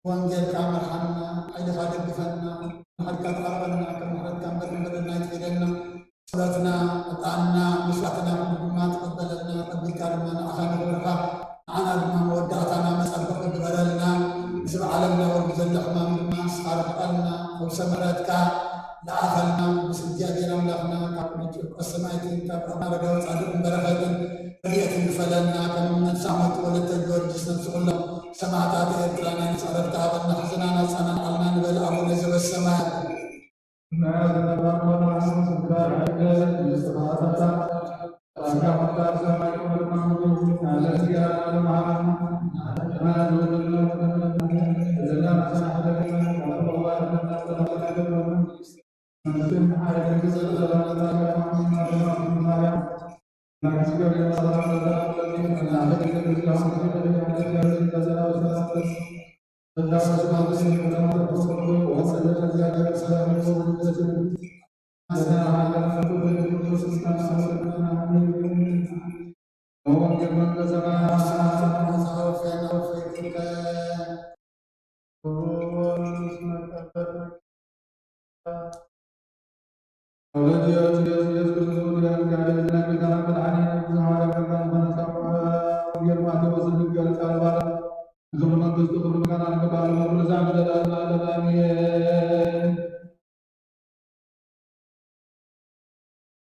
ወንጌልካ መርሓና፣ ሓይልኻ ደግፈና፣ ምሕረትካ ተቓረበልና፣ ከም ምሕረትካ እምበር ንበደልና ኣይትፍረደና። ጸሎትና፣ ዕጣንና፣ መስዋዕትና፣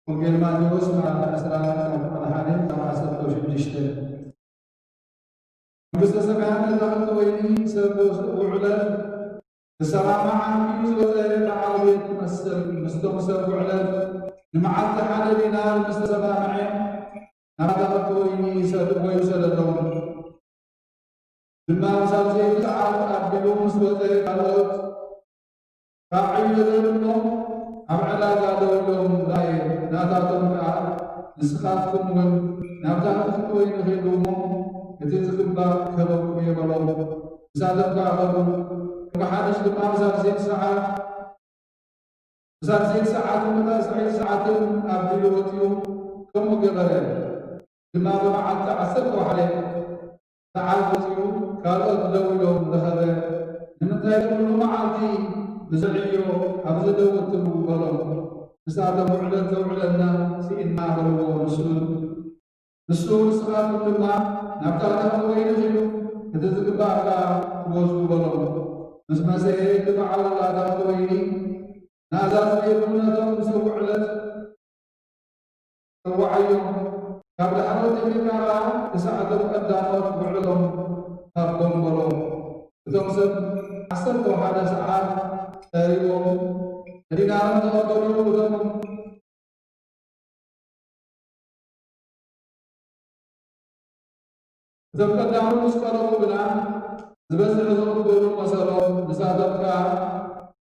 ወንጌል ማቴዎስ ምዕራፍ ዕስራ ካብ ቁጥሪ ሓደ ክሳብ ዓሰርተ ሽዱሽተ። መንግስተ ሰማያት ነዛ ክልተ ወይኒ ሰብ ውዕለት ክሰማማዕ ኣንክዩ ዝወፀ በዓል ቤት ትመስል። ምስቶም ሰብ ውዕለት ንመዓልቲ ሓደ ዲናር ምስ ተሰማምዐ፣ ናብታ ክልተ ወይኒ ይሰድ-፣ ይውሰደሎም። ድማ ክሳብ ዘይብሉ ሰዓት ኣቢሉ ምስ ወፀ፣ ካልኦት ካብ ዕዮ ዘድሎም ኣብ ዕዳጋ ደው ኢሎም ርኣየ። ናታቶም ከኣ፣ "ንስኻትኩም እውን ናብታ ክፍቲ ወይኒ ኺዱ እሞ፣ እቲ ዝግባእ ክህበኩም እየ" በሎም። ንሳቶም ከኣ ኸዱ። ከመሓድሽ ድማ ክሳብ ዘይብሉ ሰዓት ክሳብ ዘይቲ ሰዓትን ንመግዛእቲ ሰዓትን ኣቢሉ ወጺኡ ከምኡ ገበረ። ድማ ብመዓልቲ ዓሰርተ ሓደ ሰዓት ወጺኡ ካልኦት ደው ኢሎም ረኸበ። "ንምንታይ ኩሉ መዓልቲ ብዚ ዕዮ ኣብዚ ደው እትብሉ?" በሎም። ንሳቶም፣ "ውዕለት ዘውዕለና ስኢንና" በልዎ። ንሱ ንሱ፣ "ንስኻትኩም ድማ ናብታ ታኽቲ ወይኒ ኺዱ፣ እቲ ዝግባእ ከኣ ክወስዱ" በሎም። ምስ መሰየ፣ እቲ በዓል እታ ታኽቲ ወይኒ ንኣዛዚ ቤቱ ነቶም ሰብ ውዕለት ጸውዓዮም። ካብ ዳሕሮት ጀሚርካ ከኣ ክሳዕ እቶም ቀዳሞት ውዕሎም ሃቦም በሎም። እቶም ሰብ ዓሰርተ ሓደ ሰዓት ቀሪቦም፣ ዲናሮም ተቐበሉ። እቶም እቶም ቀዳሞት ምስ ቀረቡ ግና፣ ዝበዝሕ ዝቕበሉ መሰሎም። ንሳቶም ከኣ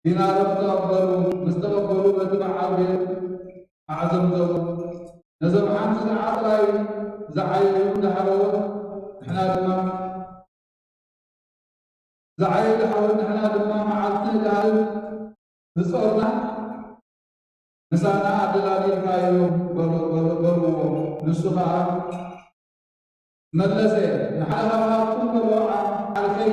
ዲናሮም ተቐበሉ። ምስ ተቐበሉ፣ በቲ በዓል ቤት ኣዕዘምዘሙ። ነዞም ሓንቲ ሰዓት ጥራይ ዝዓየዩ እንዳሓለወት፣ ንሕና ድማ ዝዓየዩ ሓወት፣ ንሕና ድማ መዓልቲ ንጋህድ ዝጾምና ምሳና ኣደላዲልካ እዮም በሉ-፣ በሉ-፣ በልዎ። ንሱ ኸዓ መለሰ፣ "ንሓደ ኻባትኩም በሎ፣ ዓ-፣ ዓርከይ፣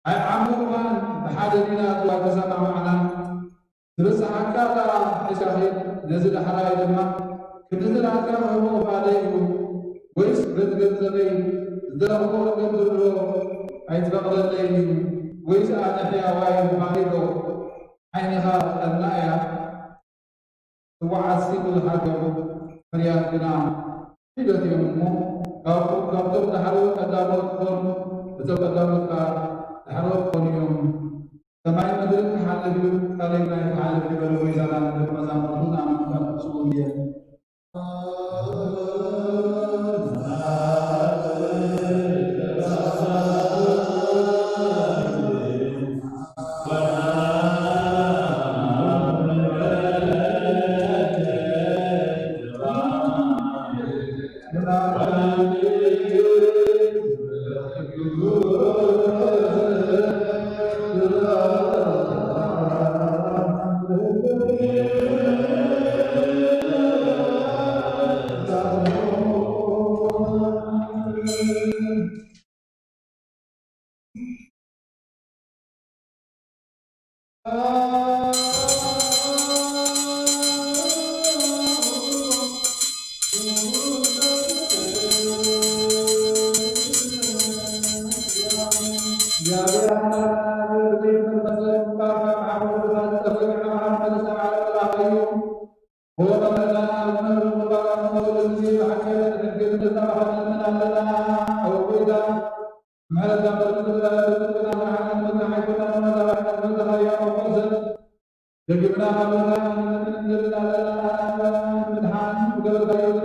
ኣይዓመኹኻን፣ ብሓደ ዲናር እኳ ኣይተሰማማዕናን። ዝበጽሓካ ደኣ ሒዝካ ኺድ፣ ነዚ ዳሕራይ ድማ ክንዲ ናትካ ክህቦ ባደይ እዩ፣ ወይስ በቲ ገንዘበይ ዝደለኽዎ ክገብር ዶ ኣይትፈቕደለይን እዩ? ወይስ ኣነ ሕያዋይ ምዃነይ ዶ ዓይንኻ ትቐንኣ እያ?" ጽዋዓትሲ ብዙሓት እዮም፣ ፍርያት ግና ሒደት እዮም እሞ፣ ካብ-፣ ካብቶም ዳሕረዎት ቀዳሞት ክኾኑ፣ እቶም ቀዳሞት ከኣ ዳሕረዎት ክኾኑ እዮም። ሰማይን ምድርን ክሓልፍ እዩ፣ ቃለይ ግን ኣይክሓልፍን እዩ በለ ጎይታና ንደቀ መዛሙርቱ። ንኣመንታ ቅዱስ ወንጌል።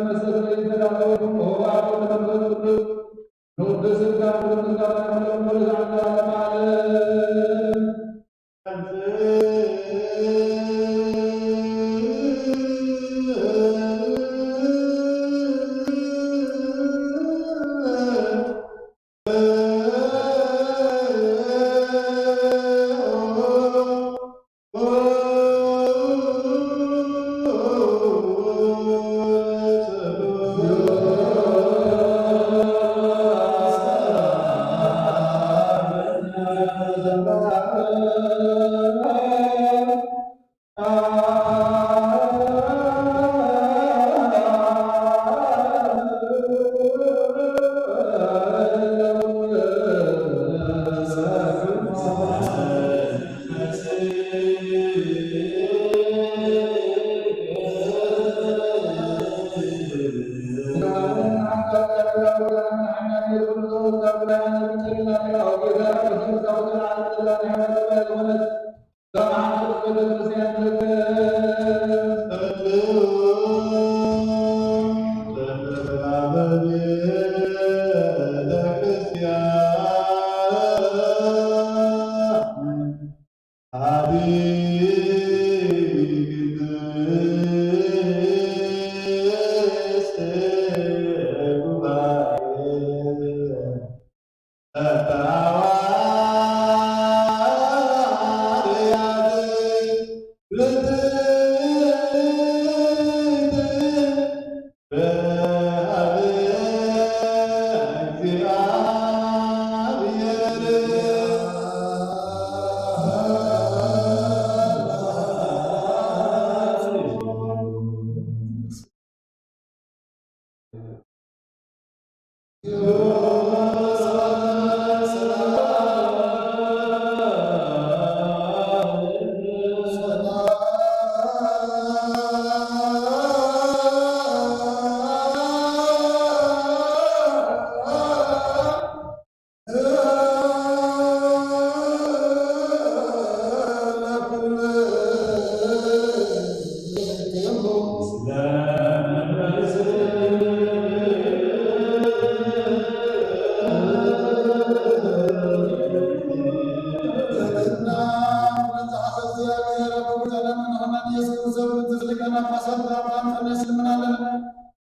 መስተስርይ ተዳለወ። ኦ ኣቦ መንፈስ ቅዱስ፣ ንቅዱስ ስጋህ ምስጋና ይኹን ለዘለዓለመ ዓለም።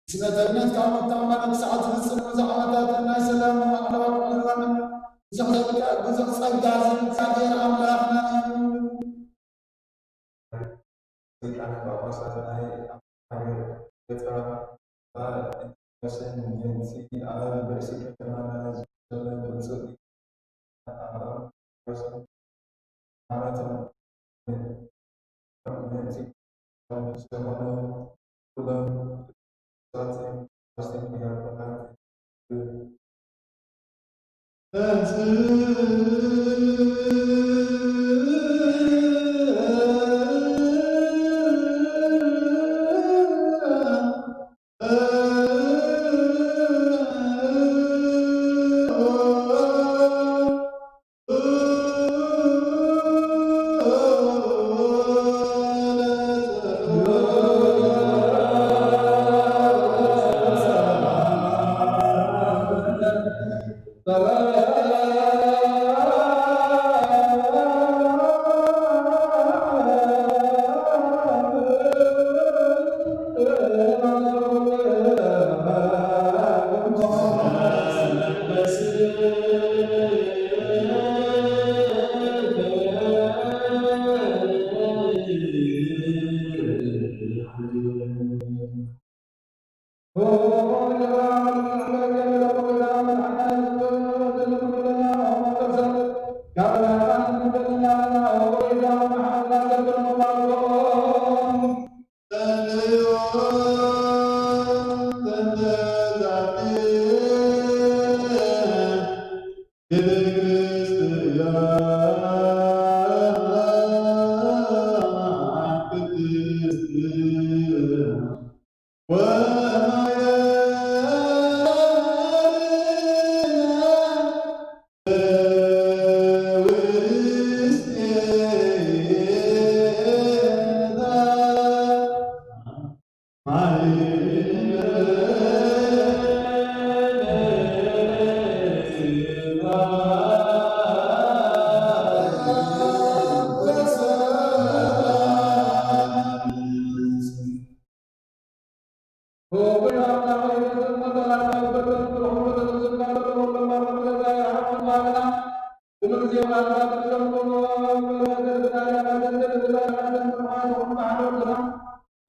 ስለ ተግነት ካብ መተማመኒ ክሳዕ ዝፍጽም፣ እዚ ዓመታት ናይ ሰላምን ማዕረዋት ዕልዋን ብዙሕ ዘብቅዕ ብዙሕ ጸጋ ዝህብ እግዚኣብሔር ኣምላኽና እዩ። ሊቃነ ጳጳሳት ናይ ኣምሃራዊ ገጻ በዓል እንጦንዮስን ምእንቲ ኣብ ርእሲ ከተማና ዘሎ ብፁዕ ሊቀ ጳጳሳት ኩሉ ግዜ ባርካ ክትሸምቶ፣ በረከት ብታይናታትን ብታይናታትን ብርሃን ባሕሮ ድኻ።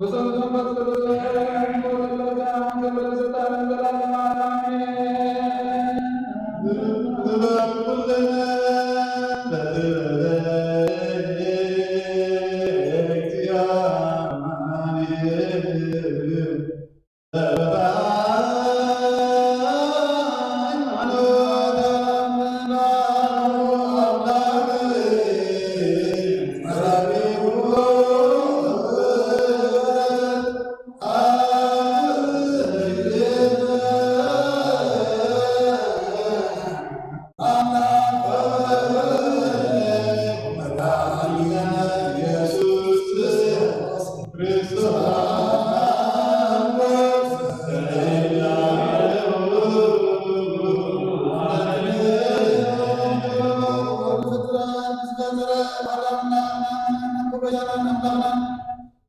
ብሰብ መንፈስ ቅዱስ ሞት ለዛ ክብር ስልጣን ዘለዓለም ኣሜን። ንበብ ኩልነ በጥበበ እግዚኦ ኣሜን።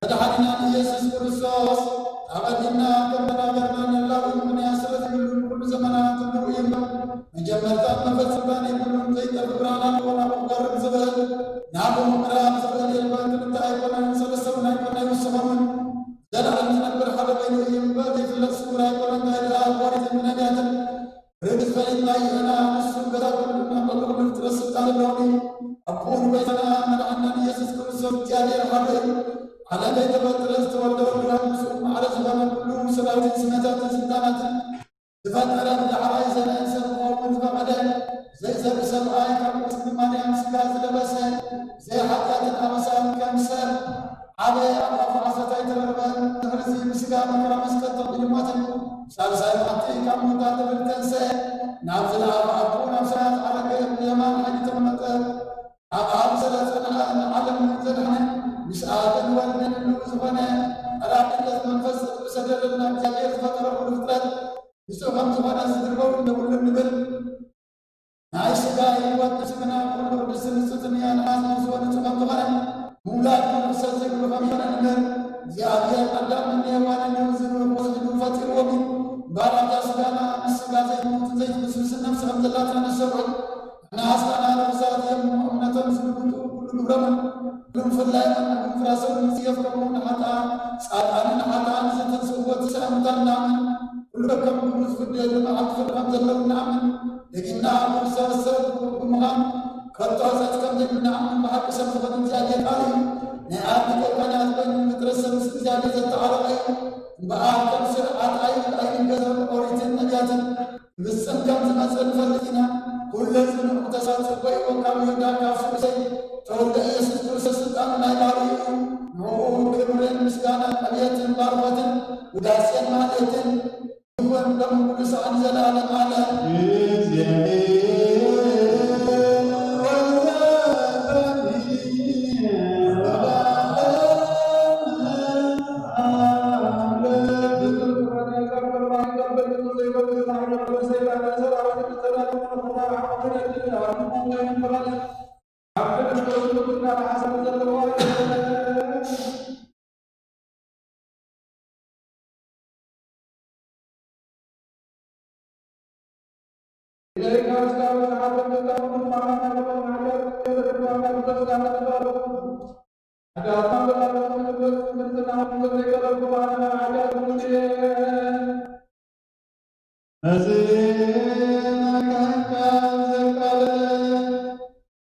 መድሓኒና ኢየሱስ ክርስቶስ ኣቐዲምና ከም ተናገርና ንላዊ ምኽንያት ስለ ዘይብሉ ንኩሉ ዘመናት ንርኢ እምበር መጀመርታን መፈጸምታን የብሉን። ዘይጠፍእ ብርሃን ኣለዎ፣ ናብኡ ክቐርብ ዝኽእል ናብኡ ምቕራብ ዝኽእል የልቦን። ክልተ ኣይኮነን፣ ሰለስተ እውን ኣይኮነ፣ ኣይውስኾምን። ዘለዓለም ዝነብር ሓደ ኮይኑ እዩ እምበር ዘይፍለጥ ስውር ኣይኮነን። እንታይ ደኣ ኦሪትን ነቢያትን ርግጽ ፈሊጥና ኢና። ንሱ ገዛ ኩሉ፣ ናብ ኩሉ ፍጥረት ስልጣን ኣለዎ። ኣቦኡ ንጎይታና መድሓኒናን ኢየሱስ ክርስቶስ እግዚኣብሔር ሓደ እዩ። ዓለም ከይተፈጥረ ዝተወልደ ወልድ ብስኡ ማዕረ ዝኾነ ኩሉ ሰራዊትን ስመታትን ስልጣናትን ዝፈጠረ፣ ብዳሕራይ ዘርኢ ሰብ ክኸውን ዝፈቐደ፣ ዘይዘርኢ ሰብኣይ፣ ካብ ቅድስቲ ማርያም ስጋ ዝለበሰ፣ ዘይሓጢኣትን ኣበሳን ከም ሰብ ዓበየ፣ ኣብ ኣፉ ዓሳት ኣይተረኽበን። ድሕርዚ ብስጋ መከራ መስቀል ተቐቢሉ ሞተ። ሳልሳይ መዓልቲ ካብ ሙታን ተፈልዩ ተንስአ። ናብ ዝለኣኸ ኣቦኡ ናብ ሰማያት ዓረገ። ብየማን ሓይሊ ተቐመጠ። ኣብ ኣብ ስለ ጸንሐ ንዓለም ዘድሓነ፣ ምስ ኣብን ወልድን ህልው ዝኾነ ጳራቅሊጦስ መንፈስ ቅዱስ ሰደደልና። እግዚኣብሔር ዝፈጠረ ኩሉ ፍጥረት ንጹህ ከም ዝኾነ ዝድርበው ንብሉ ንብል። ናይ ስጋ ህይወት ንስግና ኩሉ ቅዱስ ንጹህ እያ። ንሓስ ንስወ ንጹህ ከም ዝኾነ ምውላድ ንርሰት ዘይብሉ ከም ዝኾነ ንብል። እግዚኣብሔር ኣዳምን ሔዋንን ንዝንውሕ ወስዱ ፈጢርዎም እዩ። እምበኣር ኣብዛ ስጋና ምስ ስጋ ዘይትሙትን ዘይትብስብስን ነፍሲ ከም ዘላትና ነስተውዕል። ንሓስታና ርኩሳት እዮም፣ እምነቶም ዝልውጡ ኩሉ ግብሮምን ኩሉ ምፍላዮምን ኩሉ ፍራሶምን ዝጽየፍ፣ ከምኡ ንሓጥኣን ጻድቃንን ንሓጥኣን ዝተንስእዎ ትንሳኤ ሙታን ንኣምን። ኩሉ ከም ግብሩ ዝፍደየሉ መዓልቲ ፍርዲ ከም ዘለዉ ንኣምን። ደጊምና ኣብ ክርስቶስ ሰብ ብምዃን ከቶ ሕጽረት ከም ዘይብሉ ንኣምን። ብሓቂ ሰብ ዝኾነ እግዚኣብሔር ቃል እዩ። ናይ ኣብ ሊቀ ካህናት ኮይኑ ፍጥረት ሰብ ምስ እግዚኣብሔር ዘተዓረቐ እዩ። እምበኣር ከም ስርዓት ኣይሁድ ኣይንገዛም ኦሪትን ነቢያትን ብጽም ከም ዝመጸ ንፈልጥ ኢና። ኩሉ ዝንዑ ተስፋ ጽቡቕ እዩ። ካብ ይሁዳ ካብ ስሉሰይ ተወልደ ኢየሱስ ክርስቶስ ስልጣኑ ናይ ባሕሪ እዩ። ንዕኡ ክብርን ምስጋናን ዕብየትን ባርኾትን ውዳሴን ማህሌትን ይኹን ሎም ቅዱሳን ዘለዓለም ዓለም። መጽሔ ናይ ካህን ቃል ዘቃለለ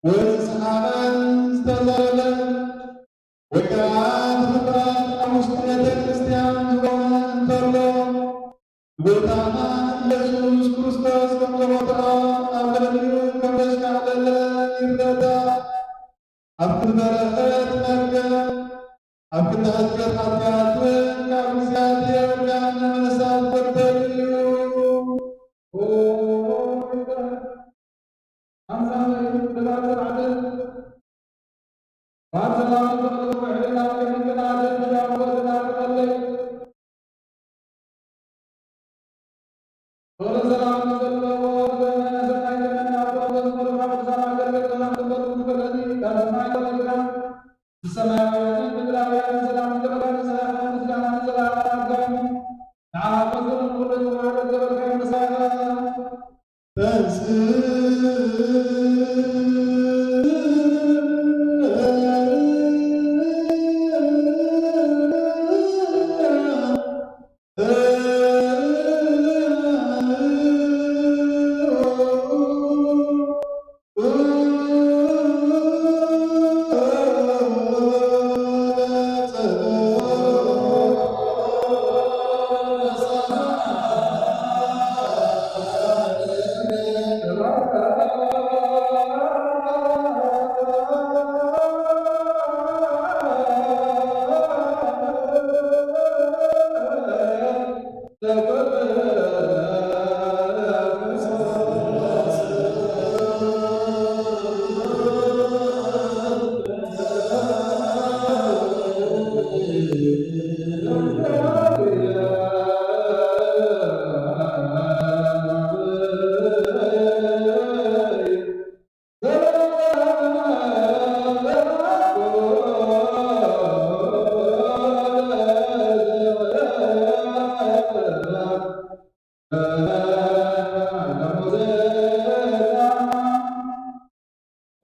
ወይ ዝሰሓቐን ዝተዘረበን ወይ ከዓ እቲ ፍጥረት ኣብ ውሽጢ ቤተ ክርስቲያን ዝኾነ እንተሎ፣ ጎይታና ኢየሱስ ክርስቶስ ከም ዘቦትዖ ኣብ ልዕሊኡ ከም ዘሽካዕለለ ይርደእ። ኣብ ክንዲ በረኸት መርገም፣ ኣብ ክንዲ ሕጽረት ሓጢኣት እውን ካብ እግዚኣብሔር ጋም ንምንሳት ዝግበር እዩ። ሰማያውያንን ምድራውያንን ሰላም ይግበረልካ። ምስጋና ንዘለዓለም ኣጋይኑ ንዓኻ ከመስግን ኩሉ ዝወሃበ ዝገበርካዮ ምሳኻ። በስመ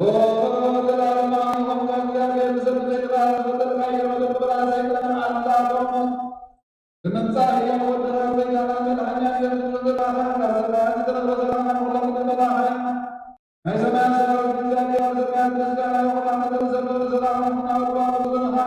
ኦ ዘላለማዊ ዝኾንካ እግዚኣብሔር፣ ብሰንኪ ዘይተባህለ ዝፈጠርካ ይቕረ በል ክብላ ሰይጣን ኣምላኽ ብምምጻእ ህያው ወድኻ ጎይታና መድሓኒና ኢየሱስ ክርስቶስ፣ ካብ ሰማያት ዝተረኽበ ሰላም ንኹሎም ንመላእኽቲ ናይ ሰማያት ሰራዊት እግዚኣብሔር፣ ኣብ ሰማያት ምስጋና ይኹን፣ ኣብ ምድሪ ዘሎ ሰላም ይኹን። ኣብ ኣርባዕቱ ብዝኾንካ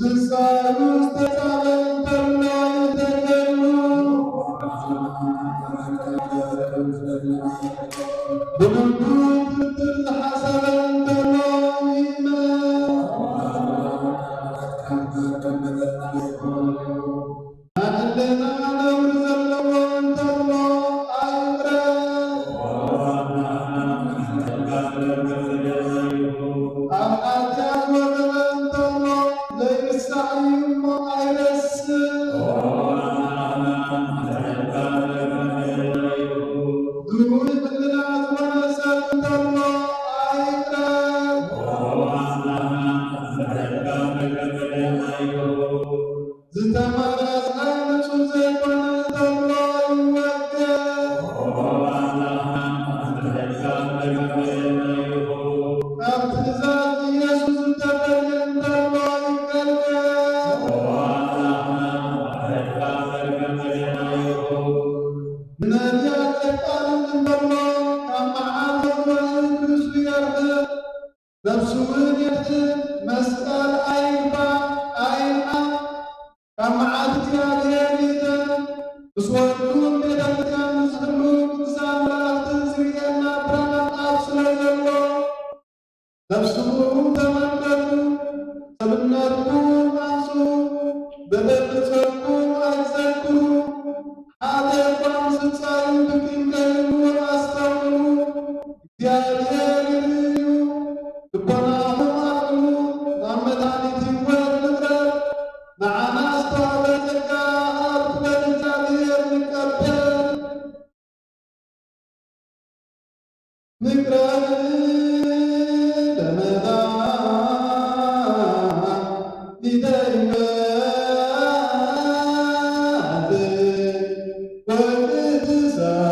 ብሳሉ ዝተጻበ እንተሎ ይተገሉ። ብልቡ ትርትር ዝሓሰበ እንተሎ ይእመን። ናይ ሕልና ነውሪ ዘለዎ እንተሎ ኣይቕረብ። ኣብ ሓጢኣት ወደቐ እንተሎ ዘይርሳዕ እዩ እሞ ኣይረስእ። ድሩይ ሕልና ዝኾነ ሰብ እንተሎ ኣይቕረብ። ዝተመረጸ ንጹህ ዘይኮነ እንተሎ ይወገድ። ካብ ትእዛዝ ኢየሱስ ዝተፈልየ እንተሎ ይቀልበስ። ንነቢያት የቃልል እንተሎ ካብ መዓት ወግዒ ርእሱ የርሕቕ። ነፍሱ እውን የድሕን። መስቀል ኣይግባእ ኣይርሓቕ። ካብ መዓት እግዚኣብሔር ይእተን። ምስ ወዱን ቤተ ክርስቲያን ምስ ህሉ ቅዱሳን መላእኽትን ዝርእየና ብርሃን ኣብ ስለ ዘሎ፣ ነፍስኹም ተመልከቱ፣ ሰብነትኩም ኣንጽሁ፣ በደል ብጾትኩም ኣይትዘክሩ። ሓደ እኳ ምስጻዩ ብኪንከይኑ ኣስተውዕሉ። እግዚኣብሔር ይርኢ እዩ። ልቦናኹም ኣቕኑ፣ ናብ መድኃኒት ሕይወት ንቕረብ። ንዓና ዝተዋህበ ጸጋ ኣብ ጥበብ እግዚኣብሔር ንቀበል። ንቅረብ ለመድኃኒተ ሕይወት ወቅድሳት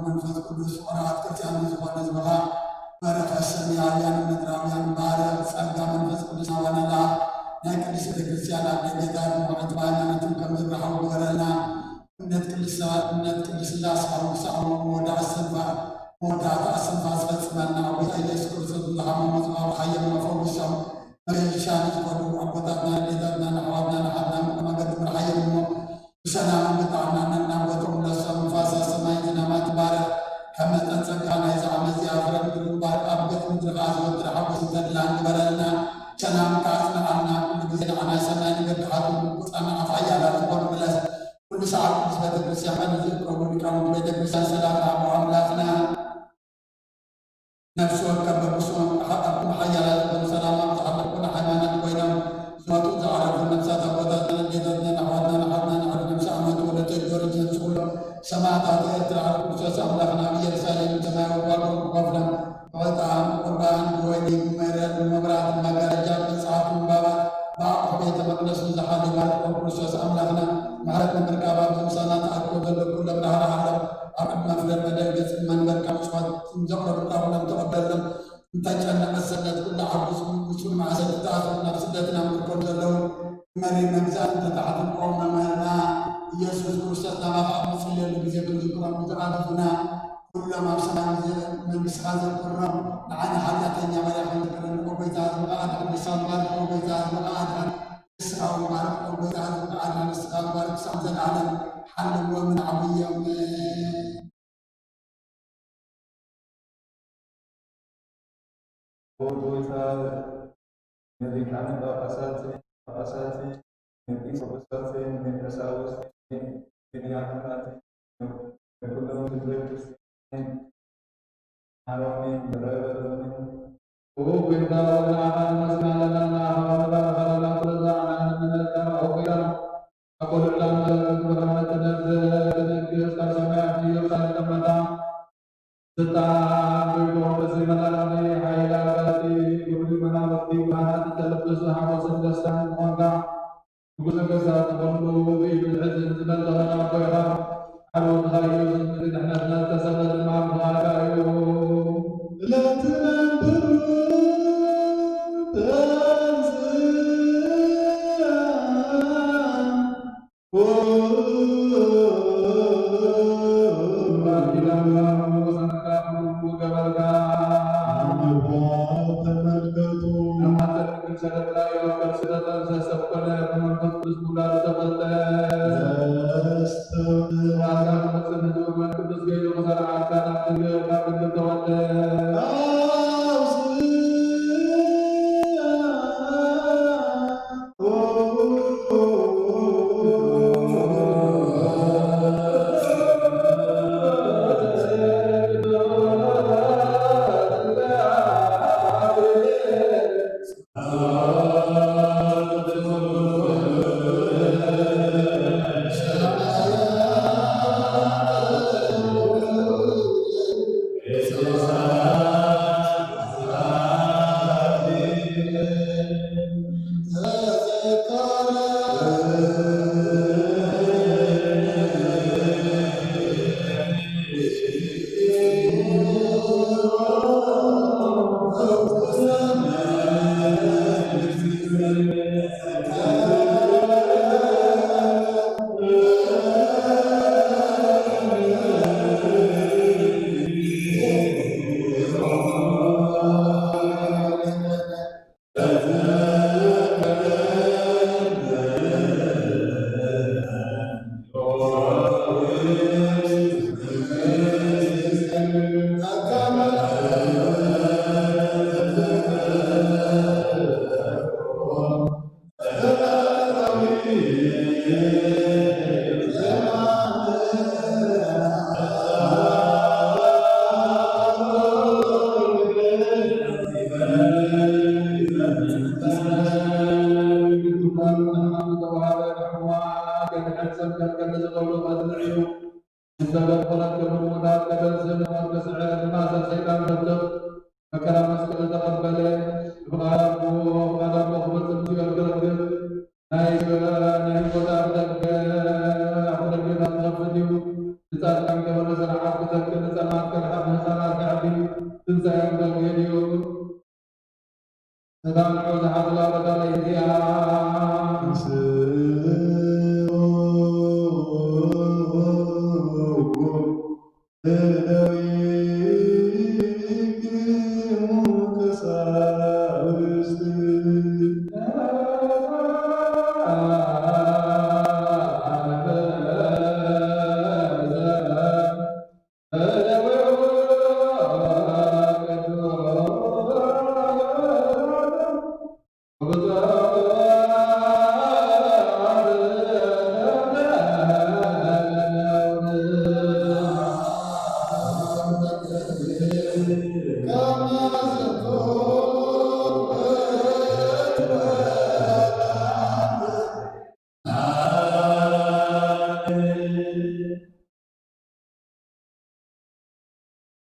መንፈስ ቅዱስ ፍቕራት ክርስቲያን ዝኾነ ዝበኻ በረኸት ሰማያውያን ምድራውያን ባርኽ ጸጋ መንፈስ ቅዱስ ናባና ለኣኽ። ናይ ቅድስት ቤተ ክርስቲያን ኣደገታት ምኹዓት ብሃይማኖትም ከም ዝረኸቡ ግበረልና። እምነት ቅድስና እምነት ቅድስና ስጋውን ክሳዕ መወዳእታ እስትንፋ መወዳእታ እስትንፋስ ፈጽመልና። ጎይታ ኢየሱስ ክርስቶስ ዝሓመሙ ዝባቡ ሓየም መፈውሶም መገሻ ንዝኸዱ ኣቦታትና ኣዴታትና ንኣሕዋትና ንሓትና መገዲ ምርሓየም እሞ ብሰላምን ብጥዕናን እናንጎቶም ለሶም ንፋሳ ሰማይ ዝናማት ባርኽ። ከም መጠን ጸጋ ናይዚ ዓመት እዚኣ ፍረ ምድሪ ባርኽ ኣብ ገጽ ምድሪ ከኣ ዘወትር ሓጎስን ተድላን ግበረልና። ሰላም ከኣ ጽንዓልና ኩሉ ግዜ ንዓና ሰናይ ነገር ክሓቱ ብቁጻና ኣፍ ሓያላት ዝኾኑ ምለስ። ኩሉ ሰዓት ቅድስት ቤተ ክርስቲያን ዝእከቡ ሊቃውንቲ ቤተ ክርስቲያን ሰላም ንኣቦ ኣምላኽና። ነፍሲ ወከፍ በብስሞም ኣብ ኩሉ ሓያላት ዝኾኑ ሰላም ኣብ ዝሓለፍኩና ሃይማኖት ኮይኖም ዝመጡ ዝዓረፉ ነፍሳት ኣቦታትና ኣዴታትና ኣሕዋትና ኣሓትና ንዓዱ ነፍሲ ኣማት ወለተ ጊዮርጊስ ዘንስኡሎም ሰማዕታት ኤርትራ ኣብ ክርስቶስ ኣምላኽና ኣብ ኢየሩሳሌም ሰማያዊ ዋጋኦም ክኸፍሎም ብዕጣን ቁርባን ብወይኒ ብመረ ብመብራት መጋረጃ መጽሓፍ ምንባባት ብኣቑሑ ቤተ መቅደስ ንዝሓሊ ባርኮ ክርስቶስ ኣምላኽና ምሕረት ንምርካብ ኣብዚ ምሳና ተኣኪቦም ዘለዉ ኩሎም ራህራሃሎም ኣብ ቅድመ ፍረ በደል ገጽ መንበርካ ምጽዋት ዘቕረቡልካ ኩሎም ተቐበሎም። እንተጨነቐ ሰነት ኩሉ ዓጉስ ውሱን ማእሰር ተኣስሩ ናብ ስደትና ምርኮም ዘለዉ መሪ መግዛእቲ ተታሕትልቆም መምህርና ኢየሱስ ክርስቶስ ናባኻ ኣብ ንጽልየሉ ግዜ ክንዝክሮም ብዝኣቱና ኩሎም ኣብ ሰማይ መንግስትኻ ዘክሮም ንዓና ሓጢኣተኛ ባርያ ክንዝክረን ኦ ጎይታ ዝበቓ ኣድሕን ንስኻ ምባል ኦ ጎይታ ዝበቓ ኣድሕን ንስኻ ምባል ኦ ጎይታ ዝበቓ ኣድሕን ንስኻ ምባል ክሳብ ዘለዓለም ሓልዎም ንዓብዮም። ክቡር ጎይታ፣ ንሊቃነ ጳጳሳት፣ ጳጳሳት፣ ንኤጲስቆጶሳት፣ ንቀሳውስት፣ ንዲያቆናት፣ ንኩሎም ህዝበ ክርስቲያን ሓሮኒ ይቕረ በሉኒ። ክቡር ጎይታ፣ ንዓኻ ነመስግን ኣለና፣ ንዓኻ ንባርኽ ኣለና፣ ስለዚ ኣና ንመነካ፣ ኦ ጎይታ፣ ኣቆልላ መለክት ብርሃነ ትነብር ትነግስ፣ ካብ ሰማያት ኢየሩሳሌም ተመታ። ስልጣን ጎይቶም በዚ መላእኽቲ ሓይሊ ኣጋንንቲ፣ ኩሉ መናፍስቲ ብርሃናት ተለብስ፣ ሓጎስን ደስታን ዝኾንካ፣ ንጉስ ነገስታት ዝኾንኩ፣ ብኢዱ ዝሕዝን ዝመልኽን ኣቦ ኢኻ። ሓልዮትኻ እዩ፣ እዚ ምድሪ ድሕነትና ዝተሰጠ ድማ ብኻልካ እዩ። ለትነብር ተንሥእ ተመልከቱ። ሰብ ኮነ፣ ብመንፈስ ቅዱስ ምውላዱ ተፈልጠ። ኣካል ክፍጽም ህዝቡ መን ቅዱስ ገይሩ ክሰርዓልካ ናብ ድንግል፣ ካብ ድንግል ተወልደ። ዝተበልበለት ገመድ ሞት ኣብ ገደል ዘንዋር ተስዐ፣ ብማእሰር ሰይጣን ዘብጥቕ መከራ መስቀል ተቐበለ። ብፍቓድ ኣቦ፣ ፍቓድ ኣቦ ክፈጽም ዝገርግር ግን ናይ ናይ ቦታ ኣፍደገ ኣፍደገታት ክኸፍት እዩ። ንጻድቃን ገበረ ስርዓት ክተክእ፣ ንጸማት ከድሕን፣ ንህጻናት ከዕቢ፣ ትንሳኤ ክገልግል እዩ። እታ ንዑ ዝሓዝላ በታ ለይቲ እያ።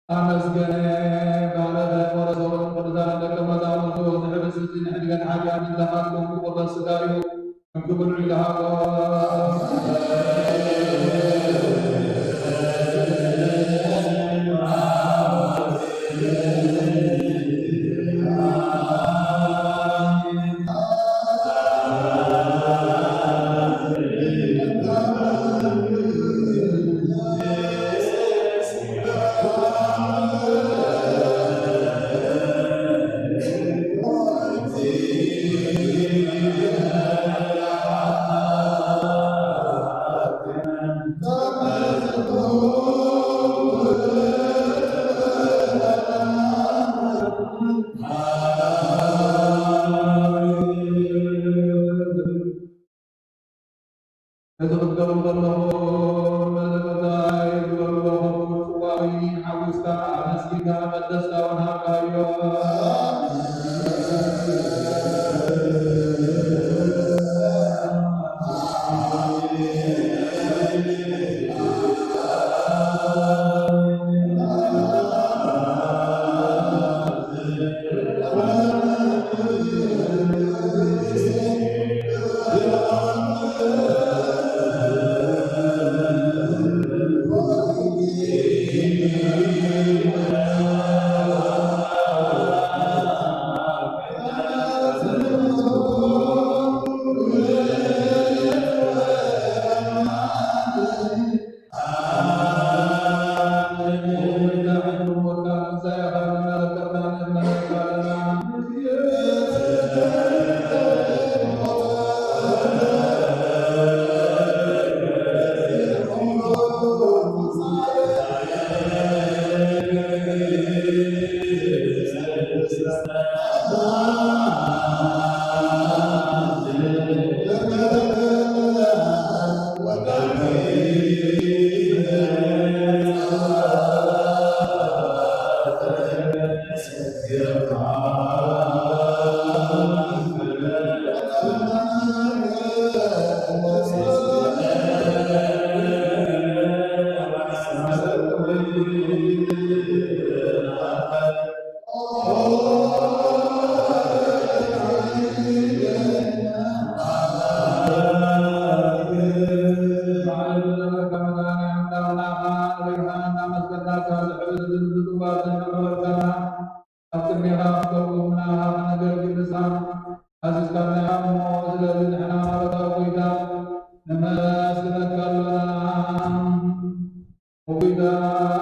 ኣመስገነ ባረከ ወረሰ ቅዱሳን ደቀ መዛሙርቱ ዝሕብስ እዚ ንሕድገት ሓጢኣት እንተኻትኩም ክቑረስ ስጋ እዩ። እንክብሉ ይልሃቦ። እዚ ክትገብሩ ከለኹም፣ እዚ መታይ ግበርዎ፣ ከምኡ ጽዋ ወይኒ ሓዊስካ፣ ኣመስጊንካ፣ ቀደስካ ወሃብካዮ።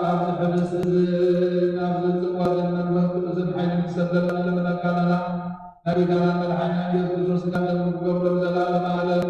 ኣብዚ ሕብስ እዚ ኣብዚ ጽዋ እዚ መንፈስ ቅዱስን ሓይልን ክሰደልና ንለምነካ ኣለና። ናይ ጎይታና መድሓኒና ኢየሱስ ክርስቶስ ስጋን ደሙን ክገብሮ ንዘለኣለመ ዓለም።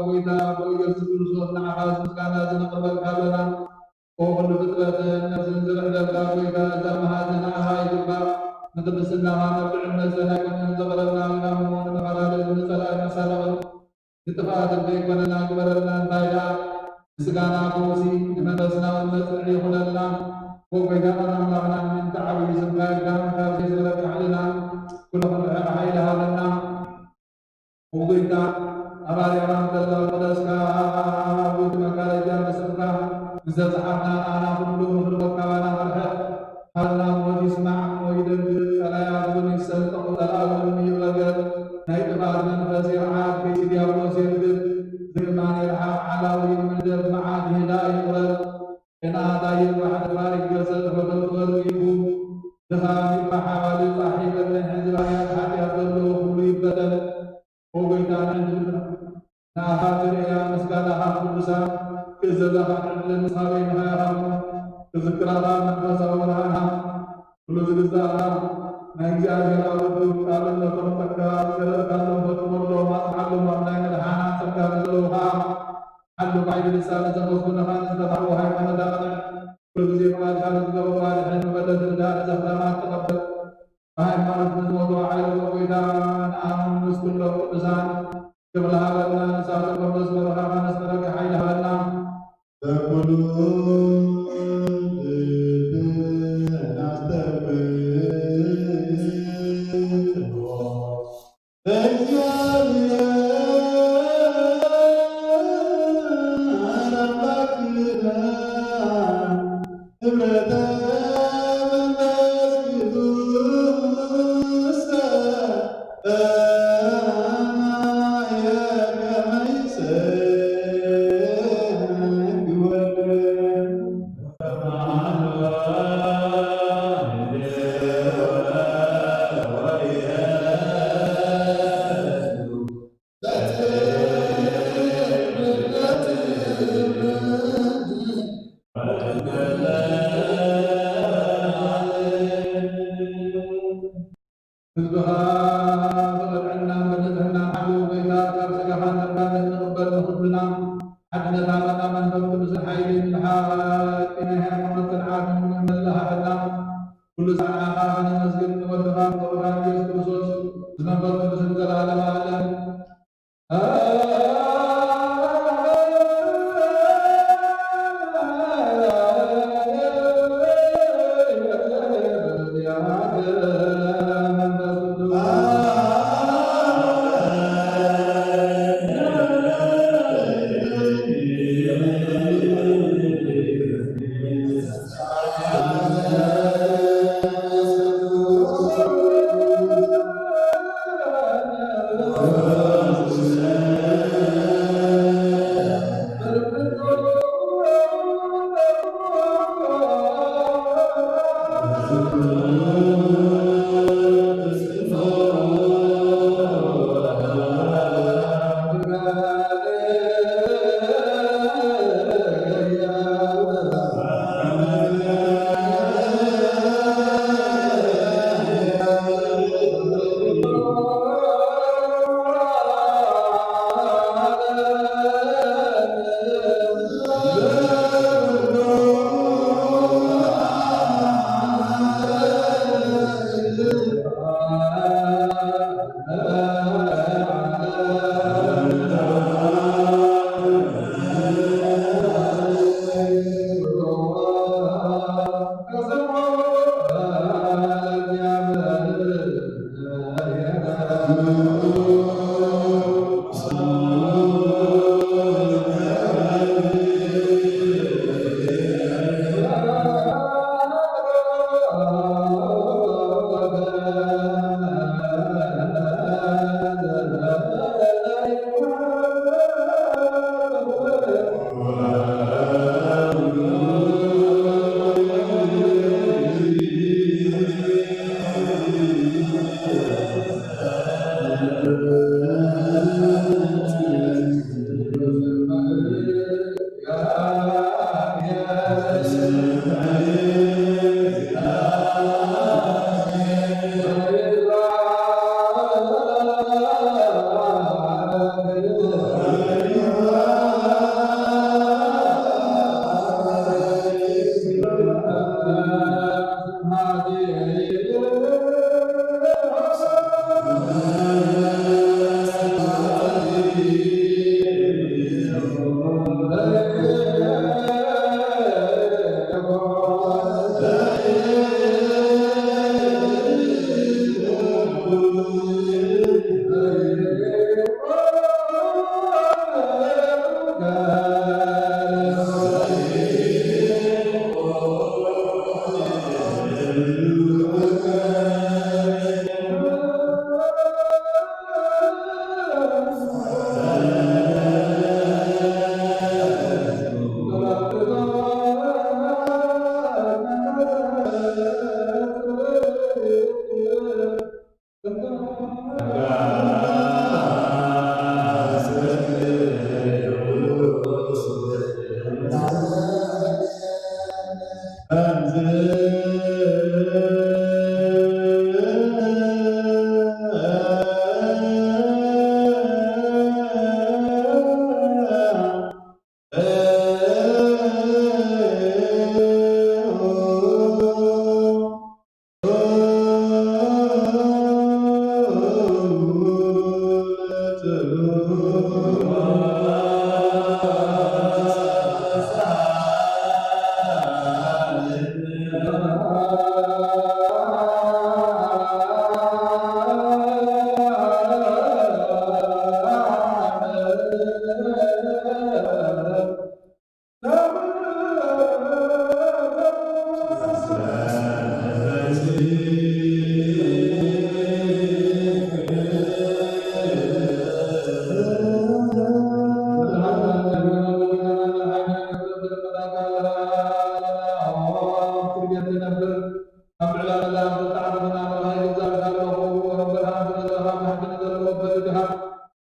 ጎይታ ኢየሱስ ክርስቶስ ንዓኻ ምስጋና ዝነቕርበልካ ኣለና። ኦ ኩሉ ፍጥረት ነፍስን ዝርዕደልካ ጎይታ፣ እዛ መሃዚ ንዓኻ ይግባእ። ንቅድስናኻ መብልዕን መስተን ኣይኮነን ዘቕረብና፣ ንጋሞ ንመፈላለን ንጸላኢ መሳለቕን ንጥፍኣትን ከይኮነና ግበረልና። እንታይ ደኣ ንስጋና ፈውሲ፣ ንመንፈስና እውን መጽንዒ ይኹነልና። ኦ ጎይታናን ኣምላኽናን፣ ምእንቲ ዓብዪ ስምካ ይርዳን ካብ ዘይዝረብ ካሕልና ኩሉ ክንርሕቕ ሓይሊ ሃበና። ወጎይታ፣ ኣብ ኣርያም እንከሎ ፈለስካ፣ ኣብ ቤት መጋረጃ ምስልካ ንዘጽሓፍና ንኣና ኩሉ ምኽሪ ወካባና መርሕቕ። ሓልና ሞት ይስማዕ እሞ ይደንግጽ፣ ቀላያት እውን ይሰንጠቑ፣ ጸላኢ እውን ይውረገር። ናይ ጥፍኣት መንፈስ ይርዓድ፣ ከይሲ ዲያብሎስ ይርግፍ፣ ዝግማን ይርሓቕ፣ ሓላዊ ይምደብ፣ መዓት ይህዳእ ይቑረጽ። ቅንኣት ኣይርባሕ፣ ድኻም ይገሰጽ፣ ፈተውቲ ወርቂ ይኩን። ድኻም ይርባሕ፣ ኣባል ጻሒ ይበልሕ፣ ሕዚ ባህርያት ሓጢኣት ዘለዎ ኩሉ ይበተን። ኦ ጎይታ፣ ንሕና ንኣኻ ክርእያ፣ ምስጋናኻ ቅዱሳን ክእዘዛ ካብ ዕድለ ንስኻ በይንኻ ኢኻ እሞ፣ ክዝክራኻ መንፈሳዊ ብርሃንካ ኩሉ ዝግዛእካ፣ ናይ እግዚኣብሔር ኣብ ውዱድ ቃል እምነቶም ጸጋ ዝገበርካሎም፣ ፈጽመሎም፣ ኣጽንዓሎም፣ ኣብ ናይ ምድሓና ጸጋ ንዘለዉ ኸኣ፣ ሓሉ ባዕሉ ልሳነ ዘመስግኑኻ፣ ንዝተባህሉ ሃይማኖት ኣቕንዕ። ኩሉ ግዜ ቅባልካ ንዝገበሩ ኣድሕን፣ መበለት ርዳእ ንዘኽራማት ተቐበል። ብሃይማኖት ንዝሞቱ ኣዕርጎ ጎይታ፣ ንኣምን ምስ ኩሎም ቅዱሳን ክብሪ ሃበና። ንሳቶም በብመስመርካ ከነስተበርክ ሓይሊ ሃበና። በኩሉ ልብና ነስተብህሎ። ህዝብኻ ብቕንዕናን ብንጽህናን ሓልው። ጎይታ፣ ካብ ስጋኻን ደምካን ንቕበል ንኹልና ሓድነት ኣባና መንፈስ ቅዱስን ሓይልን ብሓቂ ናይ ሃይማኖት ጽንዓትን መላእ ሃበና። ኩሉ ሰዓት ንዓኻ ከነመስግን ንወድኻ ንቆርባን ኢየሱስ ክርስቶስ ምስ መንፈስ ቅዱስን ንዘለዓለመ ዓለም።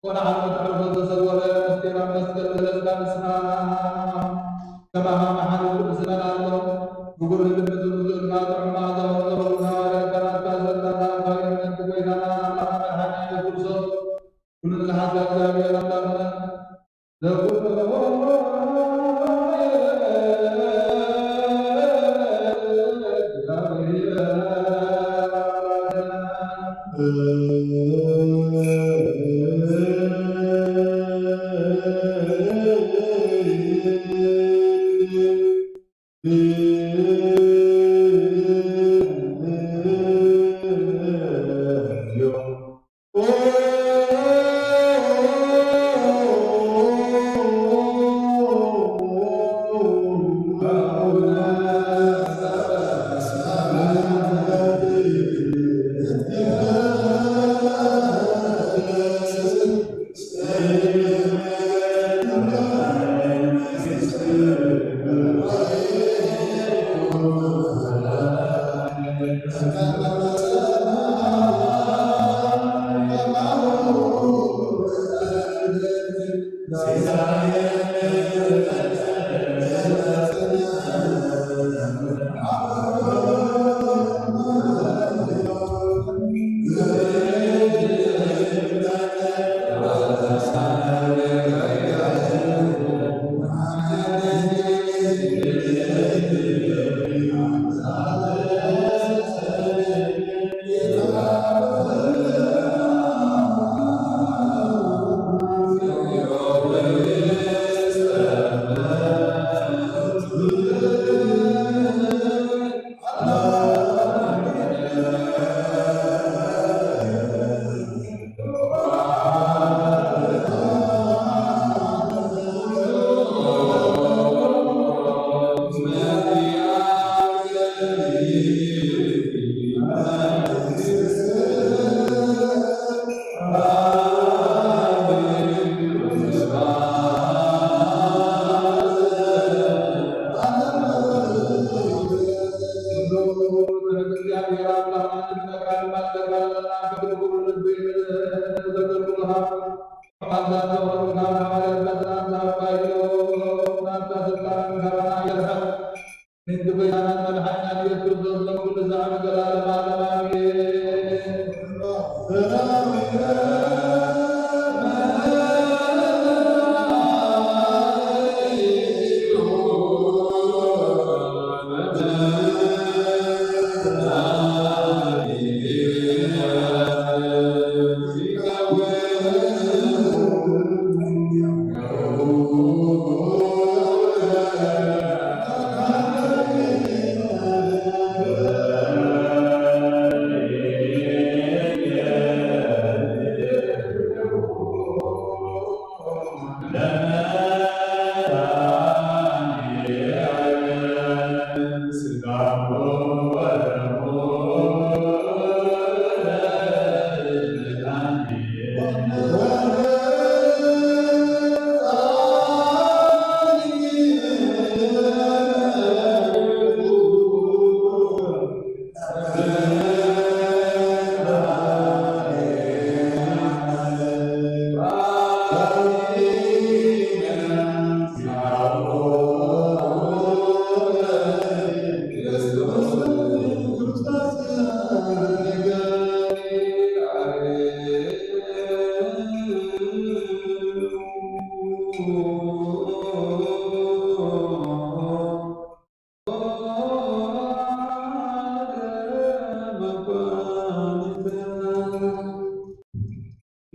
ኮነ ዓመት ዕረፈት ዘሰወረ ምስጢር ኣብ መስቀል ገለጽካ ንስኻ። ከማኻ መሓሪ ቅዱስ መን ኣሎ? ብጉርህ ልቢ ዝብዙ ኢልካ ጥዑም መኣዛ ወዘበሉና ወረድካ ናትካ ዘላታ እኳ የመንቲ ጎይታና ኣምላኽና መድሓኒና የሱስ ክርስቶስ ኩሉ ዝሓዛ እግዚኣብሔር ኣምላኽና ለኩሉ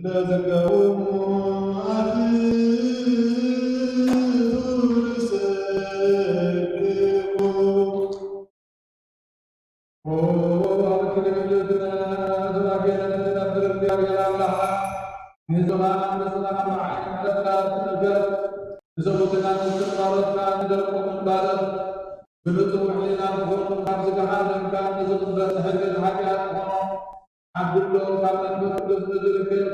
ለዘገቡ ኣትቱ ንሰግድ። ኦ፣ ኣብ ክንዲ ምልክትና ተባርከና ንነብር እግዚኣብሔር ኣምላኽ፣ ንህዝብኻ ኣንበስኻ ብዓይኒ ምሕረትካ ትመልከት፣ ንሰብኡትና ንስድራቤትና ንደቆምን ባርኽ። ብንጹህ ውሕልና ዝኾኑ ካብ ዝገሓር ደምካ ንዝቕበል ሕግን ሓጢኣት ዝኾኑ ዓብድሎም ካብ መንፈስ ቅዱስ ንዝርከብ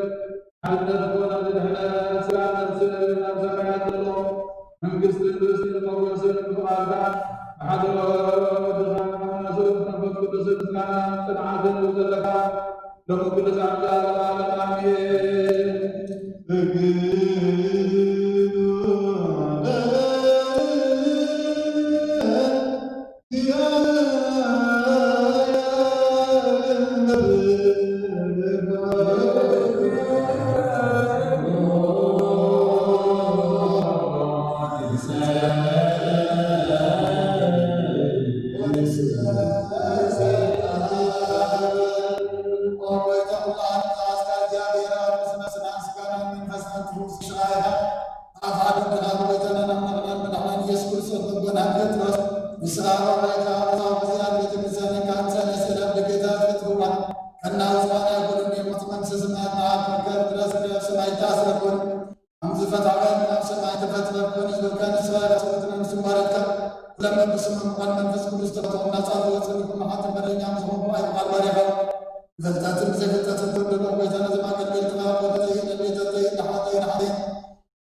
ሓድነት ኮነ ዝድሕነ ስጋ ነፍሲ ናብ ሰማያት ዘሎ መንግስትን ርስትን መወርስን ብፍቓድካ ብሓደ ወድኻ መንፈስ ቅዱስ ምስጋና ጽንዓትን ዘለካ ሎሚ ኩሉ ሰዓት ዘኣለማለም ኣሜን።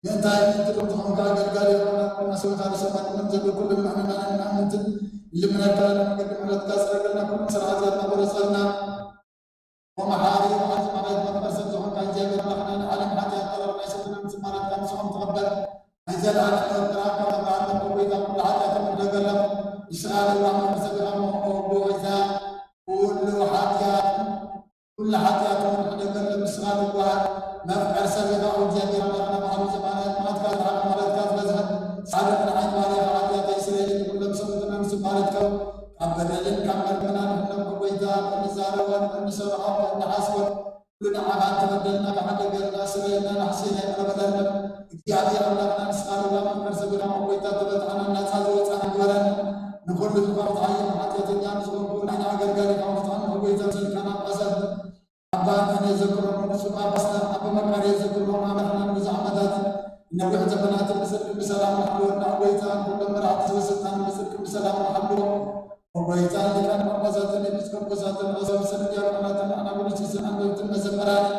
ምእንታይ ምእንቲ ሎምትኾንካ ኣገልጋሊ ኾና ኮና ሰውታ ንሰማዕኩምን ዘሎ ኩሉ ምእመናንን ምእምንትን ይልምነካ። ንመንገዲ ምሕረትካ ጽረገልና፣ ኩሉ ስርዓት ያድና ወረጸልና። ወመሓሪ መዓልቲ መዓልቲ መፍቀር ሰብ ዝኾንካ እግዚኣብሔር ኣምላኽና፣ ንዓለም ሓጢኣት ጠበቕ ናይ ሰብና ምስ ማረትካ ንስኹም ትቐበል። ናይ ዘለዓለም ሕይወት ብርሃንካ መብርሃን መጥቶ ጎይታ ኩሉ ሓጢኣቶም እደገሎም። ንስኻ ለዋህ መፍቀር ሰብ ኢኻ እሞ፣ ኦ ጎይታ፣ ኩሉ ሓጢኣት ኩሉ ሓጢኣቶም እደገሎም። ንስኻ ለዋህ መፍቀር ሰብ ኢኻ። ኦ እግዚኣብሔር ኣምላኽና፣ ባሕሪ ዘማናት መዓልትካ ዝሓመ ማረትካ ዝበዝሐ ጻድቕ ንዓይ ባሪያኻ ሓጢኣተይ ስረየለይ። ንኹሎም ሰብኡትና ምስ ማረትካ ካብ በደልን ካብ መርገምና ንሕነኩም ጎይታ፣ እንዛረቦን እንሰርሖን እንሓስቦን ኩሉ ንዓኻ እንተበደልና፣ ክሓደገልና፣ ስረየልና፣ ንሕስየና፣ ይቕረ በለልና። እግዚኣብሔር ኣምላኽና፣ ንስኻ ለዋህ መፍቀር ሰብ ኢኻ። ጎይታ፣ ተበታዕና ናጻ ዝወጻና ግበረና። ንኹሉ ዝኾነ ሓየም ሓጢኣተኛ ንዝኾንኩ ንዓና ኣገልጋሊኻ ፍትሓና ጎይታ፣ ስልካና ጳሳት ኣባ እንተንየ ዘክሮም፣ ንጹህ ጳጳስና ኣባ መቃርዮስ ዘክሮም፣ ኣምላኽና ንብዙሕ ዓመታት ነዊሕ ዘመናት ብጽድቂ ብሰላም ሓልወና። ጎይታ፣ ንኹሎም መራሕቲ ስልጣን ብጽድቂ ብሰላም ሓልዎም። ኦ ጎይታ፣ ሊቃነ ጳጳሳትን ኤጲስቆጶሳትን፣ ቀሳውስትን ዲያቆናትን ኣናጉንስቲስን ኣንበብትን መዘመራትን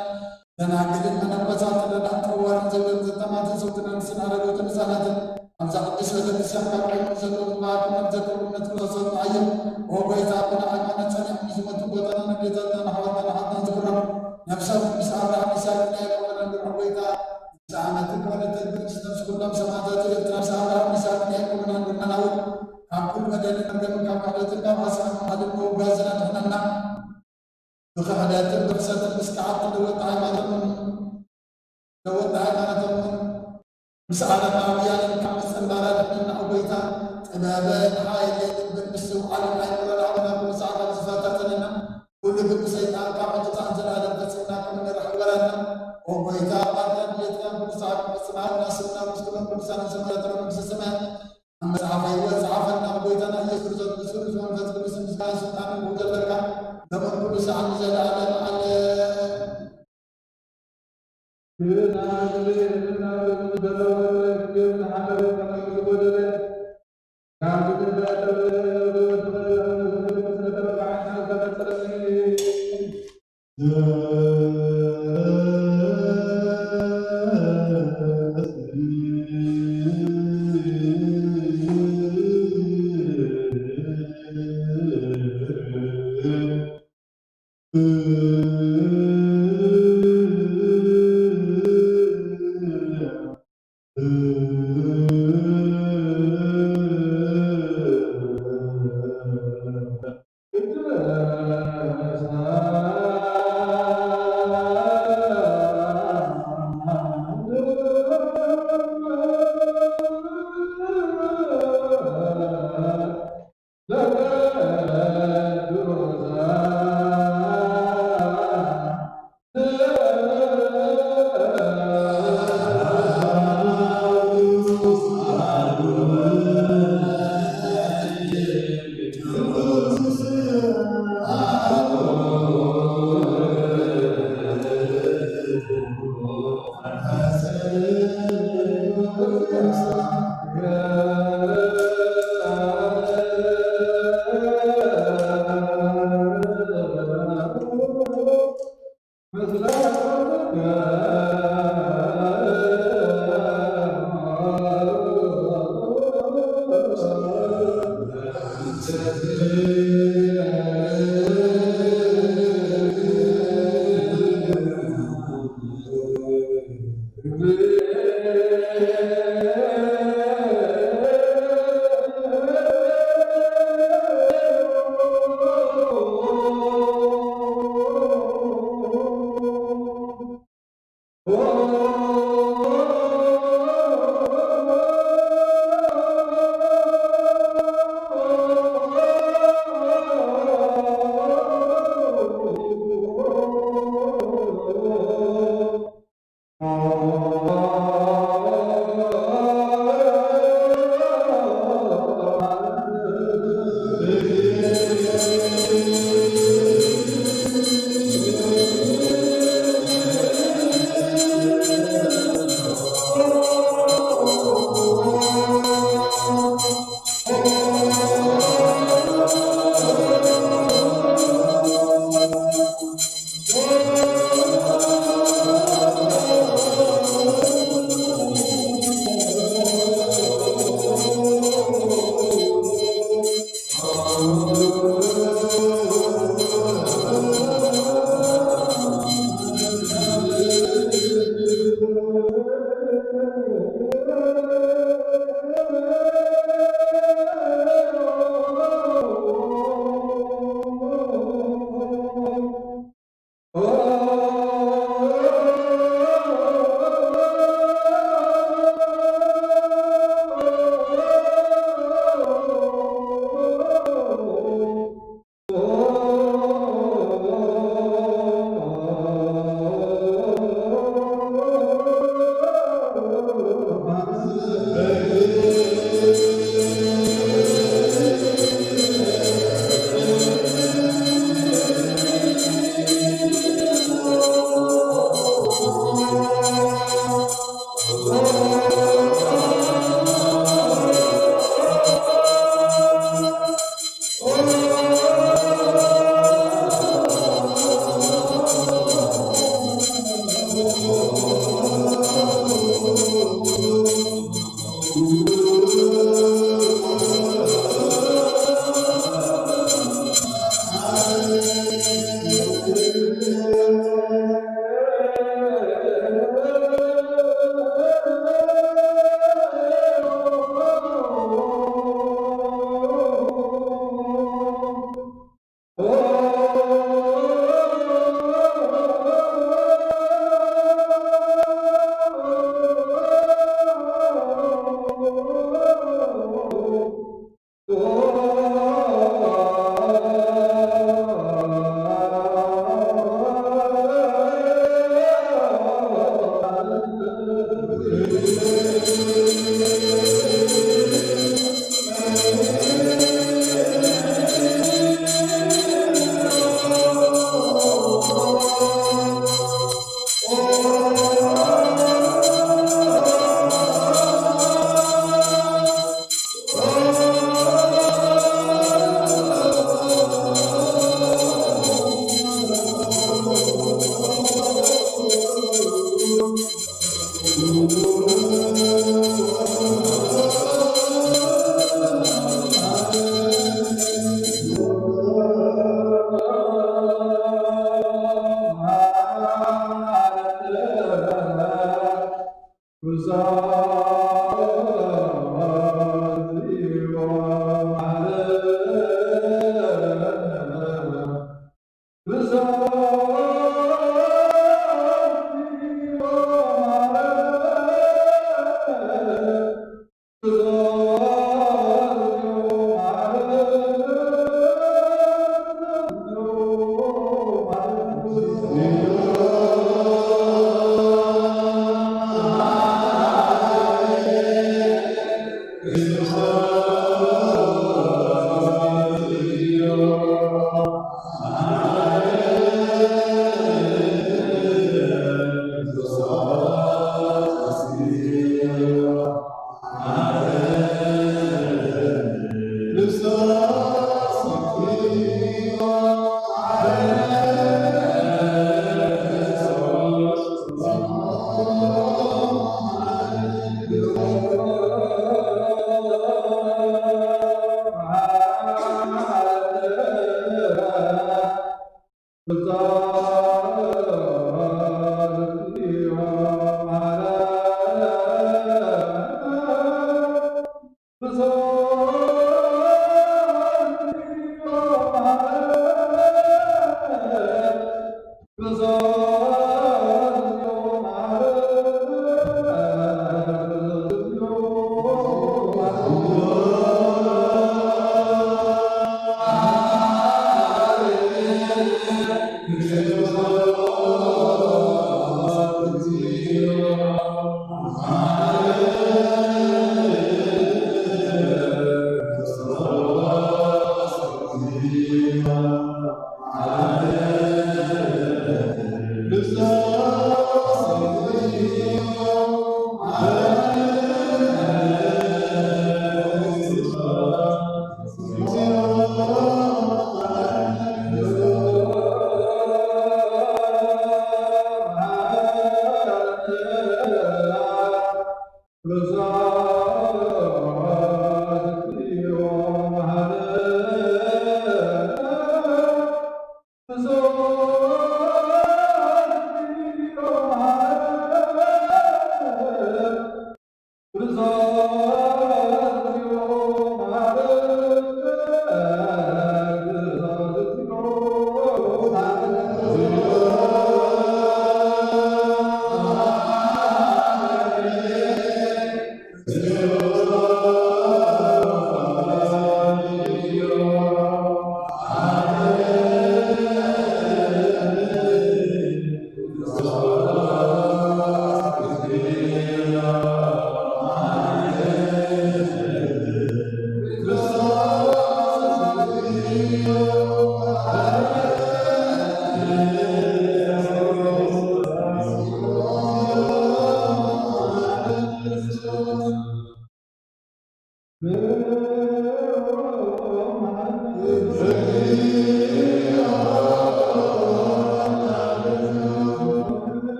ደናግልን መነኮሳትን ረዳእን ጠዋርን ዘውደም ዘተማትን ሰውትን ኣንስትን ኣረጋውትን ህጻናትን ኣብዛ ቅድስት ቤተክርስትያን ካብ ቀድሚ ዘለዉ ዝባርኩ ነብሰ ቅርብነት ክርስቶስ ንዓዮም። ኦ ጎይታ፣ ኣቦና ሃይማኖት ጸኒዖም ንዝሞቱ ኣቦታትና ኣዴታትና ኣሕዋትና ኣሓትና ዝክሮም ነብሶም ምስ ኣብርሃም ይስሐቅ ናይ ያዕቆብ ኣንብሮ። ጎይታ፣ ንስኻ ነቲ ክብሪ ተግብር ምስ ነብሲ ኩሎም ሰማዕታት ኤርትራ ምስ ኣብርሃም ይስሐቅ ናይ ያዕቆብ ኣንብሮ ናናውን ካብ ኩሉ በደልን መርገምን ካብ ክሕደትን ካብ ሓሳብን ሓልን መወጋዝና ድሕነና። ብኽሕደትን ብርክሰትን ብስክዓትን ለወጢ ሃይማኖቶምን ለወጢ ሃይማኖቶምን ምስ ዓለማውያንን ካብ ምጽንባር ኣድሕነና። ኦ ጎይታ፣ ጥበብን ሓይልን ልብን ምስትውዓልን ኣእምሮን ሃበና። ኩሉ ሰዓት ኣብ ዝፈታተነና ኩሉ ግብሪ ሰይጣን ካብ ዕንቅፋት ንዘለኣለም ፈጺምና ከም እንርሕቅ ግበረና። ኦ ጎይታ፣ ባርና ድሌትና ኩሉ ሰዓት ክፍጽም ሃበና። ስምና ምስ ኩሎም ቅዱሳንን ሰማዕታትን ኣብ መንግስተ ሰማያት ኣብ መጽሓፈ ህይወት ጸሓፈና። ጎይታና ኢየሱስ ክርስቶስ ብስሩ መንፈስ ቅዱስ ምስጋና ስልጣን ይኹን ዘለካ ሎምን ኩሉ ሰዓት ንዘለኣለም ዓለም።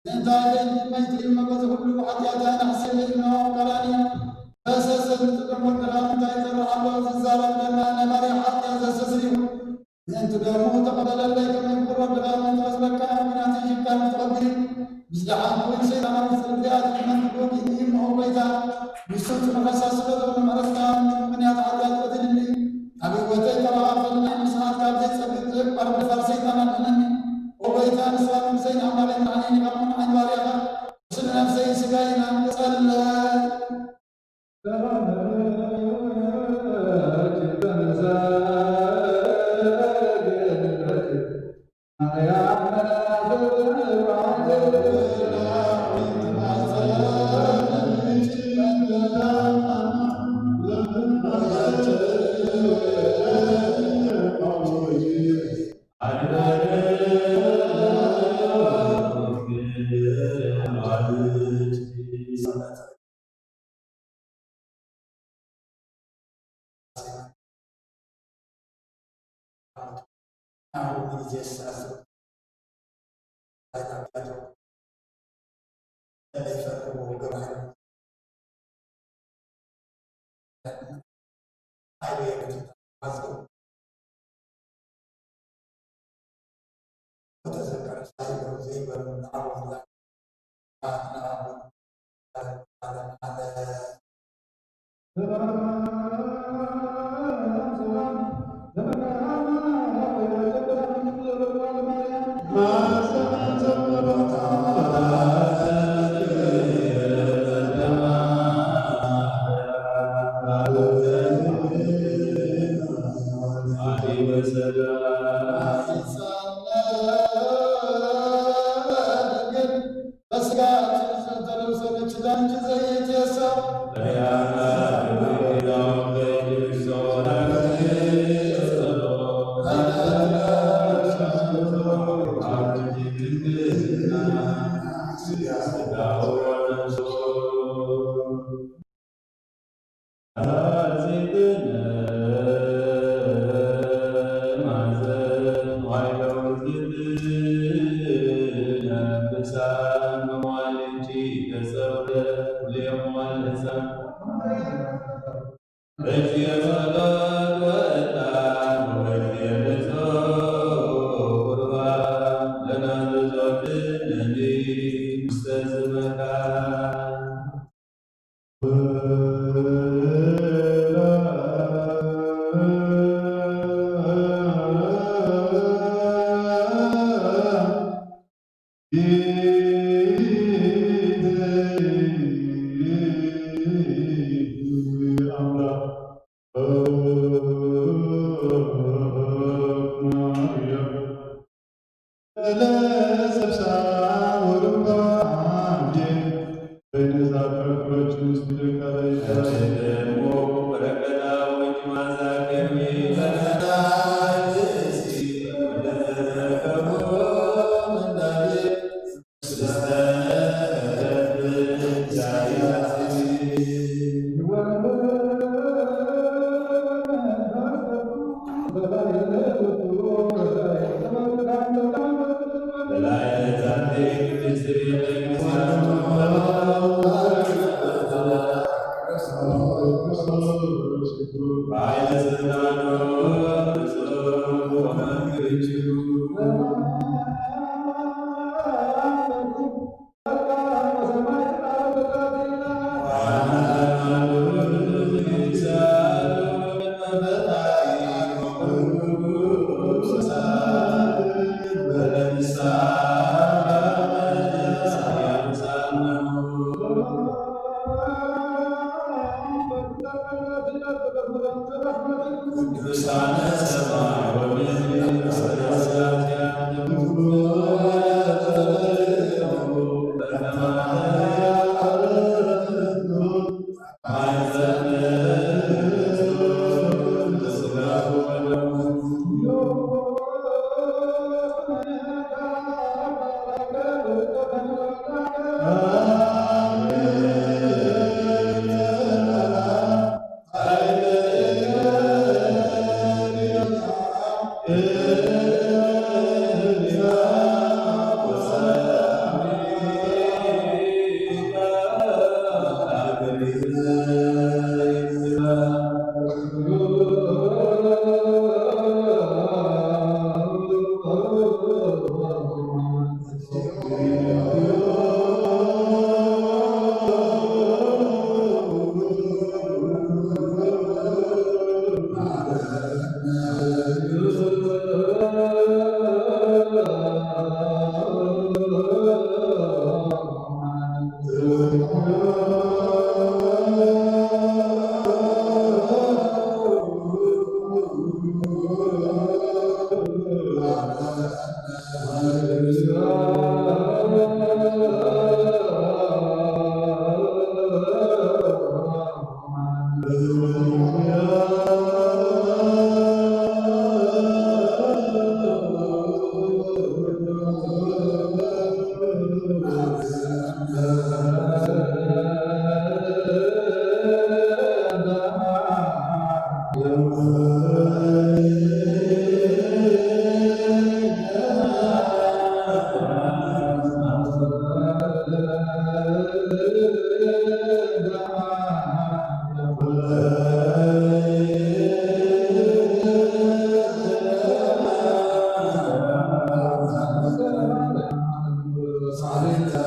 ምእንታ ደይ መይትሪ መገዚ ኩሉ ሓጢኣታ ንሕሰለይ እሞ ቀራንዮ ፈሰሰ። ንጽድቕ ወድኻ እንታይ ይሰርሕ ኣሎ? ዝዛረብ ደማ ነባሪ ሓጢኣት ዘስተስርዩ። ምእንቲ ደሙ ተቐበለለይ ከመይ ክብር ወድኻ ምእንቲ ኸስበካ ምኽንያት ሽካን ትቐቢል። ምስ ደሓን ክውን ሰይጣናዊ ጽልግያት ክመንትጎ ጊዜ እሞ ጎይታ ንሱ ጽኑዕ ፈሳስ ስለ ዝኾነ ምሕረትካ ምኽንያት ሓጢኣት ቀቲልኒ። ካብ ህይወተይ ተባኣፈልና ምስሓት ካብ ዘይጸግብ ጥልቅ ባርነት ሰይጣን ኣድሕነኒ። ኦ ጎይታ ንስኻ ንጉሰይን ኣምላኸይን መድሓኒን ኢኻ እሞ ንዓይ ባርያኻ ስለ ነፍሰይን ስጋይን ኣንጸለ።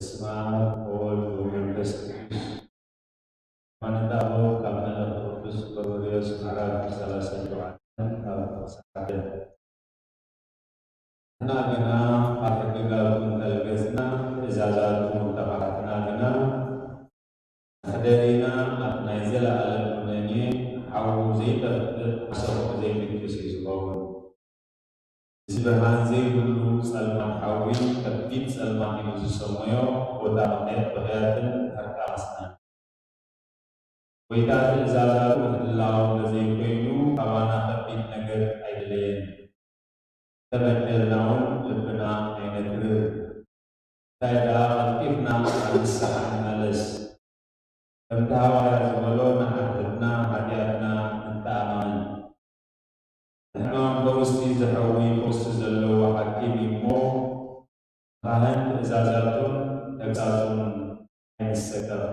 በስመ አብ ወወልድ ወመንፈስ ቅዱስ። ሃይማኖታዊ ካብ መልእኽቲ ቅዱስ ጎርጎርዮስ ምዕራፍ ሰላሳ ሸውዓተ ካብ ጥቕሲ ሓደ። ንሕና ግና ኣብ ሕግጋቱ እንተልገስና፣ ትእዛዛቱ እንተኻሕድና ግና፣ መሕደሪና ኣብ ናይ ዘለኣለም ኩነኔ ሓዊ ዘይጠፍእ ዓሰቦ ዘይድቅስ እዩ ዝኸውን። እዚ ብርሃን ዘይብሉ ጸልማት ሓዊ ከቢድ ጸልማት እዩ ዝሰመዮ፣ ቦታ ብኽያትን ሕርቃ መስናን። ጎይታ ትእዛዛቱ ምሕላው እንተዘይኮይኑ፣ ካባና ከቢድ ነገር ኣይደለየን። ተበደልና እውን ልብና ኣይነትርር። እንታይ ደኣ ቀልጢፍና ናብ ንስሓ ንመለስ። ከምቲ ሃዋርያ ዝበሎ፣ ንሓድሕድና ሓጢኣትና ንተኣማመን። ንሕማም ፈውሲ ዝሐዊ ፈውሲ ዘለዎ ሓኪም እዩ እሞ፣ ካህን ትእዛዛቱን ተግሳጹን ኣይንሰከፍ።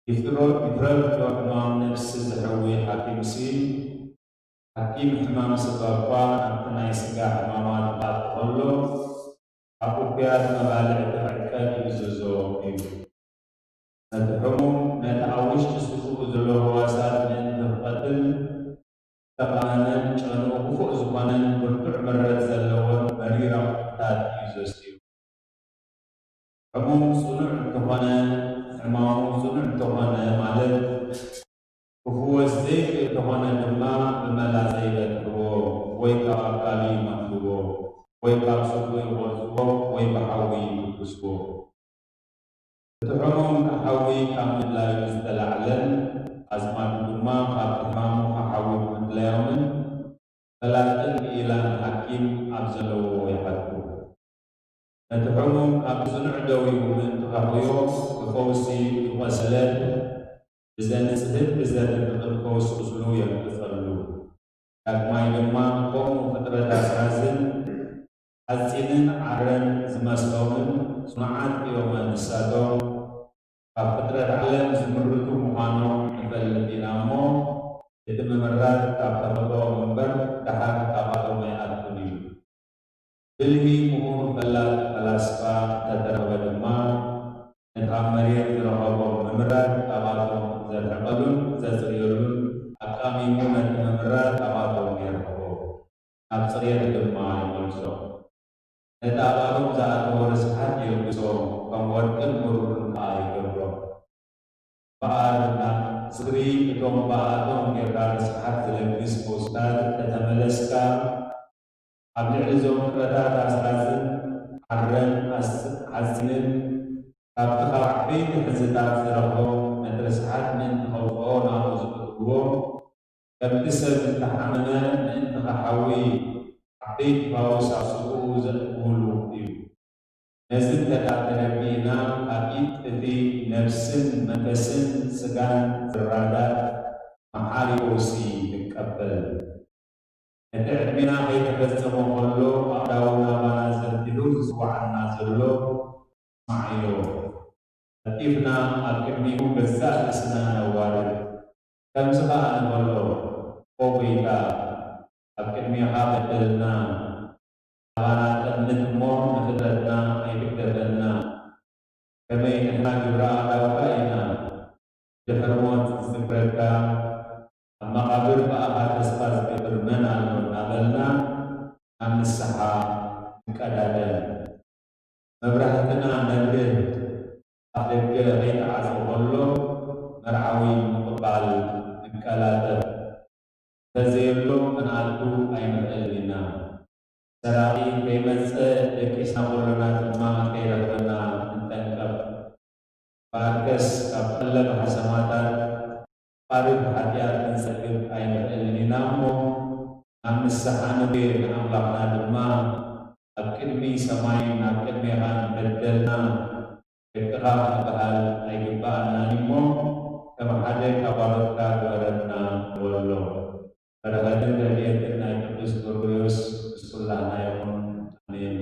ይትሮ-፣ ይትረፍ ዶ ሕማም ነፍሲ ዝሐዊ ሓኪምሲ፣ ሓኪም ሕማም ስጋ እኳ ናብቲ ናይ ስጋ ሕማማት ክኣቱ ከሎ፣ ኣብ እኩያት መባልዕቲ ዕቀት ይእዝዞ እዩ። ነቲ ሕሙም ነቲ ኣብ ውሽጢ ስግኡ ዘሎ ህዋሳት ምእንቲ ክቐትል ዝተቓመመን ጨንኡ ክፉእ ዝኾነን ብርቱዕ ምረት ዘለዎን መሪር ኣቑሑታት እዩ ዘስትዩ። ሕሙም ጽኑዕ እንተኾነ፣ ሕማሙ ጽኑዕ እንተኾነ ማለት ክፍወስ ዘይክእል እንተኾነ ድማ ብመላ ዘይበልዕዎ ወይ ካብ ኣካሉ ይመንድዎ ወይ ካብ ስርሑ ይቖርጽዎ ወይ ብሓዊ ይድብስዎ። እቲ ሕሙም ካብ ሓዊ ካብ ምድላዩ ዝተላዕለን ኣዝማዱ ድማ ካብ ሕማሙ ካብ ሓዊ ብምድላዮምን ፈላጥን ክኢላን ሓኪም ኣብ ዘለዎ ይሓቱ። ነቲ ሕሙም ካብ ጽኑዕ ደዊኡ ምእንቲ ከሕውዮ ብፈውሲ ዝቖሰለን ብዘንጽህን ብዘድርቕን ፈውሲ ቁስሉ የንቅጸሉ። ዳግማይ ድማ ከምኡ ፍጥረት ኣስራዝን ሓጺንን ዓረን ዝመስሎምን ጽኑዓት እዮም። ንሳቶም ካብ ፍጥረት ዓለም ዝምርቱ ምዃኖም ንፈልጥ ኢና እሞ፣ እቲ ምምራት ካብ ተፈጥሮኦም እምበር ደሓር ካባቶም ኣይኣቱን እዩ። ብልሂ ምሁር ፈላጥ ፈላስፋ እንተተረኸበ ድማ፣ ነቲ ካብ መሬት ዝረኸቦም ምምራት ካባቶም ዘርሕቐሉን ዘጽርየሉን፣ ኣቃሚሙ ነቲ ምምራት ካባቶም የርሕቖ፣ ናብ ጽርየት ድማ ይመልሶ። ነቲ ኣባሎም ዝኣተወ ርስሓት የልግሶ፣ ከም ወርቅን ብሩርን ከኣ ይገብሮ። በኣር ናብ ዝኽሪ እቶም ብኣቶም ጌርካ ርስሓት ዝለግስ ፈውስታት እንተተመለስካ፣ ኣብ ልዕሊ እዞም ፍጥረታት ኣስራዝን ዓረን ኣስ-፣ ሓጺንን ካብቲ ካብ ዓበይቲ ሕዝታት ዝረኽቦም ነቲ ርስሓት ምእንቲ ከውጽኦ ናብኡ ዝእትውዎ፣ ከምቲ ሰብ እንተሓመመ ምእንቲ ከሓዊ ዓበይቲ ፋውስ ኣብ ስግኡ ዘእትውሉ እዩ። ነዚ እንተ ደኣ ተረዲእና፣ ኣብ ኢድ እቲ ነፍስን መንፈስን ስጋን ዝራዳእ መሓሪ ፈውሲ ንቀበል። ነቲ ዕድሜና ከይተፈጸመ ከሎ ኣእዳዉ ናባና ዘርጊሑ ዝጽውዓና ዘሎ ንስምዓዮ። ቀልጢፍና ኣብ ቅድሚኡ ገዛእ ርእስና ነዋርድ። ከምዚ ኸኣ ንበሎ፣ ኦ ጐይታ፣ ኣብ ቅድሜኻ በደልና፣ ናባና ጠምት እሞ ንፍጥረትና ኣይትግደፈና። ከመይ ንሕና ግብረ ኣእዳውካ ኢና። ድሕሪ ሞት ዝዝክረካ፣ ኣብ መቓብር ብኣኻ ተስፋ ዝገብር መን ኣሎ እናበልና ናብ ንስሓ ንቀዳደም። መብራህትና ነብርህ፣ ኣፍ ደገ ከይተዓጽወ ከሎ መርዓዊ ንምቕባል ንቀላጠፍ። እንተዘየሎ ክንኣቱ ኣይንኽእልን ኢና። ሰራቒ ከይመጸ ደቂስና ከሎና ድማ ከይረኽበና ንጠንቀቕ። በኣርከስ ካብ ቀለብ ሃሰማታት ፋሪድ ሓጢኣት ክንሰግር ኣይንኽእልን ኢና እሞ፣ ናብ ንስሓ ንጉየ ንኣምላኽና ድማ ኣብ ቅድሚ ሰማይን ኣብ ቅድሜኻን በደልና ደቅኻ ክንበሃል ኣይግብኣናን እሞ፣ ከም ሓደ ካብ ባሮትካ ግበረና ንበሎ። በረኸትን ረድኤትን ናይ ቅዱስ ጎርጎርዮስ ምስ ኩላህና ይኹን። ኣሜን።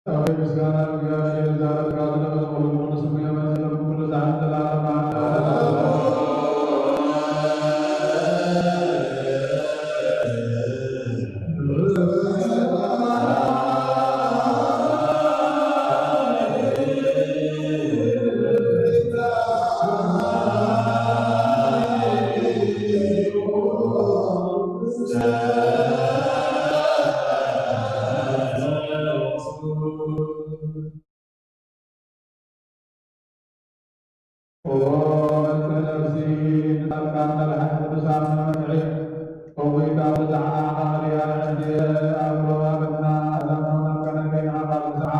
ኣቤት ምስጋና ንእግዚኣብሔር ይዛረብ፣ ካብ ዝነበረ ኩሉ ንስሙ የመስግን፣ ኩሉ ሰዓት ዘላለማ። ኦ መልክዕ ነፍሲ ንጻድቃን መራሒ ቅዱሳን መመርሒ፣ ኦ ጎይታ ብዛዕባ ሃዋርያ እንዲየ ኣብ ሮማ በልና ኣዛምኖና ከነገይና ካብ ብዛዕባ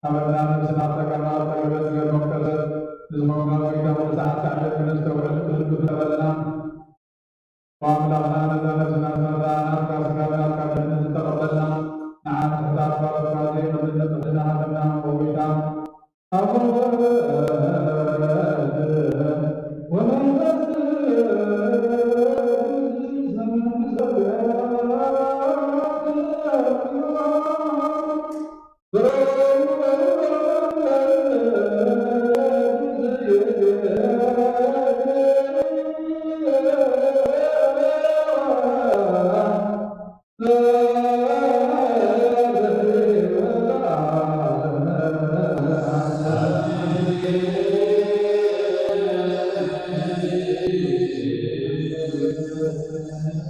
ኣበና ነፍስና ተቀና ተገበት ገርመከሰት ንዝኾንካ ጎይታ ብዛዕባ ሳዕደት ክነስተውዕል ክህሉ ፍጠረልና። ወኣምላኽና ነዛ ነፍስና ዝመራና ናትካ ስጋና ናትካ ድሕነት ዝተቐበልና ንዓና ትሕታት ባሮትካ ዘይቐድነት ንሕድና ሃበና። ኦ ጎይታ ኣብ ወመንፈስ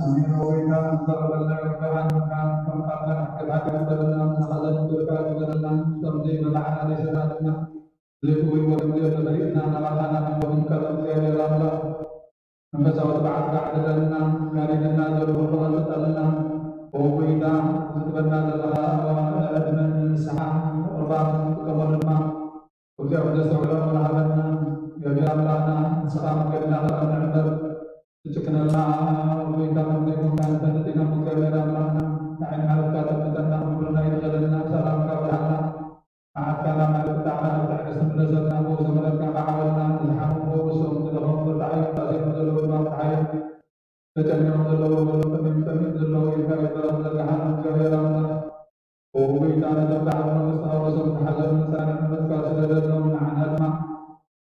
ኣሜን። ኦ ጎይታ፣ ንዝተቐበልናዮ ርክብ ዓለምካ፣ ከም ቃልካ ንሕግታካ ግበረልና፣ ምሳኻ ዘንብርካ ግበረልና፣ ከም ዘይመባዕና ዘይሰራትና፣ ዘይክቡር ወዲ እግዚኣብሔር ፈሪድና፣ ናባኻ ናብ መንጎ ክንቀርብ እግዚኣብሔር ኣምላኽ፣ መንፈሳዊ ትብዓትካ ኣሕድረልና፣ ጋኔንና ዘሎ ኩሉ ኣንጽጠልና። ኦ ጎይታ፣ ዝትበና ዘለኻ ዕድመን ንስሓ ቁርባን ንጥቀመሉ ድማ፣ እግዚኣብሔር ዘስተውዕሎ መላሃበና። እግዚኣብሔር ኣምላኽና፣ ንስኻ መንገድና ተቐንዕ እምበር፣ ትጭክነልና ጎይታ ከም ዘይኮንካ ንፈልጥ ኢና። እግዚኣብሔር ኣምላኽና፣ ንዓይ ማለትካ ጠብቀና፣ ኩሉ ናይ ትኽእለልና ሰላምካ ውልዓልና። መዓልትካ ናብ መዓልቲ ብጣዕና ኣብ ትዕግስቲ ምለሰልና፣ ብኡ ዘመረካ መዓወልና፣ ንዝሓሙ ፈውሶም፣ ዝደኸሙ ብርትዓዮም፣ ተኣሲሮም ዘለዉ ድማ ፍትሓዮም፣ ተጨኒቖም ዘለዉ በሎም፣ ጠሚዮም ጸሚኦም ዘለዉ ኢድካ ይግበሮም፣ ዘርግሓሎም እግዚኣብሔር ኣምላኽ። ኦ ጎይታ፣ ነቶም ዝዓሙ መንግስቲ ኣውርሶም፣ ዝሓዘኑ መጻንዕ መንፈስካ ስደደሎም፣ ንዓና ድማ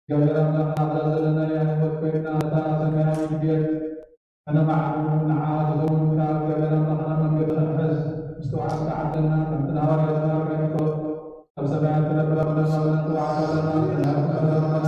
እግዚኣብሔር ኣምላኽና ኣብዛ ዘለናያ ህይወት ኮይንና ነታ ሰማያዊት ቤት ከነማዕዱ ንዓ ዝኸውን ካብ እግዚኣብሔር ኣምላኽና መንገዲ ክንሕዝ ምስትውዓልካ ዓድለና። ከምቲ ንሃዋርያት ዝመሃርካዮ ኣብ ሰማያት ትነብር ኣቦና ናበልና ትውዓል ፈቃድካ ትኹን፣ ከምኡ ድማ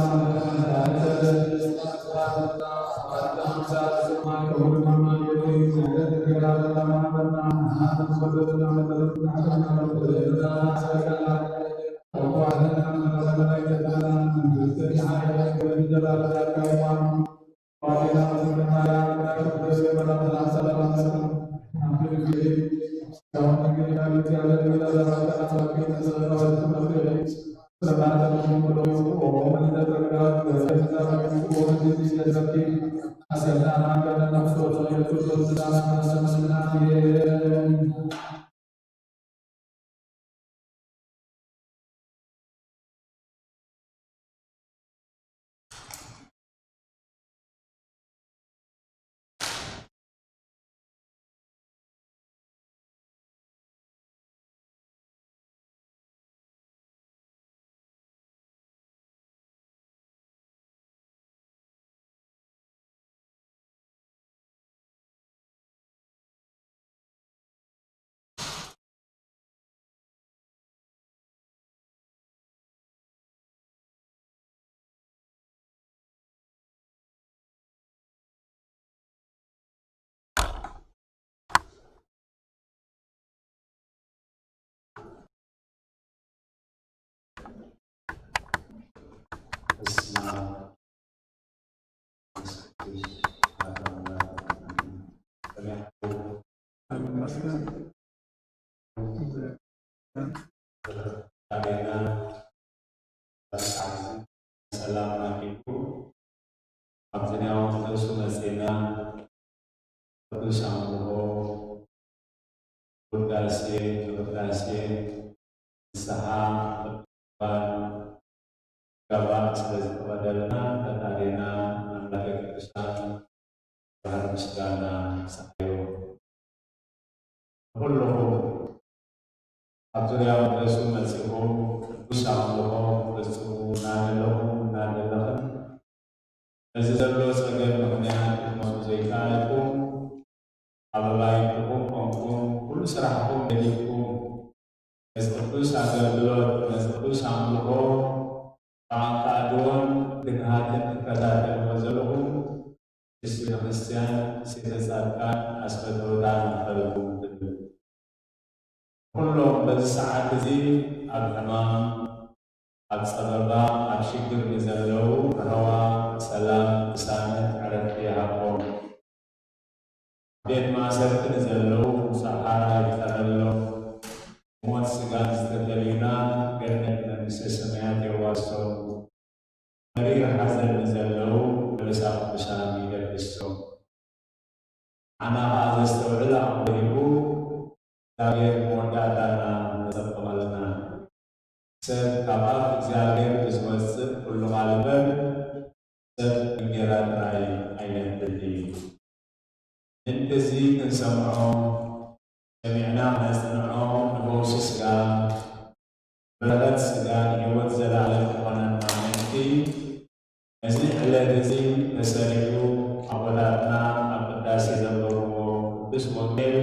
ሰላም ናፊቁ ኣብዚ ናይ ወቅቲ ርእሱ መጺና ቅዱስ ኣምልኾ ውዳሴ፣ ቅዳሴ፣ ንስሓ፣ ቅዱስ ቁርባን፣ ጋባእ ስለ ዝፈቐደልና ፈጣሪና ኣምላከ ቅዱሳን ክብርን ምስጋና ይብጻሕዮ። ንኹልኹም ኣብ ዙርያ መቕደሱ መጺኹም ቅዱስ ኣምልኾ ክትፍጽሙ እናደለኹም እናደለኽን፣ በዚ ዘሎ ጸገም ምኽንያት ክትመጹ ዘይከኣልኩም፣ ኣብ ኣባይትኹም ኮንኩም ኩሉ ስራሕኩም ገዲፍኩም ነዚ ቅዱስ ኣገልግሎት፣ ነዚ ቅዱስ ኣምልኾ ብኣንቃ ኣድዎን ትግሃትን ትከታተልዎ ዘለኹም ቅድስት ቤተክርስትያን፣ ሴተ ጻድቃን፣ ኣስፈተውታ ንኽፈልኩም ትብል። ኩሎም በዚ ሰዓት እዚ ኣብ ሕማም፣ ኣብ ጸበባ፣ ኣብ ሽግር ንዘለዉ ርህዋ፣ ሰላም፣ ቅሳነት፣ ዕረፍቲ ይሃቦም። ቤት ማእሰርቲ ንዘለዉ ፍስሓ ይፍጠረሎም። ሞት ስጋን ዝተፈለዩና ገነት መንግስተ ሰማያት የዋርሶም። መሪር ሓዘን ንዘለዉ በለሳ ቅዱሳን ይደብሶም። ኣና ኸዓ ዘስተውዕል ኣእምሮ ሂቡ እግዚኣብሔር መወዳእታና መጸበቐልና። ሰብ ካብ ኣፍ እግዚኣብሔር ብዝወጽእ ኩሉ ቃል እምበር ሰብ እንጌራ ጥራይ ኣይነብርን እዩ። ምእንቲ እዚ ክንሰምዖ፣ ሰሚዕና ክነጽንዖ፣ ንፈውሲ ስጋ፣ በረኸት ስጋ፣ ንህይወት ዘለኣለም ክኾነና ምእንቲ፣ እዚ ዕለት እዚ ተሰሪዑ ኣቦታትና ኣብ ቅዳሴ ዘንበብዎ ቅዱስ ወንጌል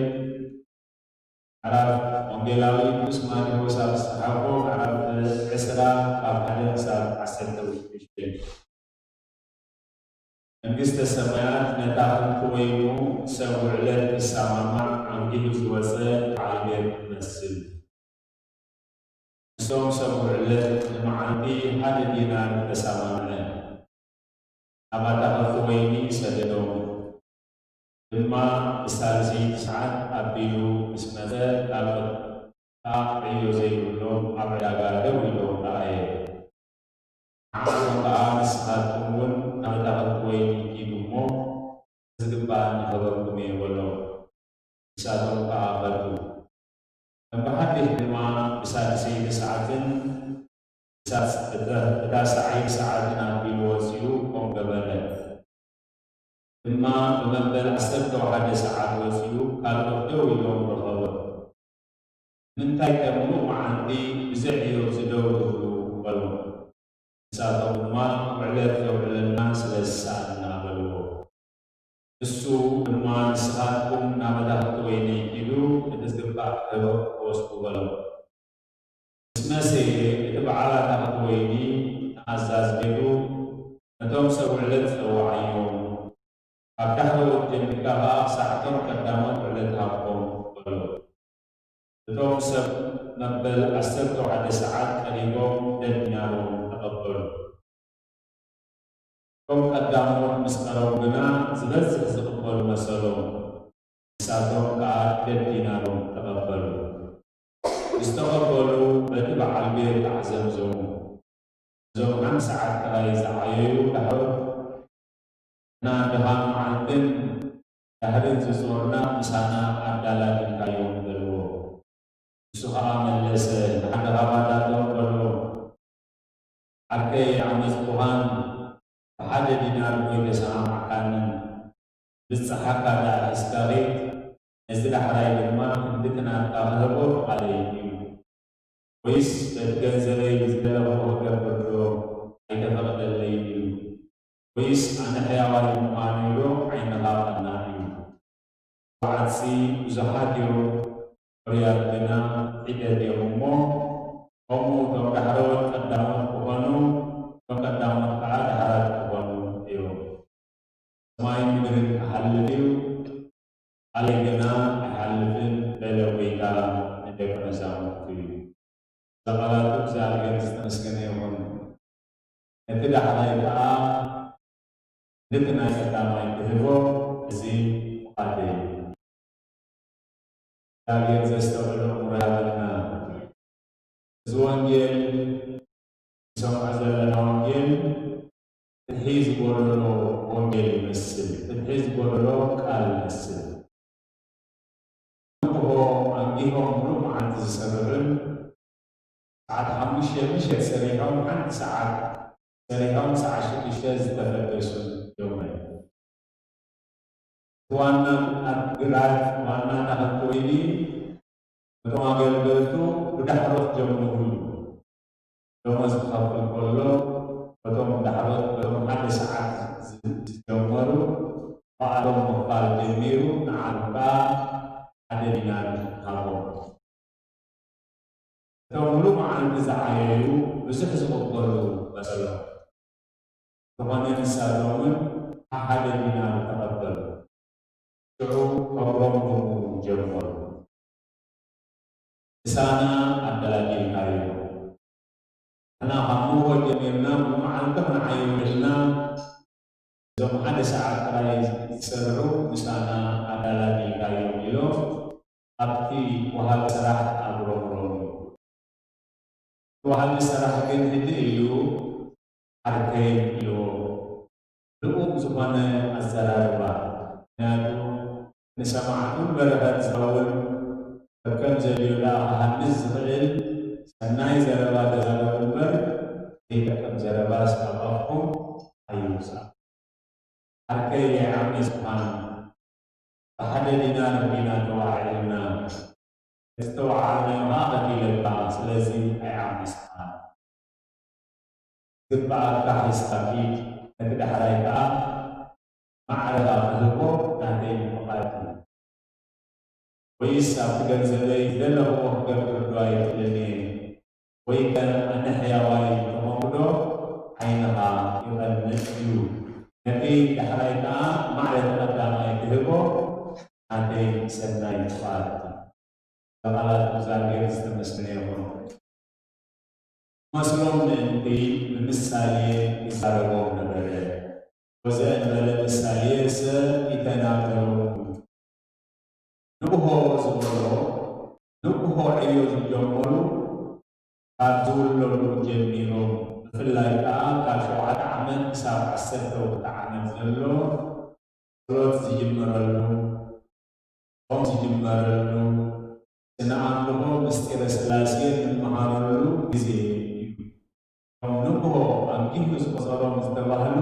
ምዕራፍ ወንጌላዊ ቅዱስ ማቴዎስ ኣብ ዝጸሓፎ ምዕራፍ ዕስራ ካብ ሓደ ክሳብ ዓሰርተ ሽዱሽተ። መንግስተ ሰማያት ነታ ክልተ ወይኑ ሰብ ውዕለት ክሰማማዕ ኣንጊሁ ዝወጸ በዓል ቤት ትመስል። ንሶም ሰብ ውዕለት ንመዓልቲ ሓደ ዲናር ተሰማምዐ። ናባታ ክልተ ወይኒ ሰደዶም። ድማ ብሳልሰይቲ ሰዓት ኣቢሉ ምስ መጸ፣ ካብ ዕዮ ዘይብሎም ኣብ ዕዳጋ ደው ኢሎም ረኣየ። ንዓቶም ከኣ፣ ንስኻትኩም እውን ናብታ ክልተ ወይኒ ኪዱ እሞ፣ ዝግባእ ንኸበኩም እየ በሎም። ንሳቶም ከኣ ኸዱ። ከም ብሓድሽ ድማ ብሳልሰይቲ ሰዓትን ብታስዓይቲ ሰዓትን ኣቢሉ ወጺኡ ከምኡ ገበረ። ድማ ብመበል ዓሰርተ ሓደ ሰዓት ወጺኡ ካልኦት ደው ኢሎም ረኸቦም። "ንምንታይ ከም ምሉእ መዓልቲ ብዘይ ዕዮ እዚ ደው ትብሉ?" በሎም። ንሳቶም ድማ፣ "ውዕለት ዘውዕለልና ስለ ዝሰኣንና" በልዎ። ንሱ ድማ፣ "ንስኻትኩም ናብ ኣታኽልቲ ወይኒ ኪዱ፣ እቲ ዝግባእ ክህበ ክወስዱ" በሎም። ምስ መሰየ፣ እቲ በዓል ኣታኽልቲ ወይኒ ንኣዛዚ ሂቡ፣ "ነቶም ሰብ ውዕለት ጸውዓዮም፣ ካብ ዳሕረዎት ጀሚርካ ኸኣ ክሳዕ እቶም ቀዳሞት ውዕለት ሃቦም" በሎ። እቶም ሰብ መበል ዓሰርተ ሓደ ሰዓት ቀሪቦም ደዲናሮም ተቐበሉ። እቶም ቀዳሞት ምስ ቀረቡ ግና ዝበዝሕ ዝቕበሉ መሰሎም። ንሳቶም ከኣ ደዲናሮም ተቐበሉ። ምስ ተቐበሉ በቲ በዓል ቤት ኣዕዘምዘሙ። እዞም ሓንቲ ሰዓት ጥራይ ዝዓየዩ ዳሕሮት፣ "ንሕና ድኻም መዓልትን ዳህርን ዝጾርና ምሳና ኣዳላዲልካዮም" በልዎ። ንሱ ኸኣ መለሰ፣ ንሓደ ኻባታቶም በሎ፣ "ዓርከይ፣ ዓመጽኩኻን ብሓደ ዲናር እኮ ኣይተሰማማዕካንን፣ ብዝጸሓካ ደኣ ሒዝካ ኺድ፣ ነዚ ዳሕራይ ድማ ክንድቲ ናትካ ክህቦ ፍቓደይ እዩ። ወይስ በቲ ገንዘበይ ዝደለኹዎ ክገብር ዶ ኣይተፈቕደለይን እዩ? ወይስ ኣነ ሕያዋይ ብምዃነይ ዶ ዓይንኻ ቀናእ እዩ?" በዓትሲ ብዙሓት እዮም፣ ሕሩያት ግና ሒደት እዮም እሞ፣ ከምኡ እቶም ዳሕረዎት ቀዳሞት ክኾኑ፣ እቶም ቀዳሞት ከዓ ዳሕራት ክኾኑ እዮም። "ሰማይን ምድርን ክሓልፍ እዩ፣ ቃለይ ግና ኣይሓልፍን" በለ ጐይታ ንደቀ መዛሙርቱ። ብቃላቱ እግዚኣብሔር ዝተመስገነ ይኹን። ነቲ ዳሕራይ ከኣ ነቲ ናይ ቀዳማይ ክህቦ እዚ ፍቓደይ እዩ። እግዚኣብሔር ዘስተውዕል ኣእምሮ ይሃበና። እዚ ወንጌል ንሰምዖ ዘለና ወንጌል ፍትሒ ዝጎደሎ ወንጌል ይመስል፣ ፍትሒ ዝጎደሎ ቃል ይመስል። ንግሆ ኣንጊሆም ምሉእ መዓልቲ ዝሰርሑን ሰዓት ሓሙሽተ ምሸት ሰሪሖም ሓንቲ ሰዓት ሰሪሖም ሰዓት ሽዱሽተ ዝተፈደሱን እዮም። እቲ ዋና ግራት፣ ዋና ናኸቲ ወይኒ፣ እቶም ኣገልገልቱ ብዳሕሮት ጀምሩ እዩ። ደሞዝ ክኸፍል ከሎ፣ በቶም ዳሕሮት፣ በቶም ሓደ ሰዓት ዝ-፣ ዝጀመሩ፣ ብኣቶም ምኽፋል ጀሚሩ፣ ንዓሉ ከኣ ሓደ ዲናር ሃቦም። እቶም ሙሉእ መዓልቲ ዝዓየዩ ብዙሕ ዝቕበሉ መሰሎም። ዝኾነ ንሳቶም እውን ሓደ ዲናር ተቐበሉ። ሽዑ ከጉረምርሙ ጀመሩ። ምሳና ኣደላዲልካዮ። ንሕና ካብ ንግሆ ጀሚርና ሙሉእ መዓልቲ ክንዓዩ ኢልና፣ እዞም ሓደ ሰዓት ጥራይ ዝሰርሑ ምሳና ኣደላዲልካዮም ኢሎም ኣብቲ ወሃቢ ስራሕ ኣጉረምረሙ። እቲ ወሃቢ ስራሕ ግን ህድእ ኢሉ ዓርከይ ኢልዎ። ልኡም ዝኾነ ኣዘራርባ። ምኽንያቱ ንሰማዕቱ በረኸት ዝኸውን፣ ከከም ዘድልዮ ደኣ ክሃንጽ ዝኽእል ሰናይ ዘረባ ተዛረቡ እምበር፣ ዘይጠቅም ዘረባስ ካብ ኣፍኩም ኣይውጻእ። ዓርከይ ኣይዓምጽኻን፣ ብሓደ ዲናር ዲና ተዋዒልና፣ እቲ ዝተዋዓልናዮ ኸዓ ከፊለካ፣ ስለዚ ኣይዓምጽኻን። ዝግብኣካ ሒዝካ ኪድ፣ ነቲ ዳሕራይ ከኣ ማዕረኻ ክህቦ ናተይ ምፍቓድ እዩ። ወይስ ኣብቲ ገንዘበይ ዝደለኽዎ ክገብር ዶ ኣይክእልን እየ? ወይከ ኣነ ሕያዋይ እንተኾንኩ ዶ ዓይንኻ ይቐንእ እዩ? ነቲ ዳሕራይ ከኣ ማዕረ እቲ ቀዳማይ ክህቦ ናተይ ሰናይ ፍቓድ እዩ። ብቓላት እግዚኣብሔር ዝተመስገነ ይኹን። መስሎም ምእንቲ ብምሳሌ ይዛረቦም ነበረ። ወዘእንበለ ምሳሌሰ ኢተናገሮሙ። ንግሆ ዝበሎ፣ ንግሆ ዕዮ ዝጀመሩ ካብ ዝውለዱ ጀሚሮም፣ ብፍላይ ከኣ ካብ ሸውዓተ ዓመት ክሳብ ዓሰርተ ክልተ ዓመት ዘሎ ጸሎት ዝጅመረሉ፣ ጾም ዝጅመረሉ፣ ስነ ኣምልኾ ምስጢረ ስላሴ እንመሃረሉ ግዜ እዩ። እቶም ንግሆ ኣምጊሁ ዝቆጸሮም ዝተባህሉ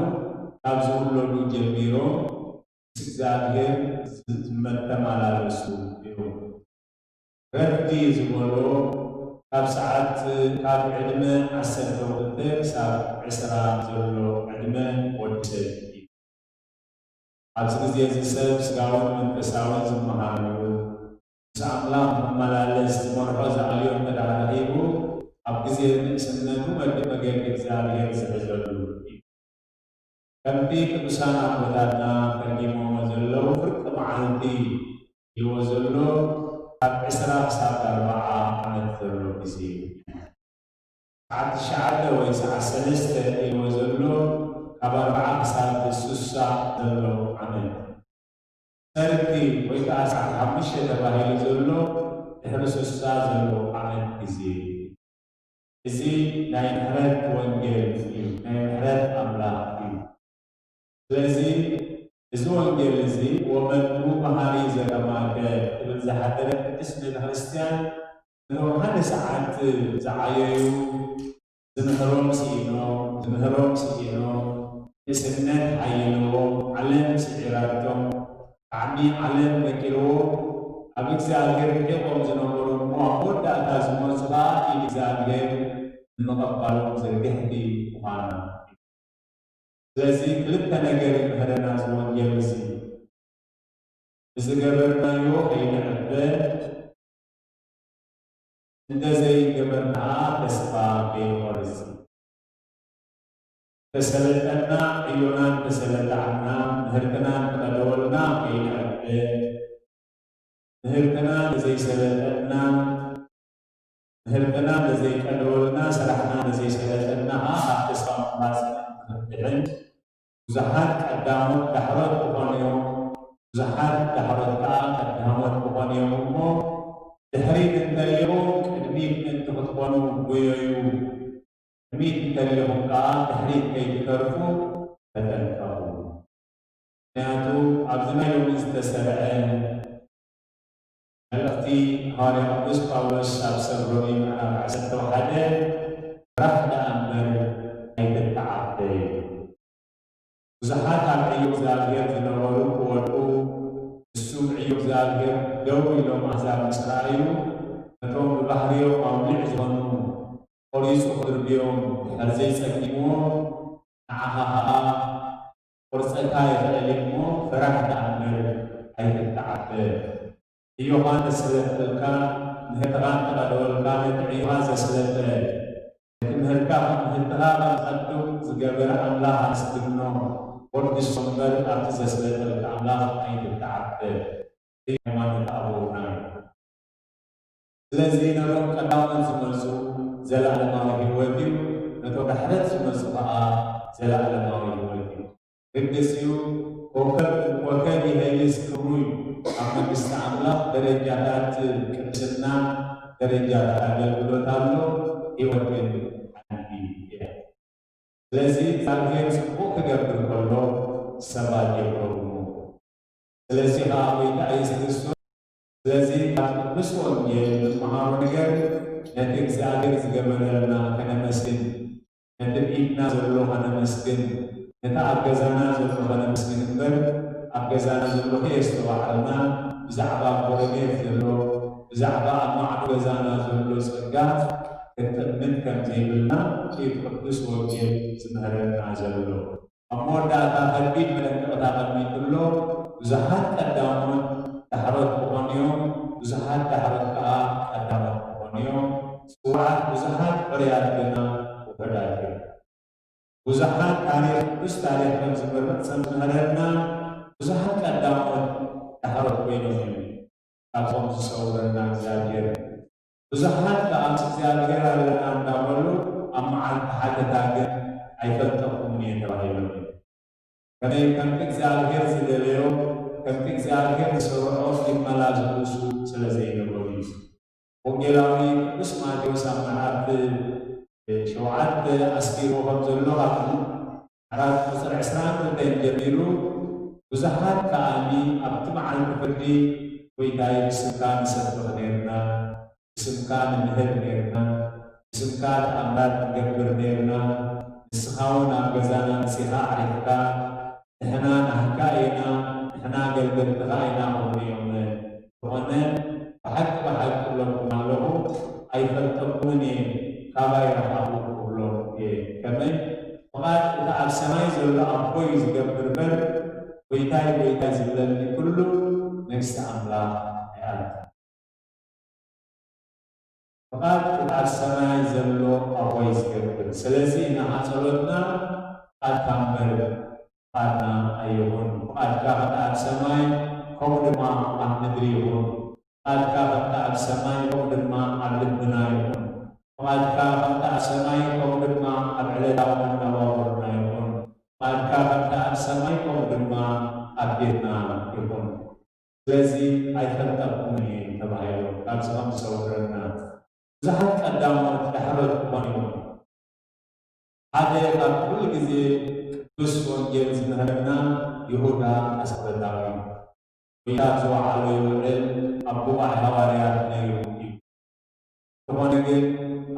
ካብ ዝውለዱ ጀሚሮም ምስ እግዚኣብሔር ዝተመላለሱ እዮም። ረፍዲ ዝበሎ ካብ ሰዓት፣ ካብ ዕድመ ዓሰርተ ክልተ ክሳብ ዕስራ ዘሎ ዕድመ ወዲ ሰብ እዩ። ኣብዚ ግዜ እዚ ሰብ ስጋውን መንፈሳውን ዝመሃረሉ፣ ምስ ኣምላኽ ንኽመላለስ ዝመርሖ ዝኣልዮ እንተ ደኣ ረኺቡ፣ ኣብ ግዜ ንእስነቱ መዲ መገዲ እግዚኣብሔር ዝሕዘሉ እዩ። ከምቲ ቅዱሳን ኣቦታትና ፈሊሞሞ ዘለዉ፣ ፍርቂ መዓልቲ ይዎ ዘሎ፣ ካብ ዕስራ ክሳብ ኣርብዓ ዓመት ዘሎ ግዜ እዩ። ሰዓት ትሽዓተ ወይ ሰዓት ሰለስተ ኢልዎ ዘሎ፣ ካብ ኣርብዓ ክሳብ ስሳ ዘሎ ዓመት። ሰርኪ ወይ ከዓ ሰዓት ሓሙሽተ ተባሂሉ ዘሎ፣ ድሕሪ ስሳ ዘሎ ዓመት ግዜ። እዚ ናይ ምሕረት ወንጌል እዩ፣ ናይ ምሕረት ኣምላኽ እዩ። ስለዚ እዚ ወንጌል እዚ፣ "ወመኑ መሃሪ ዘከማከ" ትብል ዝሓደረት ቅድስት ቤተ ክርስቲያን፣ ነቶም ሓደ ሰዓት ዝዓየዩ፣ ዝምህሮም ስኢኖም፣ ዝምህሮም ስኢኖም፣ ንእስነት ሓይልዎም፣ ዓለም ስዒራቶም፣ ጣዕሚ ዓለም መቂርዎም፣ ኣብ እግዚኣብሔር ርሒቖም ዝነበሩ እሞ ኣብ መወዳእታ ዝመጹ ኸኣ ኢድ እግዚኣብሔር ንምቕባሎም ዝርግሕቲ ምዃና። ስለዚ ክልተ ነገር ይምህረና እዚ ወንጌል እዚ። ብዝገበርናዮ ከይንዕበ፣ እንተዘይገበርና ተስፋ ከይንቆርጽ። ተሰለጠና ዕዮና እንተሰለጣዕና፣ ምህርትና እንተቐደወልና ከይንዕበ፣ ምህርትና እንተዘይሰለጠና፣ ምህርትና እንተዘይቀደወልና፣ ስራሕና እንተዘይሰለጠና ኸዓ ካብ ተስፋ ምቑራጽ ንድሕን። ብዙሓት ቀዳሞት ዳሕሮት ክኾኑ እዮም፣ ብዙሓት ዳሕሮት ከኣ ቀዳሞት ክኾኑ እዮም እሞ፣ ድሕሪት እንተልዮም ቅድሚት ምእንቲ ክትኾኑ ጉየዩ። ቅድሚት እንተሊኹም ከኣ ድሕሪት ከይትተርፉ ተጠንቀቑ። ምኽንያቱ ኣብዚ ናይ ሎሚ ዝተሰርዐ መልእኽቲ ሃዋርያ ቅዱስ ጳውሎስ ኣብ ሰብ ሮሜ ምዕራፍ ዓሰርተ ሓደ፣ "ስራሕ ደኣ እምበር ኣይትተዓበዩ።" ብዙሓት ኣብ ዕዮ እግዚኣብሔር ዝነበሩ ክወድቁ፣ ንሱ ብዕዮ እግዚኣብሔር ደው ኢሎም ኣሕዛብ ምስ ረኣዩ፣ ነቶም ብባህርዮም ኣውሊዑ ቆሪጹ ክድርብዮም ድሕር ዘይጸጊምዎ፣ ንዓኻ ኸኣ ክቆርጸካ ይኽእል እዩ እሞ፣ ፍራሕ ደኣ እምበር ኣይትተዓበ። ዕዮኻ እንተሰለጠልካ፣ ምህርትኻ እንተቐደወልካ፣ ነቲ ዕዮኻ ዘስለጠ፣ ነቲ ምህርትኻ ከም ምህርትኻ ከም ጸዱቕ ዝገበረ ኣምላኽ ኣመስግኖ፣ ወድሶ እምበር ኣብቲ ዘስለጠልካ ኣምላኽ ኣይትተዓበ። እዚ ሃይማኖት ኣበውና እዩ። ስለዚ ነቶም ቀዳሞት ዝመጹ ዘለኣለማዊ ህይወት እዩ፣ ነቶም ዳሕረት ዝመጹ ኸኣ ዘለኣለማዊ ህይወት እዩ። ግድስ እዩ፣ ኮከብ ኮከብ ይሄይስ ክብሩ እዩ። ኣብ መንግስቲ ኣምላኽ ደረጃታት ቅድስና፣ ደረጃታት ኣገልግሎት ኣሎ፣ ህይወት ግን ሓንቲ እያ። ስለዚ እግዚኣብሔር ጽቡቕ ክገብር ከሎ ሰባት የጉረምርሙ። ስለዚ ኸኣ ጎይታ ኢየሱስ ክርስቶስ፣ ስለዚ ካብ ቅዱስ ወንጌል ንመሃሮ ነገር ነቲ እግዚኣብሔር ዝገበረልና ከነመስግን፣ ነቲ ኣብ ኢድና ዘሎ ከነመስግን፣ ነቲ ኣብ ገዛና ዘሎ ከነመስግን እምበር፣ ኣብ ገዛና ዘሎ ከየስተዋዓልና፣ ብዛዕባ ጎረቤት ዘሎ፣ ብዛዕባ ኣብ ማዕዶ ገዛና ዘሎ ጸጋ ክንጥምን ከም ዘይብልና እቲ ቅዱስ ወንጌል ዝምህረና ዘሎ። ኣብ መወዳእታ ከቢድ መጠንቀቕታ ኣቐሚጡ ኣሎ። ብዙሓት ቀዳሞት ዳሕሮት ክኾኑ እዮም፣ ብዙሓት ዳሕሮት ከኣ ቀዳሞት ክኾኑ እዮም። ጽዋዓት ብዙሓት ሕሩያት ግና ውሑዳት እዮም። ብዙሓት ታሪኽ፣ ቅዱስ ታሪኽ ከም ዝምርቕ ከም ዝምህረና፣ ብዙሓት ቀዳሞት ዳሕሮት ኮይኖም እዮም። ካብቶም ዝሰውረና እግዚኣብሔር። ብዙሓት ከኣ ምስ እግዚኣብሔር ኣለና እንዳበሉ ኣብ መዓልቲ ሓተታ ግን ኣይፈልጠኩምን እየ ተባሂሎም እዮም። ከመይ ከምቲ እግዚኣብሔር ዝደለዮ፣ ከምቲ እግዚኣብሔር ዝሰርዖ ይመላለሱ ስለ ዘይነበሩ እዩ። ወንጌላዊ ቅዱስ ማቴዎስ ኣብ ምዕራፍ ሸውዓተ ኣስፊርዎ ከም ዘሎ፣ ካብቲ ምዕራፍ ቁጽሪ ዕስራን ክልተን ጀሚሩ፣ ብዙሓት ከኣኒ ኣብቲ መዓልቲ ፍርዲ፣ "ጎይታይ፣ ብስምካ ንሰብኽ ኔርና፣ ብስምካ ንምህር ኔርና፣ ብስምካ ተኣምራት ንገብር ኔርና፣ ንስኻ እውን ኣብ ገዛና መጺኻ ኣዕሪፍካ፣ ንሕና ናህካ ኢና፣ ንሕና ኣገልገልትኻ ኢና" ክብሉ እዮም። ዝኾነ ብሓቂ ብሓቂ እብለኩም ኣለኹ፣ ኣይፈልጠኩምን እየ፣ ካባይ ረኻቡ ክብሎም እየ። ከመይ? ፍቓድ እቲ ኣብ ሰማይ ዘሎ ኣቦይ ዝገብር እምበር፣ ጎይታይ፣ ጎይታይ ዝብለኒ ኩሉ መንግስቲ ኣምላኽ ኣይኣትን። ፍቓድ እቲ ኣብ ሰማይ ዘሎ ኣቦይ ዝገብር። ስለዚ ንዓ ጸሎትና ፍቓድካ እምበር ፍቓድና ኣይኹን። ፍቓድካ ከምቲ ኣብ ሰማይ ከምኡ ድማ ኣብ ምድሪ ይኹን። ፍቓድካ ከምቲ ኣብ ሰማይ ከምኡ ድማ ኣብ ልብና ይኹን። ፍቓድካ ከምቲ ኣብ ሰማይ ከምኡ ድማ ኣብ ዕለታዊ መነባብሮና ይኹን። ፍቓድካ ከምቲ ኣብ ሰማይ ከምኡ ድማ ኣብ ቤትና ይኹን። ስለዚ ኣይፈልጠኩምን እየ ተባሂሉ ካብዚ ከም ዝሰውረና ብዙሓት ቀዳሞት ዳሕሮት ክኾኑ እዮም። ሓደ ካብ ኩሉ ግዜ ቅዱስ ወንጌል ዝምህረና ይሁዳ ኣስቆሮታዊ እዩ። ጎይታ ኣብ ዝወዓሎ ይውዕል ኣብ ጉባኤ ሃዋርያት ነይሩ እዩ። እንተኾነ ግን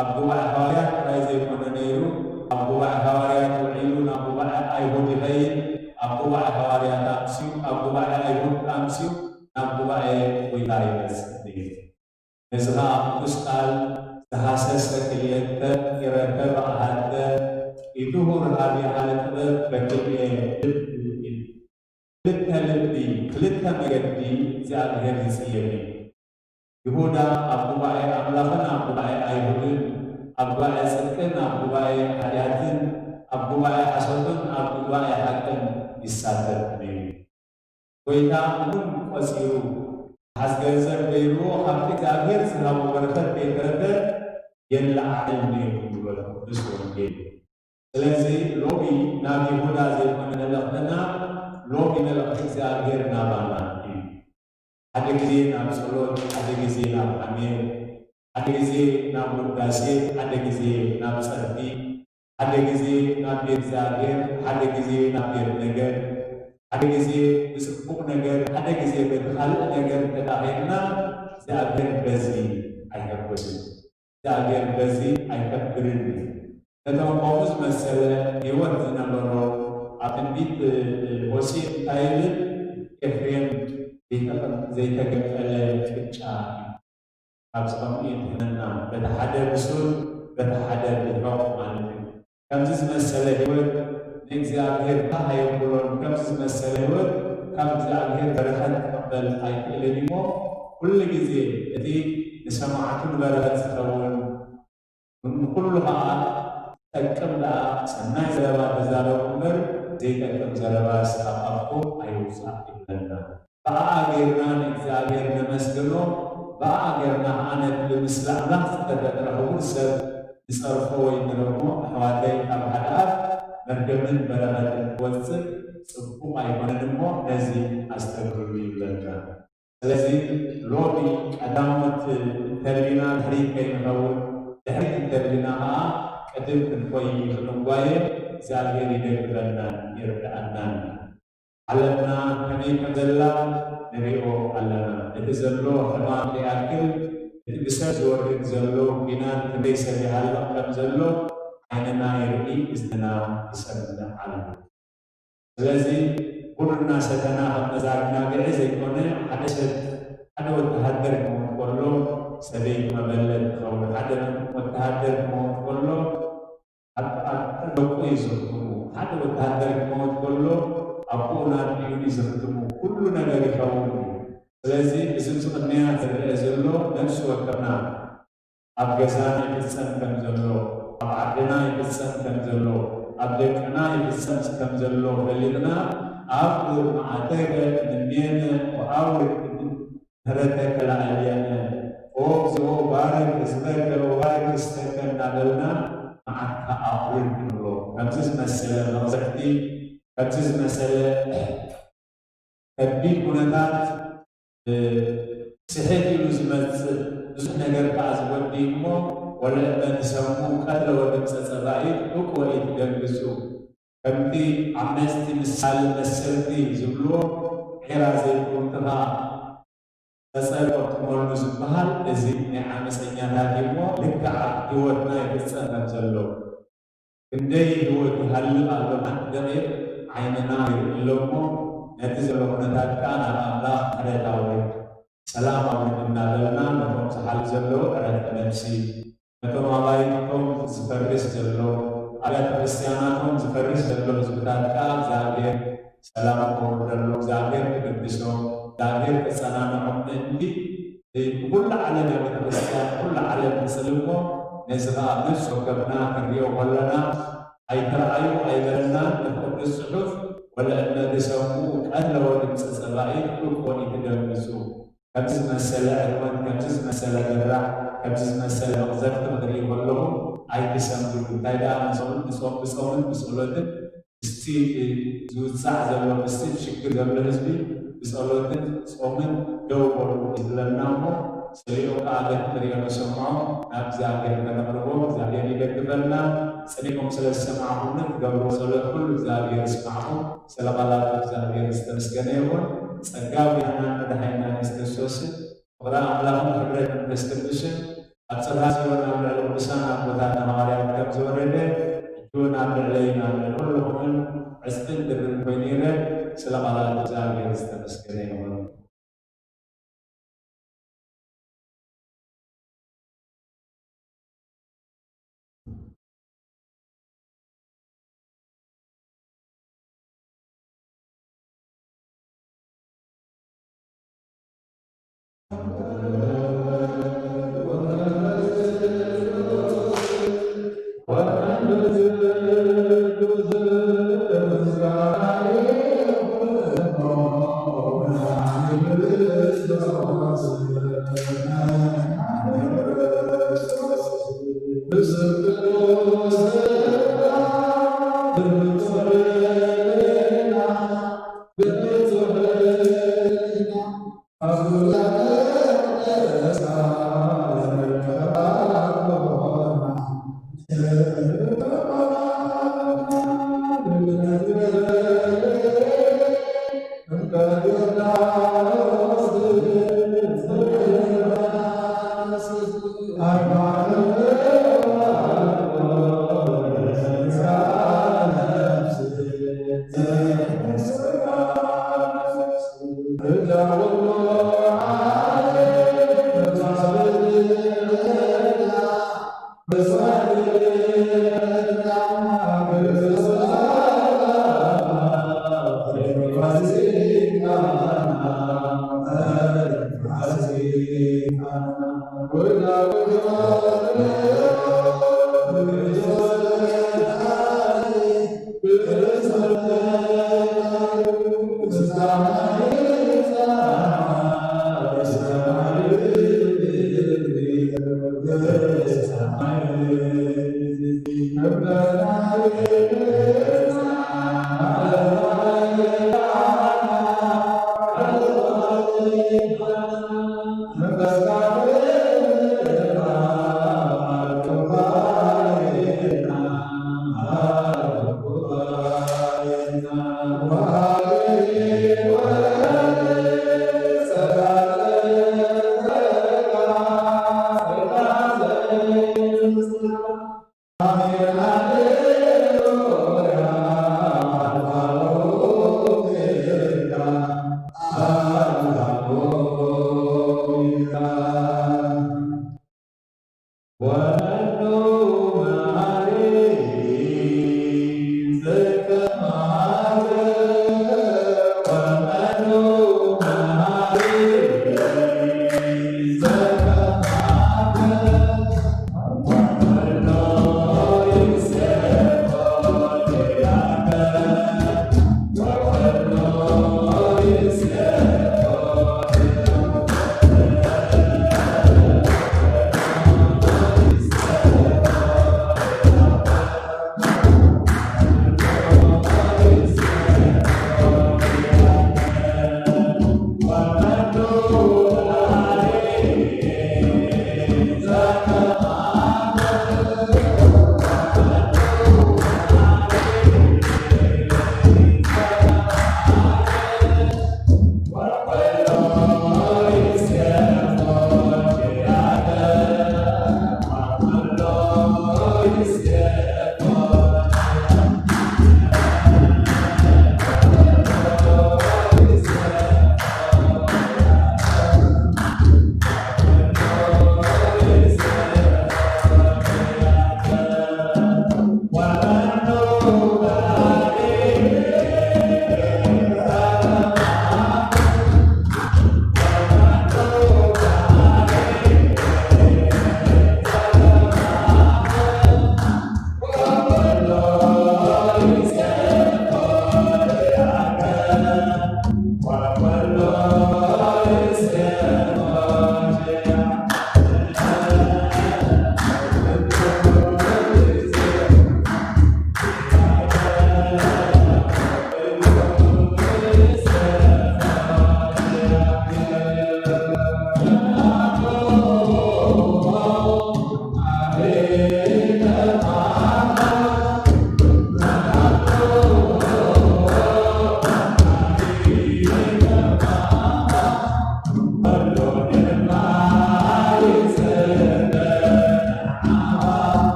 ኣብ ጉባኤ ሃዋርያት ጥራይ ዘይኮነ ነይሩ፣ ኣብ ጉባኤ ሃዋርያት ውዒሉ ናብ ጉባኤ ኣይሁድ ይኸይድ፣ ኣብ ጉባኤ ሃዋርያት ኣምስዩ፣ ኣብ ጉባኤ ኣይሁድ ኣምስዩ ናብ ጉባኤ ጎይታ ይመጽእ ነይሩ። ነዚ ኸኣ ቅዱስ ቃል ዝሃሰሰ ክልኤተ ይረከብ ኣሃተ ኢትሁር ሀቤሃ ለጥበብ በክልኤ ልብ ይብል። ክልተ ልቢ፣ ክልተ መገዲ እግዚኣብሔር ዝጽየፍ እዩ። ይሁዳ ኣብ ጉባኤ ኣምላኽን ኣብ ጉባኤ ኣይሁድን፣ ኣብ ጉባኤ ጽድቅን ኣብ ጉባኤ ሓጢኣትን፣ ኣብ ጉባኤ ሓሶትን ኣብ ጉባኤ ሓቅን ይሳተፍ ነይሩ። ጎይታ እውን ቆጺሩ፣ ዝሓዝ ገንዘብ ገይርዎ፣ ካብቲ እግዚኣብሔር ዝሃቦ በረኸት ከይተረፈ የለዓዕል ነይሩ ዝበሎ ቅዱስ ወንጌል። ስለዚ ሎሚ ናብ ይሁዳ ዘይኮነ መልእኽትና፣ ሎሚ መልእኽቲ እግዚኣብሔር ናባና እዩ። ሓደ ግዜ ናብ ጸሎት፣ ሓደ ግዜ ናብ ሓሜት፣ ሓደ ግዜ ናብ ውዳሴ፣ ሓደ ግዜ ናብ ጸርፊ፣ ሓደ ግዜ ናብ ቤት እግዚኣብሔር፣ ሓደ ግዜ ናብ ቤት ነገር፣ ሓደ ግዜ ብጽቡቕ ነገር፣ ሓደ ግዜ በቲ ካልእ ነገር ተዳኺምና፣ እግዚኣብሔር በዚ ኣይሕጎስን። እግዚኣብሔር በዚ ኣይከብርን እዩ። ነቶም ከምኡ ዝመሰለ ህይወት ዝነበሮ ኣብ ትንቢት ሆሴዕ እንታይ ይብል? ኤፍሬም ዘይተቐም-፣ ዘይተገምጠለ ቅጫ እዩ። ኣብዚ ከምኡ እዩ ድሕነና። በቲ ሓደ ብሱል፣ በቲ ሓደ ርሒቖም ማለት እዩ። ከምዚ ዝመሰለ ህይወት ንእግዚኣብሔር ባህ ኣየብሎን። ከምዚ ዝመሰለ ህይወት ካብ እግዚኣብሔር በረኸት ክቕበል ኣይክእልን እሞ፣ ኩሉ ግዜ እቲ ንሰማዕቱ ንበረኸት ዝኸውን፣ ንኹሉ ኸዓ ጠቅም ደኣ ሰናይ ዘረባ ተዛረቡ እምበር፣ ዘይጠቅም ዘረባስ ካብ ኣፍኩም ኣይውጻእ ይብለና። ብኣኣ ጌርና ንእግዚኣብሔር ነመስግኖ፣ ብኣኣ ጌርና ኸዓ ነቲ ብምስሊ ኣምላኽ ዝተፈጥረ ክቡር ሰብ ንጸርፎ ወይ ንረግሞ። ኣሕዋተይ፣ ካብ ሓደ ኣፍ መርገምን በረኸትን ክወጽእ ጽቡቕ ኣይኮነን እሞ፣ ነዚ ኣስተብህሉ ይብለና። ስለዚ ሎሚ ቀዳሞት እንተሊና ድሕሪት ከይንኸውን፣ ድሕሪት እንተሊና ኸዓ ቅድም ክንኮይ ክንጓየ እግዚኣብሔር ይደግፈናን ይርድኣናን። ዓለምና ከመይ ከም ዘላ ንሪኦ ኣለና። እቲ ዘሎ ሕማም ይኣክል፣ እቲ ብሰብ ዝወርድ ዘሎ ኲናት ክንደይ ሰብ ይሃልቕ ከም ዘሎ ዓይንና ይርኢ፣ እዝንና ይሰምዕ ኣሎ። ስለዚ ቡን እናሰተና ከም መዛግና ግዒ ዘይኮነ፣ ሓደ ሰብ፣ ሓደ ወተሃደር ክመውት ከሎ ሰበይቱ መበለት ትኸውን፣ ሓደ ወተሃደር ክመውት ከሎ ኣብ፣ ኣብ ደቁ እዩ ዝኽትሙ። ሓደ ወተሃደር ክመውት ከሎ ኣቦኡን ኣዲኡን እዩ ዝኽትሙ። ኩሉ ነገር ይኸውን እዩ። ስለዚ እዚ ኣብዚ ቅድሚያ ዝረአ ዘሎ ነፍሲ ወከፍና ኣብ ገዛና ይፍጸም ከም ዘሎ፣ ኣብ ዓድና ይፍጸም ከም ዘሎ፣ ኣብ ደቅና ይፍጸም ከም ዘሎ ፈሊጥና፣ ኣብ ማዕተበ ምኔነ ወአውርድ ምሕረተከ ላዕሌነ፣ ኦ እግዚኦ ባርክ ህዝበከ ወባርክ ርስተከ እናበልና መዓትካ ኣቑርድ ንብሎ። ከምዚ ዝመሰለ መቕዘፍቲ፣ ከምዚ ዝመሰለ ከቢድ ኩነታት፣ እ፣ ስሕት ኢሉ ዝመጽእ ብዙሕ ነገር ከኣ ዝጎዲ እሞ፣ ወለ እመ ትሰምዑ ቀትለ ወድምፀ ጸባኢት ዑቅ ወኢትደንግጹ። ከምቲ ዓመጽቲ ምሳሌ መሰልቲ ዝብልዎ፣ ዒራ ዘይትውንትኻ ጸጸር ቆርጥመሉ ዝበሃል እዚ ናይ ዓመጸኛታት እዩ እሞ፣ ልክዕ ኣብ ህይወትና ይፍጸም ከም ዘሎ። ክንደይ ህይወት ይሃልቕ ኣሎ፣ ሓንቲ ደቂቕ ዓይንና ይርኢ ኣሎ እሞ፣ ነቲ ዘሎ ኩነታት ከኣ ናብ ኣምላኽ ምሕረት ኣውርድ፣ ሰላም ኣውርድ እናበልና፣ ነቶም ዝሓልፉ ዘለዉ ዕረፍቲ ነፍሲ፣ ነቶም ኣባይቶም ዝፈርስ ዘሎ፣ ኣብያተ ክርስቲያናቶም ዝፈርስ ዘሎ ህዝብታት ከኣ እግዚኣብሔር ሰላም ከውርደሎም፣ እግዚኣብሔር ክድግሶም፣ እግዚኣብሔር ከጸናንዖም ምእንቲ፣ ብኩሉ ዓለም ቤተ ክርስቲያን፣ ኩሉ ዓለም ንጽሊ እሞ፣ ነዚ ኸኣ ነፍሲ ወከፍና ክንሪኦ ከለና፣ ኣይተረኣዩ ኣይበለናን፣ ነቲ ቅዱስ ጽሑፍ፣ "ወለእመ ትሰምዑ ቀትለ ወድምፀ ጸባኢት ዑቅ ወኢትደንግጹ።" ከምዚ ዝመሰለ ዕንወት፣ ከምዚ ዝመሰለ ድራሕ፣ ከምዚ ዝመሰለ መቕዘፍቲ ክትርኢ ከለኹም ኣይትሰንብዱ። እንታይ ደኣ፣ ንጾምን፣ ንጾም፣ ብጾምን ብጸሎትን ምስቲ ዝውጻዕ ዘሎ፣ ምስቲ ሽግር ዘሎ ህዝቢ ብጸሎትን ጾምን ደው በሉ ዝብለና እሞ፣ ጽሊኡ ከኣ በቲ ንሪኦ ንሰምዖ ናብ እግዚኣብሔር ከነቕርቦ እግዚኣብሔር ይደግፈና። ጽሊእኩም ስለ ዝሰማዕኹምኒ ትገብርዎ ጸሎት ኩሉ እግዚኣብሔር ይስማዕኹም። ስለ ቃላቱ እግዚኣብሔር ዝተመስገነ ይኹን። ጸጋ ጐይታናን መድሓኒናን የሱስ ክርስቶስን ፍቕሪ ኣምላኽን ሕብረት መንፈስ ቅዱስን ኣብ ጽርሐ ጽዮን ኣብ ልዕሊ ቅዱሳን ኣቦታትና ሃዋርያት ከም ዝወረደ፣ ሕጂ እውን ኣብ ልዕለይን ኣብ ልዕሊ ኩልኹምን ዕጽፍን ድርብን ኮይኑ ይረድ። ስለ ቃላቱ እግዚኣብሔር ዝተመስገነ ይኹን።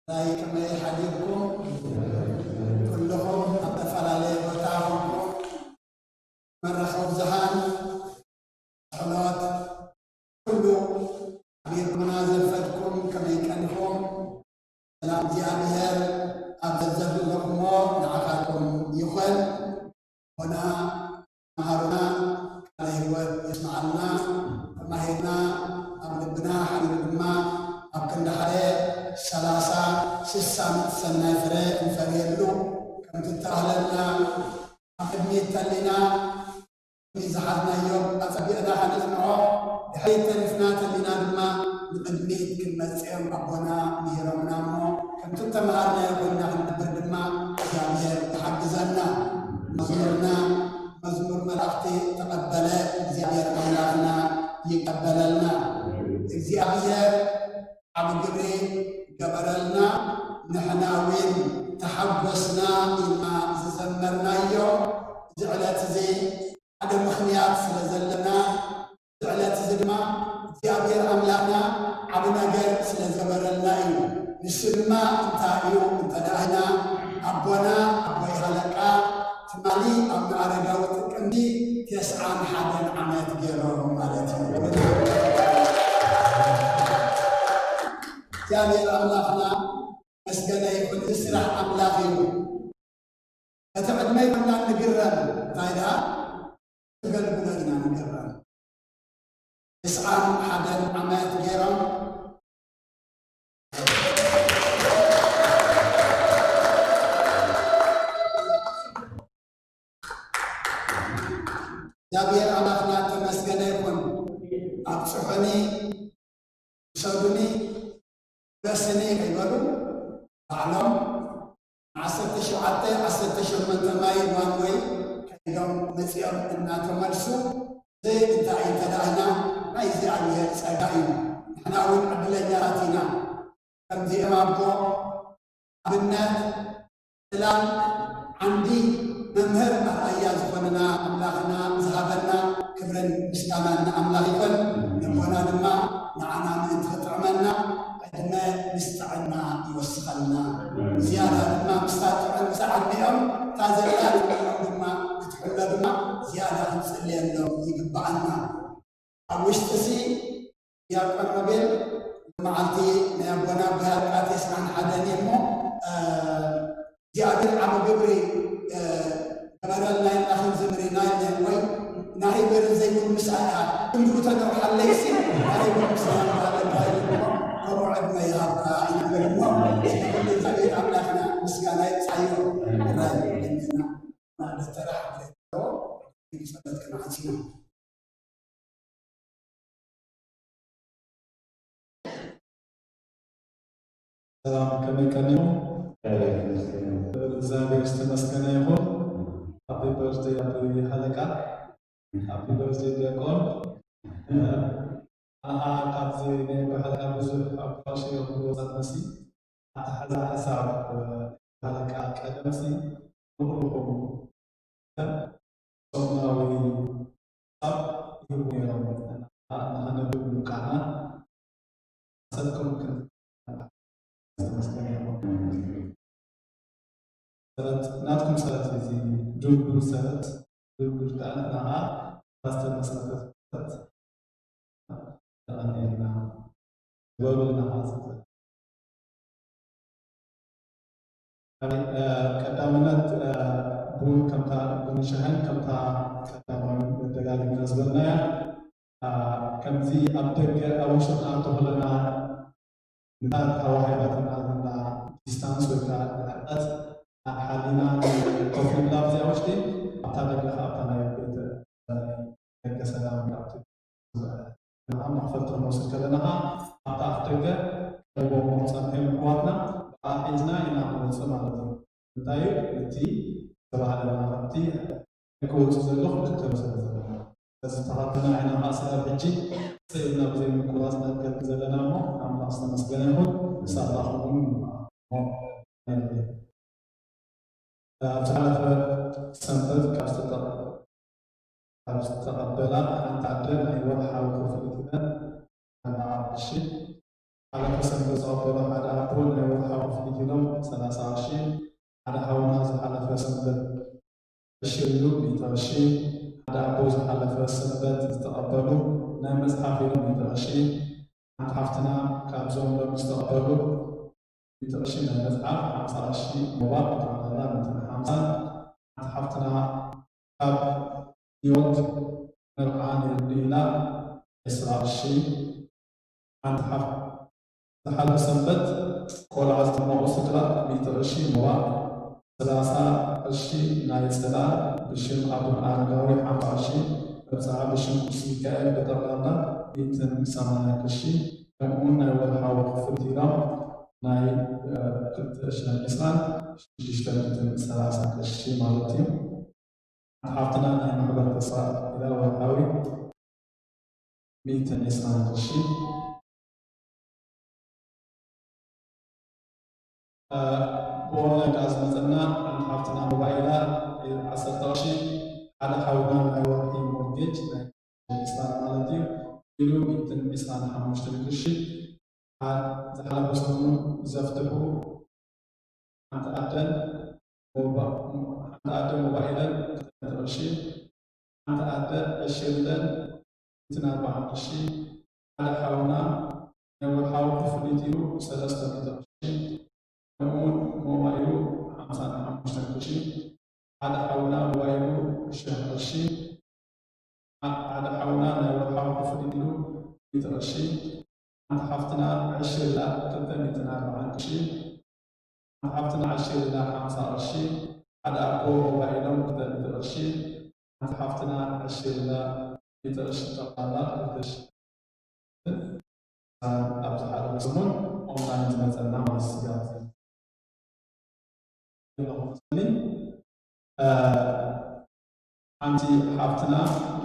ናይ ከመይ ሓዲርኩም? ኩልኹም ኣብ ዝተፈላለየ ቦታ ኾንኩም መራኸቢ ብዙሓን፣ ሕኖት፣ ኩሉ ሓቢርኩምና ዘርፈድኩም ከመይ ቀኒኹም? ሰላም እግዚኣብሔር ኣብ ዘዘለኹሞ ንዓኻትኩም ይኹን። ሆና መሃሩና፣ ቃለ ህይወት የስምዓልና። ተማሂርና ኣብ ልብና ሓዲሩ ድማ ኣብ ክንዲ ሓደ ሰላሳ ስሳ ምእንቲ ሰናይ ፍረ ንፈርየሉ ከምቲ እተባህለልና ኣብ ቅድሚት ተሊና ዝሓዝናዮም ኣጸቢቕና ከነጽንዖ፣ ድሕሪት ተሪፍና ተሊና ድማ ንቕድሚት ክንመጽኦም ኣቦና ምሂሮምና እሞ፣ ከምቲ እተመሃርናዮ ኮይንና ክንነብር ድማ እግዚኣብሔር ይሓግዘና። መዝሙርና መዝሙር መላእኽቲ ተቐበለ፣ እግዚኣብሔር ኣምላኽና ይቀበለልና። እግዚኣብሔር ዓቢ ግብሪ ገበረልና፣ ንሕና እውን ተሓጎስና ኢልና ዝዘመርናዮ እዚ ዕለት እዚ ሓደ ምኽንያት ስለ ዘለና፣ እዚ ዕለት እዚ ድማ እግዚኣብሔር ኣምላኽና ዓቢ ነገር ስለ ዝገበረልና እዩ። ንሱ ድማ እንታይ እዩ እንተ ደኣ ኢልና፣ ኣቦና ኣቦይ ሃለቃ ትማሊ ኣብ መኣረጋዊ ጥቅምቲ ተስዓን ሓደን ዓመት ገይሮም ማለት እዩ። እግዚኣብሔር ኣምላኽና መስገነ ይኹን። እዚ ስራሕ ኣምላኽ እዩ። እቲ ዕድመ ይኮና ንግረም፣ እንታይ ደኣ ክገልግሎ ኢና ንግረም። ተስዓን ሓደን ዓመት ገይሮም እግዚኣብሔር ኣምላኽና ተመስገነ ይኹን። ኣብጽሑኒ፣ ውሰዱኒ፣ ረስኒ ከይበሉ ባዕሎም ዓሰርተ ሸውዓተ ዓሰርተ ሸሞንተ ማይ ዋን ወይ ከይዶም መጺኦም እናተመልሱ፣ እዚ እንታይ እዩ እንተ ደኣ ኢልና ናይ እግዚኣብሔር ጸጋ እዩ። ንሕና እውን ዕድለኛታት ኢና። ከምዚኦም ኣቦ ኣብነት፣ ዕላል፣ ዓንዲ፣ መምህር፣ ኣርኣያ ዝኾነና ኣምላኽና ዝሃበና ክብርን ምስጋናን ንኣምላኽ ይኹን። ልቦና ድማ ንዓና ምእንቲ ክጥዕመና ዕድመ ምስ ጥዕና ይወስኸልና። ዝያዳ ድማ ምስታ ጥዕም፣ ምስታ ዕድሚኦም እታ ዘላ ጥዕም ድማ ክትሕሎ ድማ ዝያዳ ክንጽልየሎም ይግብኣና። ኣብ ውሽጢ ሲ ዲያቆን ሮቤል፣ መዓልቲ ናይ ኣቦና ኣቦይ ሃለቃ ተስዓን ሓደን እዩ እሞ፣ እ፣ እግዚኣብሔር ዓቢ ግብሪ፣ እ፣ ገበረልና ኢልና ክንዝምር ኢና፣ ወይ ናይ ገር ዘይብሉ ምስኣያ እንድሩ ተነውሓለይሲ ናይ ገር ምስኣያ ምባል እንታይ እዩ እሞ፣ ከምኡ ዕድመ ይሃብካ ይብል እሞ፣ እግዚኣብሔር ኣምላኽና ምስጋና ይብጻዮ። ራይ ለምና ማለት ተራ ሓፍረት ይጸመት ክናዓሲና። ሰላም፣ ከመይ ቀኒኹም? እግዚኣብሔር ዝተመስገነ ይኹን። ሃፒ በርዝደይ ኣቦይ ሃለቃ፣ ሃፒ በርዝደይ ዲያቆን። ኣነ ካብዚ ናይ ኣቦይ ሃለቃ ብዙሕ ኣብ ፋሽን ክወጻእ መሲ ኣተሓዛ ሓሳብ ሃለቃ ቀደምሲ ንኹልኹም ከም ጾማዊ ሓሳብ ይህቡ ነይሮም። ንኸነብብ ምቃና ሰብኩም ክን-፣ ሰረት፣ ናትኩም ሰረት እዚ ድልዱል ሰረት፣ ድልዱል ከኣ ንሕና ከኣ ዝተመስረተት ሰረት ተቐኒልና። በሉ ንሓስብ። እ፣ ቀዳምነት፣ እ፣ ቡን ከምታ፣ ቡን ሻሂን ከምታ ቀዳማዊ ደጋጊምና ዝበልናያ፣ እ፣ ከምዚ ኣብ ደገ ኣብ ውሽጢ ክንኣቱ ከለና ነታ ተዋሂባትና ዘላ ዲስታንስ ወይ ከዓ ርሕቀት ሓሊና ኮፍ ንብል ኣብዚኣ ውሽጢ፣ ኣብታ ደገ ከዓ ኣብታ ናይ ቤተ ደገ ሰላም ኣብቲ መኽፈል ክንወስድ ከለና ከዓ ኣብቲ ኣፍ ደገ ቀሪቦም ዝፀንሑ እዮም ኣሕዋትና። ብኣ ሒዝና ኢና ክንወፅእ ማለት እዩ። እንታይ እዩ እቲ ዝተባህለና ከብቲ ክወፁ ዘለኹ ክትብሉ ስለ ዘለና። ስለዚ ተኻተና ኢና ከዓ ስጋብ ሕጂ ስኢልና ብዘይ ምቁራፅ ነገልግል ዘለና እሞ ኣምላኽ ዝተመስገነ ይኹን። ንሳላኹም እውን ይባርኽ። ኣብ ዝሓለፈ ሰንበት ካብ ዝተጠ-፣ ካብ ዝተቐበላ ሓንቲ ኣደ ናይ ወርሓዊ ክፍሊት ኢለን ሓምሳ ቅርሺ፣ ሓለፈ ሰንበት ዝተቐበሉ ሓደ ኣቦ ናይ ወርሓዊ ክፍሊት ኢሎም ሰላሳ ቅርሺ፣ ሓደ ሓውና ዝሓለፈ ሰንበት ቅርሺ ኢሉ ሚእቲ ቅርሺ፣ ሓደ ኣቦ ዝሓለፈ ሰንበት ዝተቐበሉ ናይ መጽሓፍ ኢሎም ሚእቲ ቅርሺ፣ ሓንቲ ሓፍትና ካብዞም ሎሚ ዝተቐበሉ ሚእቲ ቅርሺ ናይ መጽሓፍ፣ ሓምሳ ቅርሺ ሞባይል፣ ብጠቕላላ ሚእትን ሓምሳን። ሓንቲ ሓፍትና ካብ ኒውዮርክ መርዓ ነይሩኒ ኢላ ዕስራ ቅርሺ። ሓንቲ ሓፍ-፣ ዝሓለፈ ሰንበት ቆልዓ ዝጠመቑ ስድራ ሚእቲ ቅርሺ ሞባይል፣ ሰላሳ ቅርሺ ናይ ጽላል ብሽም ኣቡነ ኣረጋዊ፣ ሓምሳ ቅርሺ መብጽዓ ብሽም ቅዱስ ሚካኤል፣ ብጠቕላላ ሚእትን ሰማንያ ቅርሺ፣ ከምኡውን ናይ ወርሓዊ ክፍሊት ኢሎም ናይ፣ እ፣ ክልተ ሽሕን ዕስራን ሽዱሽተ ሚእትን ሰላሳ ቅርሺ ማለት እዩ። ሓንቲ ሓፍትና ናይ ማሕበር ተስፋ ኢላ ወርሓዊ ሚእትን ዕስራን ቅርሺ። እ፣ ብኦንላይን ከዓ ዝመፀና ሓንቲ ሓፍትና ሞባይላ ኢላ ዓሰርተ ቅርሺ፣ ሓደ ሓውና ናይ ወርሒ ሞርጌጅ ናይ ዕስራን ማለት እዩ። ኢሉ ሚእትን ዕስራን ሓሙሽተን ቅርሺ። ዝሓለፈ ሰሙን ዘፍትሑ ሓንቲ ኣደን ሞባ-፣ ሓንቲ ኣደ ሞባይለን ክልተ ሚእቲ ቅርሺ፣ ሓንቲ ኣደ ዕሽለን ሚእትን ኣርባዓን ቅርሺ፣ ሓደ ሓውና ናይ ወርሓዊ ክፍሊት ኢሉ ሰለስተ ሚእቲ ቅርሺ፣ ከምኡውን ሞባይሉ ሓምሳን ሓሙሽተን ቅርሺ፣ ሓደ ሓውና ሞባይሉ ሽሕ ቅርሺ፣ ሓደ ሓውና ናይ ወርሓዊ ክፍሊት ኢሉ ሚእቲ ቅርሺ፣ ሓንቲ ሓፍትና ዕሽላ ክልተ ሚእትን ኣርባዓን ቅርሺ፣ ሓንቲ ሓፍትና ዕሽላ ሓምሳ ቅርሺ፣ ሓደ ኣቦ ሞባይሎም ክልተ ሚእቲ ቅርሺ፣ ሓንቲ ሓፍትና ዕሽላ ሚእቲ ቅርሺ፣ ጠቕላላ ክልተ ሺሕ። ኣብ ዝሓለፈ ሰሙን ኦንላይን ዝመፀና ማለት ስጋት። እ፣ ሓንቲ ሓፍትና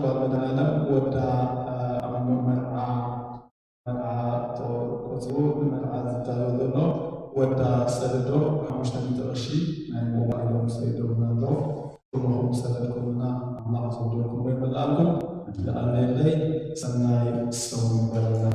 ጓል መድኃኔዓለም ወዳ፣ እ፣ ኣብ መርዓ፣ መርዓ ተቆፂሩ ንመርዓ ዝዳሎ ዘሎ ወዳ ሰደዶ ሓሙሽተ ሚእቲ ቅርሺ ናይ ሞባይሎም ሰዲዶምና ኣለዉ። ኩልኹም ዝሰደድኩምና ኣምላኽ ዝወደልኩም ወይ መልኣልኩም። የቐንየለይ። ሰናይ ሰሙን ይግበረልና።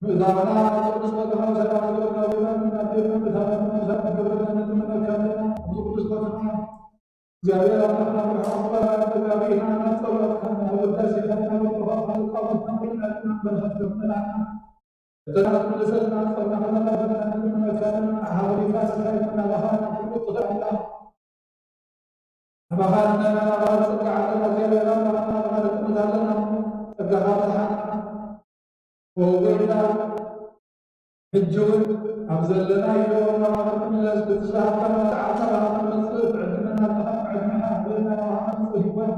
ምእዛምና ቅዱስ ወተሃው ሰላም ዘበናዊና እናቴና ምእዛምና ሰላም ግብርና ንትምነካለና። እዚ ቅዱስ ወተሃው እግዚኣብሔር ኣምላኽና ብርሃን ተጋቢና ናብ ጸሎትካ ናብ ውዳሴኻ ናብ ቃልካ ቃልካ ኩልና በረኸት ገምናና። እተና ክትምልሰልና ጸሎትና ከተናፈና ንትምነካለና። ሓበሪታ ስካይ መናባኻ ኩሉ ትኽእል ኣምላኽ ኣባኻ ንናባኻ ጸጋ ዓለና እግዚኣብሔር ኣምላኽና ኣባኻ ንጥምት ኣለና። ጸጋኻ ብዝሓና ወወይና ሕጂ እውን ኣብ ዘለናዮ ናባኻ ክንምለስ ብቲ ዝሃብካና ሰዓት ናባኻ ክንመጽእ ብዕድመና ኣባኻ ዕድመኻ ሃበና ናባኻ ንመጽእ ህይወት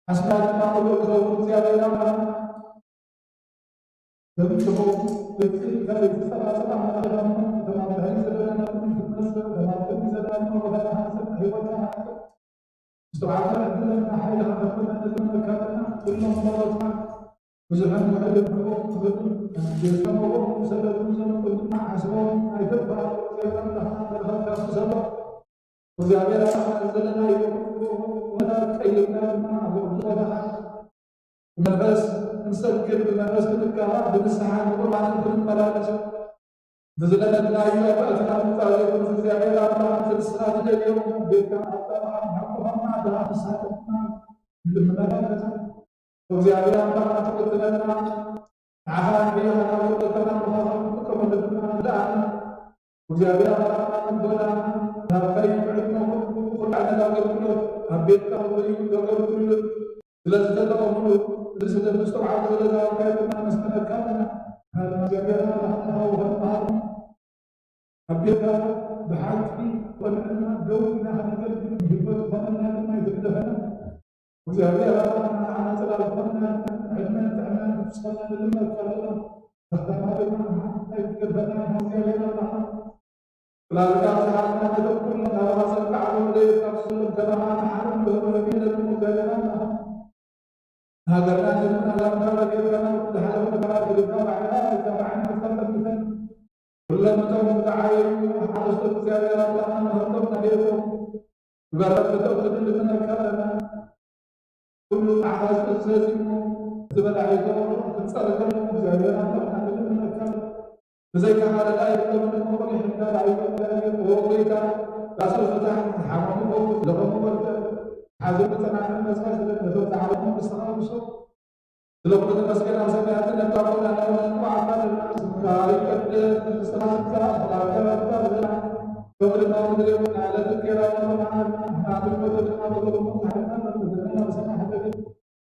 ሓስብና ድማ ምሉእ ክኸውን እግዚኣብሔር ኣምላኽና በብጽሑ ብጽ ከመይ ዝጸባጸባ መራኸባሞ እቶም ኣብ ድሕሪት ዘለና ናብኡ ክትመጽእ እቶም ኣብ ቅድሚ ዘለና ናባኻ ንሰምዕ ህይወትና ሃብና። ዝተባዕተ ዕድለና ሓይልኻ ከፍና ንልምነካልና ኩሎም መሮትካ ብዙሕን ውሕድን ክኾኑ ትኽእልን ጌዝካ መጎም ሰለሉ ዘመቆ ድማ ሓስቦም ኣይተባሉ ጌርና በረኸትካ ፍሰሎ እግዚኣብሔር ኣምላኽና ዘለናዮ ኩነታት ቀይርና ድማ ኣብ ቅዱስ ቦታኻ ብመንፈስ ክንሰክር ብመንፈስ ክንካፋእ ብንስሓ ንቁርባንን ክንመላለስ ንዝለመድናዮ ኣባእትና ምጻእ ዘይኮኑስ እግዚኣብሔር ኣምላኽ እቲ ንስኻ ትደልዮም ቤትካ ኣብ ጻድቓን ሓቆኻ ማዕድኻ ንስሓትካ ንልምነካ ኣለና። እግዚኣብሔር ኣምላኽና ትቕትለና ንዓኻ ንሕያኻ ናብ ዘለካ ናምኻኻ ንጥቀመሉ ድማ ንደኣና እግዚኣብሔር ኣምላኽና ልቦና ናብ ቀይሕ ዕድመ ኩሉ ኩሉ ዓይነት ኣገልግሎት ኣብ ቤትካ ወይ ዘገልግሉ ስለ ዝተጠቐምሉ እዚ ስለ ምስትውዓል ስለ ዝሃብካዮ ድማ ነመስግነካ ኣለና። እግዚኣብሔር ኣምላኽና ወፈን መሃሩ ኣብ ቤትካ ብሓቂ ቆልዕና ደው ኢልና ከነገልግል ህይወት ዝኾነና ድማ ይትግደፈና። እግዚኣብሔር ኣምላኽና ንዓና ጽላል ዝኾነና ዕድመን ጥዕናን ክስጠና ንልመን ከለና ተኽተማልና ንሓንቲ ኣይትገድፈና ኢኻ እግዚኣብሔር ኣምላኽና። ጽላልካ ኣብዝሓልና ነቶም ኩሎም ናባኻ ጸንቃዕሎም ደየት ካብ ስሎም ከማኻ ንሓሮም ብህብረቢ ነልሙ እግዚኣብሔር ኣምላኽና። ሃገርና ድማ ላምካ ረገድካና ዝሓለፈ መከራ ገዲፍካ ባዕልኻ እዛ ብዓይንኻ ተቐድሰን ኩሎም እቶም ዝዓበዩ ሓረስቶት እግዚኣብሔር ኣምላኽና ምህርቶም ኣድየቶም ብበረኸት እቶም ክንልምነካ ኣለና። ኩሉ ንዓኻ ዝእዘዝ እዩ እሞ እቲ በላዒ ዘበሎ ክትጸርገሎም እግዚኣብሔር ኣምላኽና ንልምነካ። ብዘይካ ሓደ ዳይ ብሎም ንመኾን ይሕዳ ዳይ እግዚኣብሔር ኦ ጎይታ ራሱ ፍታሕ ዝሓመሙ ፈውስ ለኸሙ በርተ ሓዘን ብጽናዕን መጽናዕትን ነቶም ዝዓለሙ ንስኻ ውሶ ስለ ኩሉ ተመስገን ኣብ ሰማያት ነባቦና ናውና ንዋዓካ ለና ስምካ ይቀደስ መንግስትኻ ትምጻእ ፍቃድካ በከም ኣብ ሰማይ ከምኡ ድማ ኣብ ምድሪ ይኹን። ዕለት እንጀራና ሃበና ንሕና ንፈትወ ድማ በደለና ሓጢኣትና ከመ ንሕና ንፈትወ ንዓና ሓጢኣትና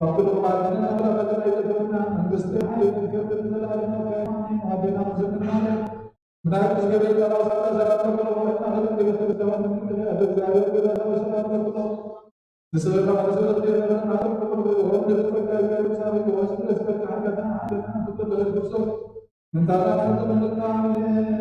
ካብ ኩሉ ክፉእ ኣድሕነና። ኣምላኽ ፈተና ኣይተእትወና መንግስቲ ሓይልን ክብርን ዘለኣለማዊ ኣሜን። ኣቦና ዘበሰማያት ብናይ ቅዱስ ገብርኤል ጸሎት ሰላም ተብሎ ወእና ኸልል ግብር ተወን ምን ግብር ኣደ እግዚኣብሔር ግብር ሰላም ተብሎ ንስብከ ንስብከ ገብረ ናተም ክብር ወወልድ ጸጋ እግዚአብሔር ሳብ ወስለ ስለ ኃጢአትና ኃጢአትና ፍቅር ለክርስቶስ እንታታ ተመልካ አሜን።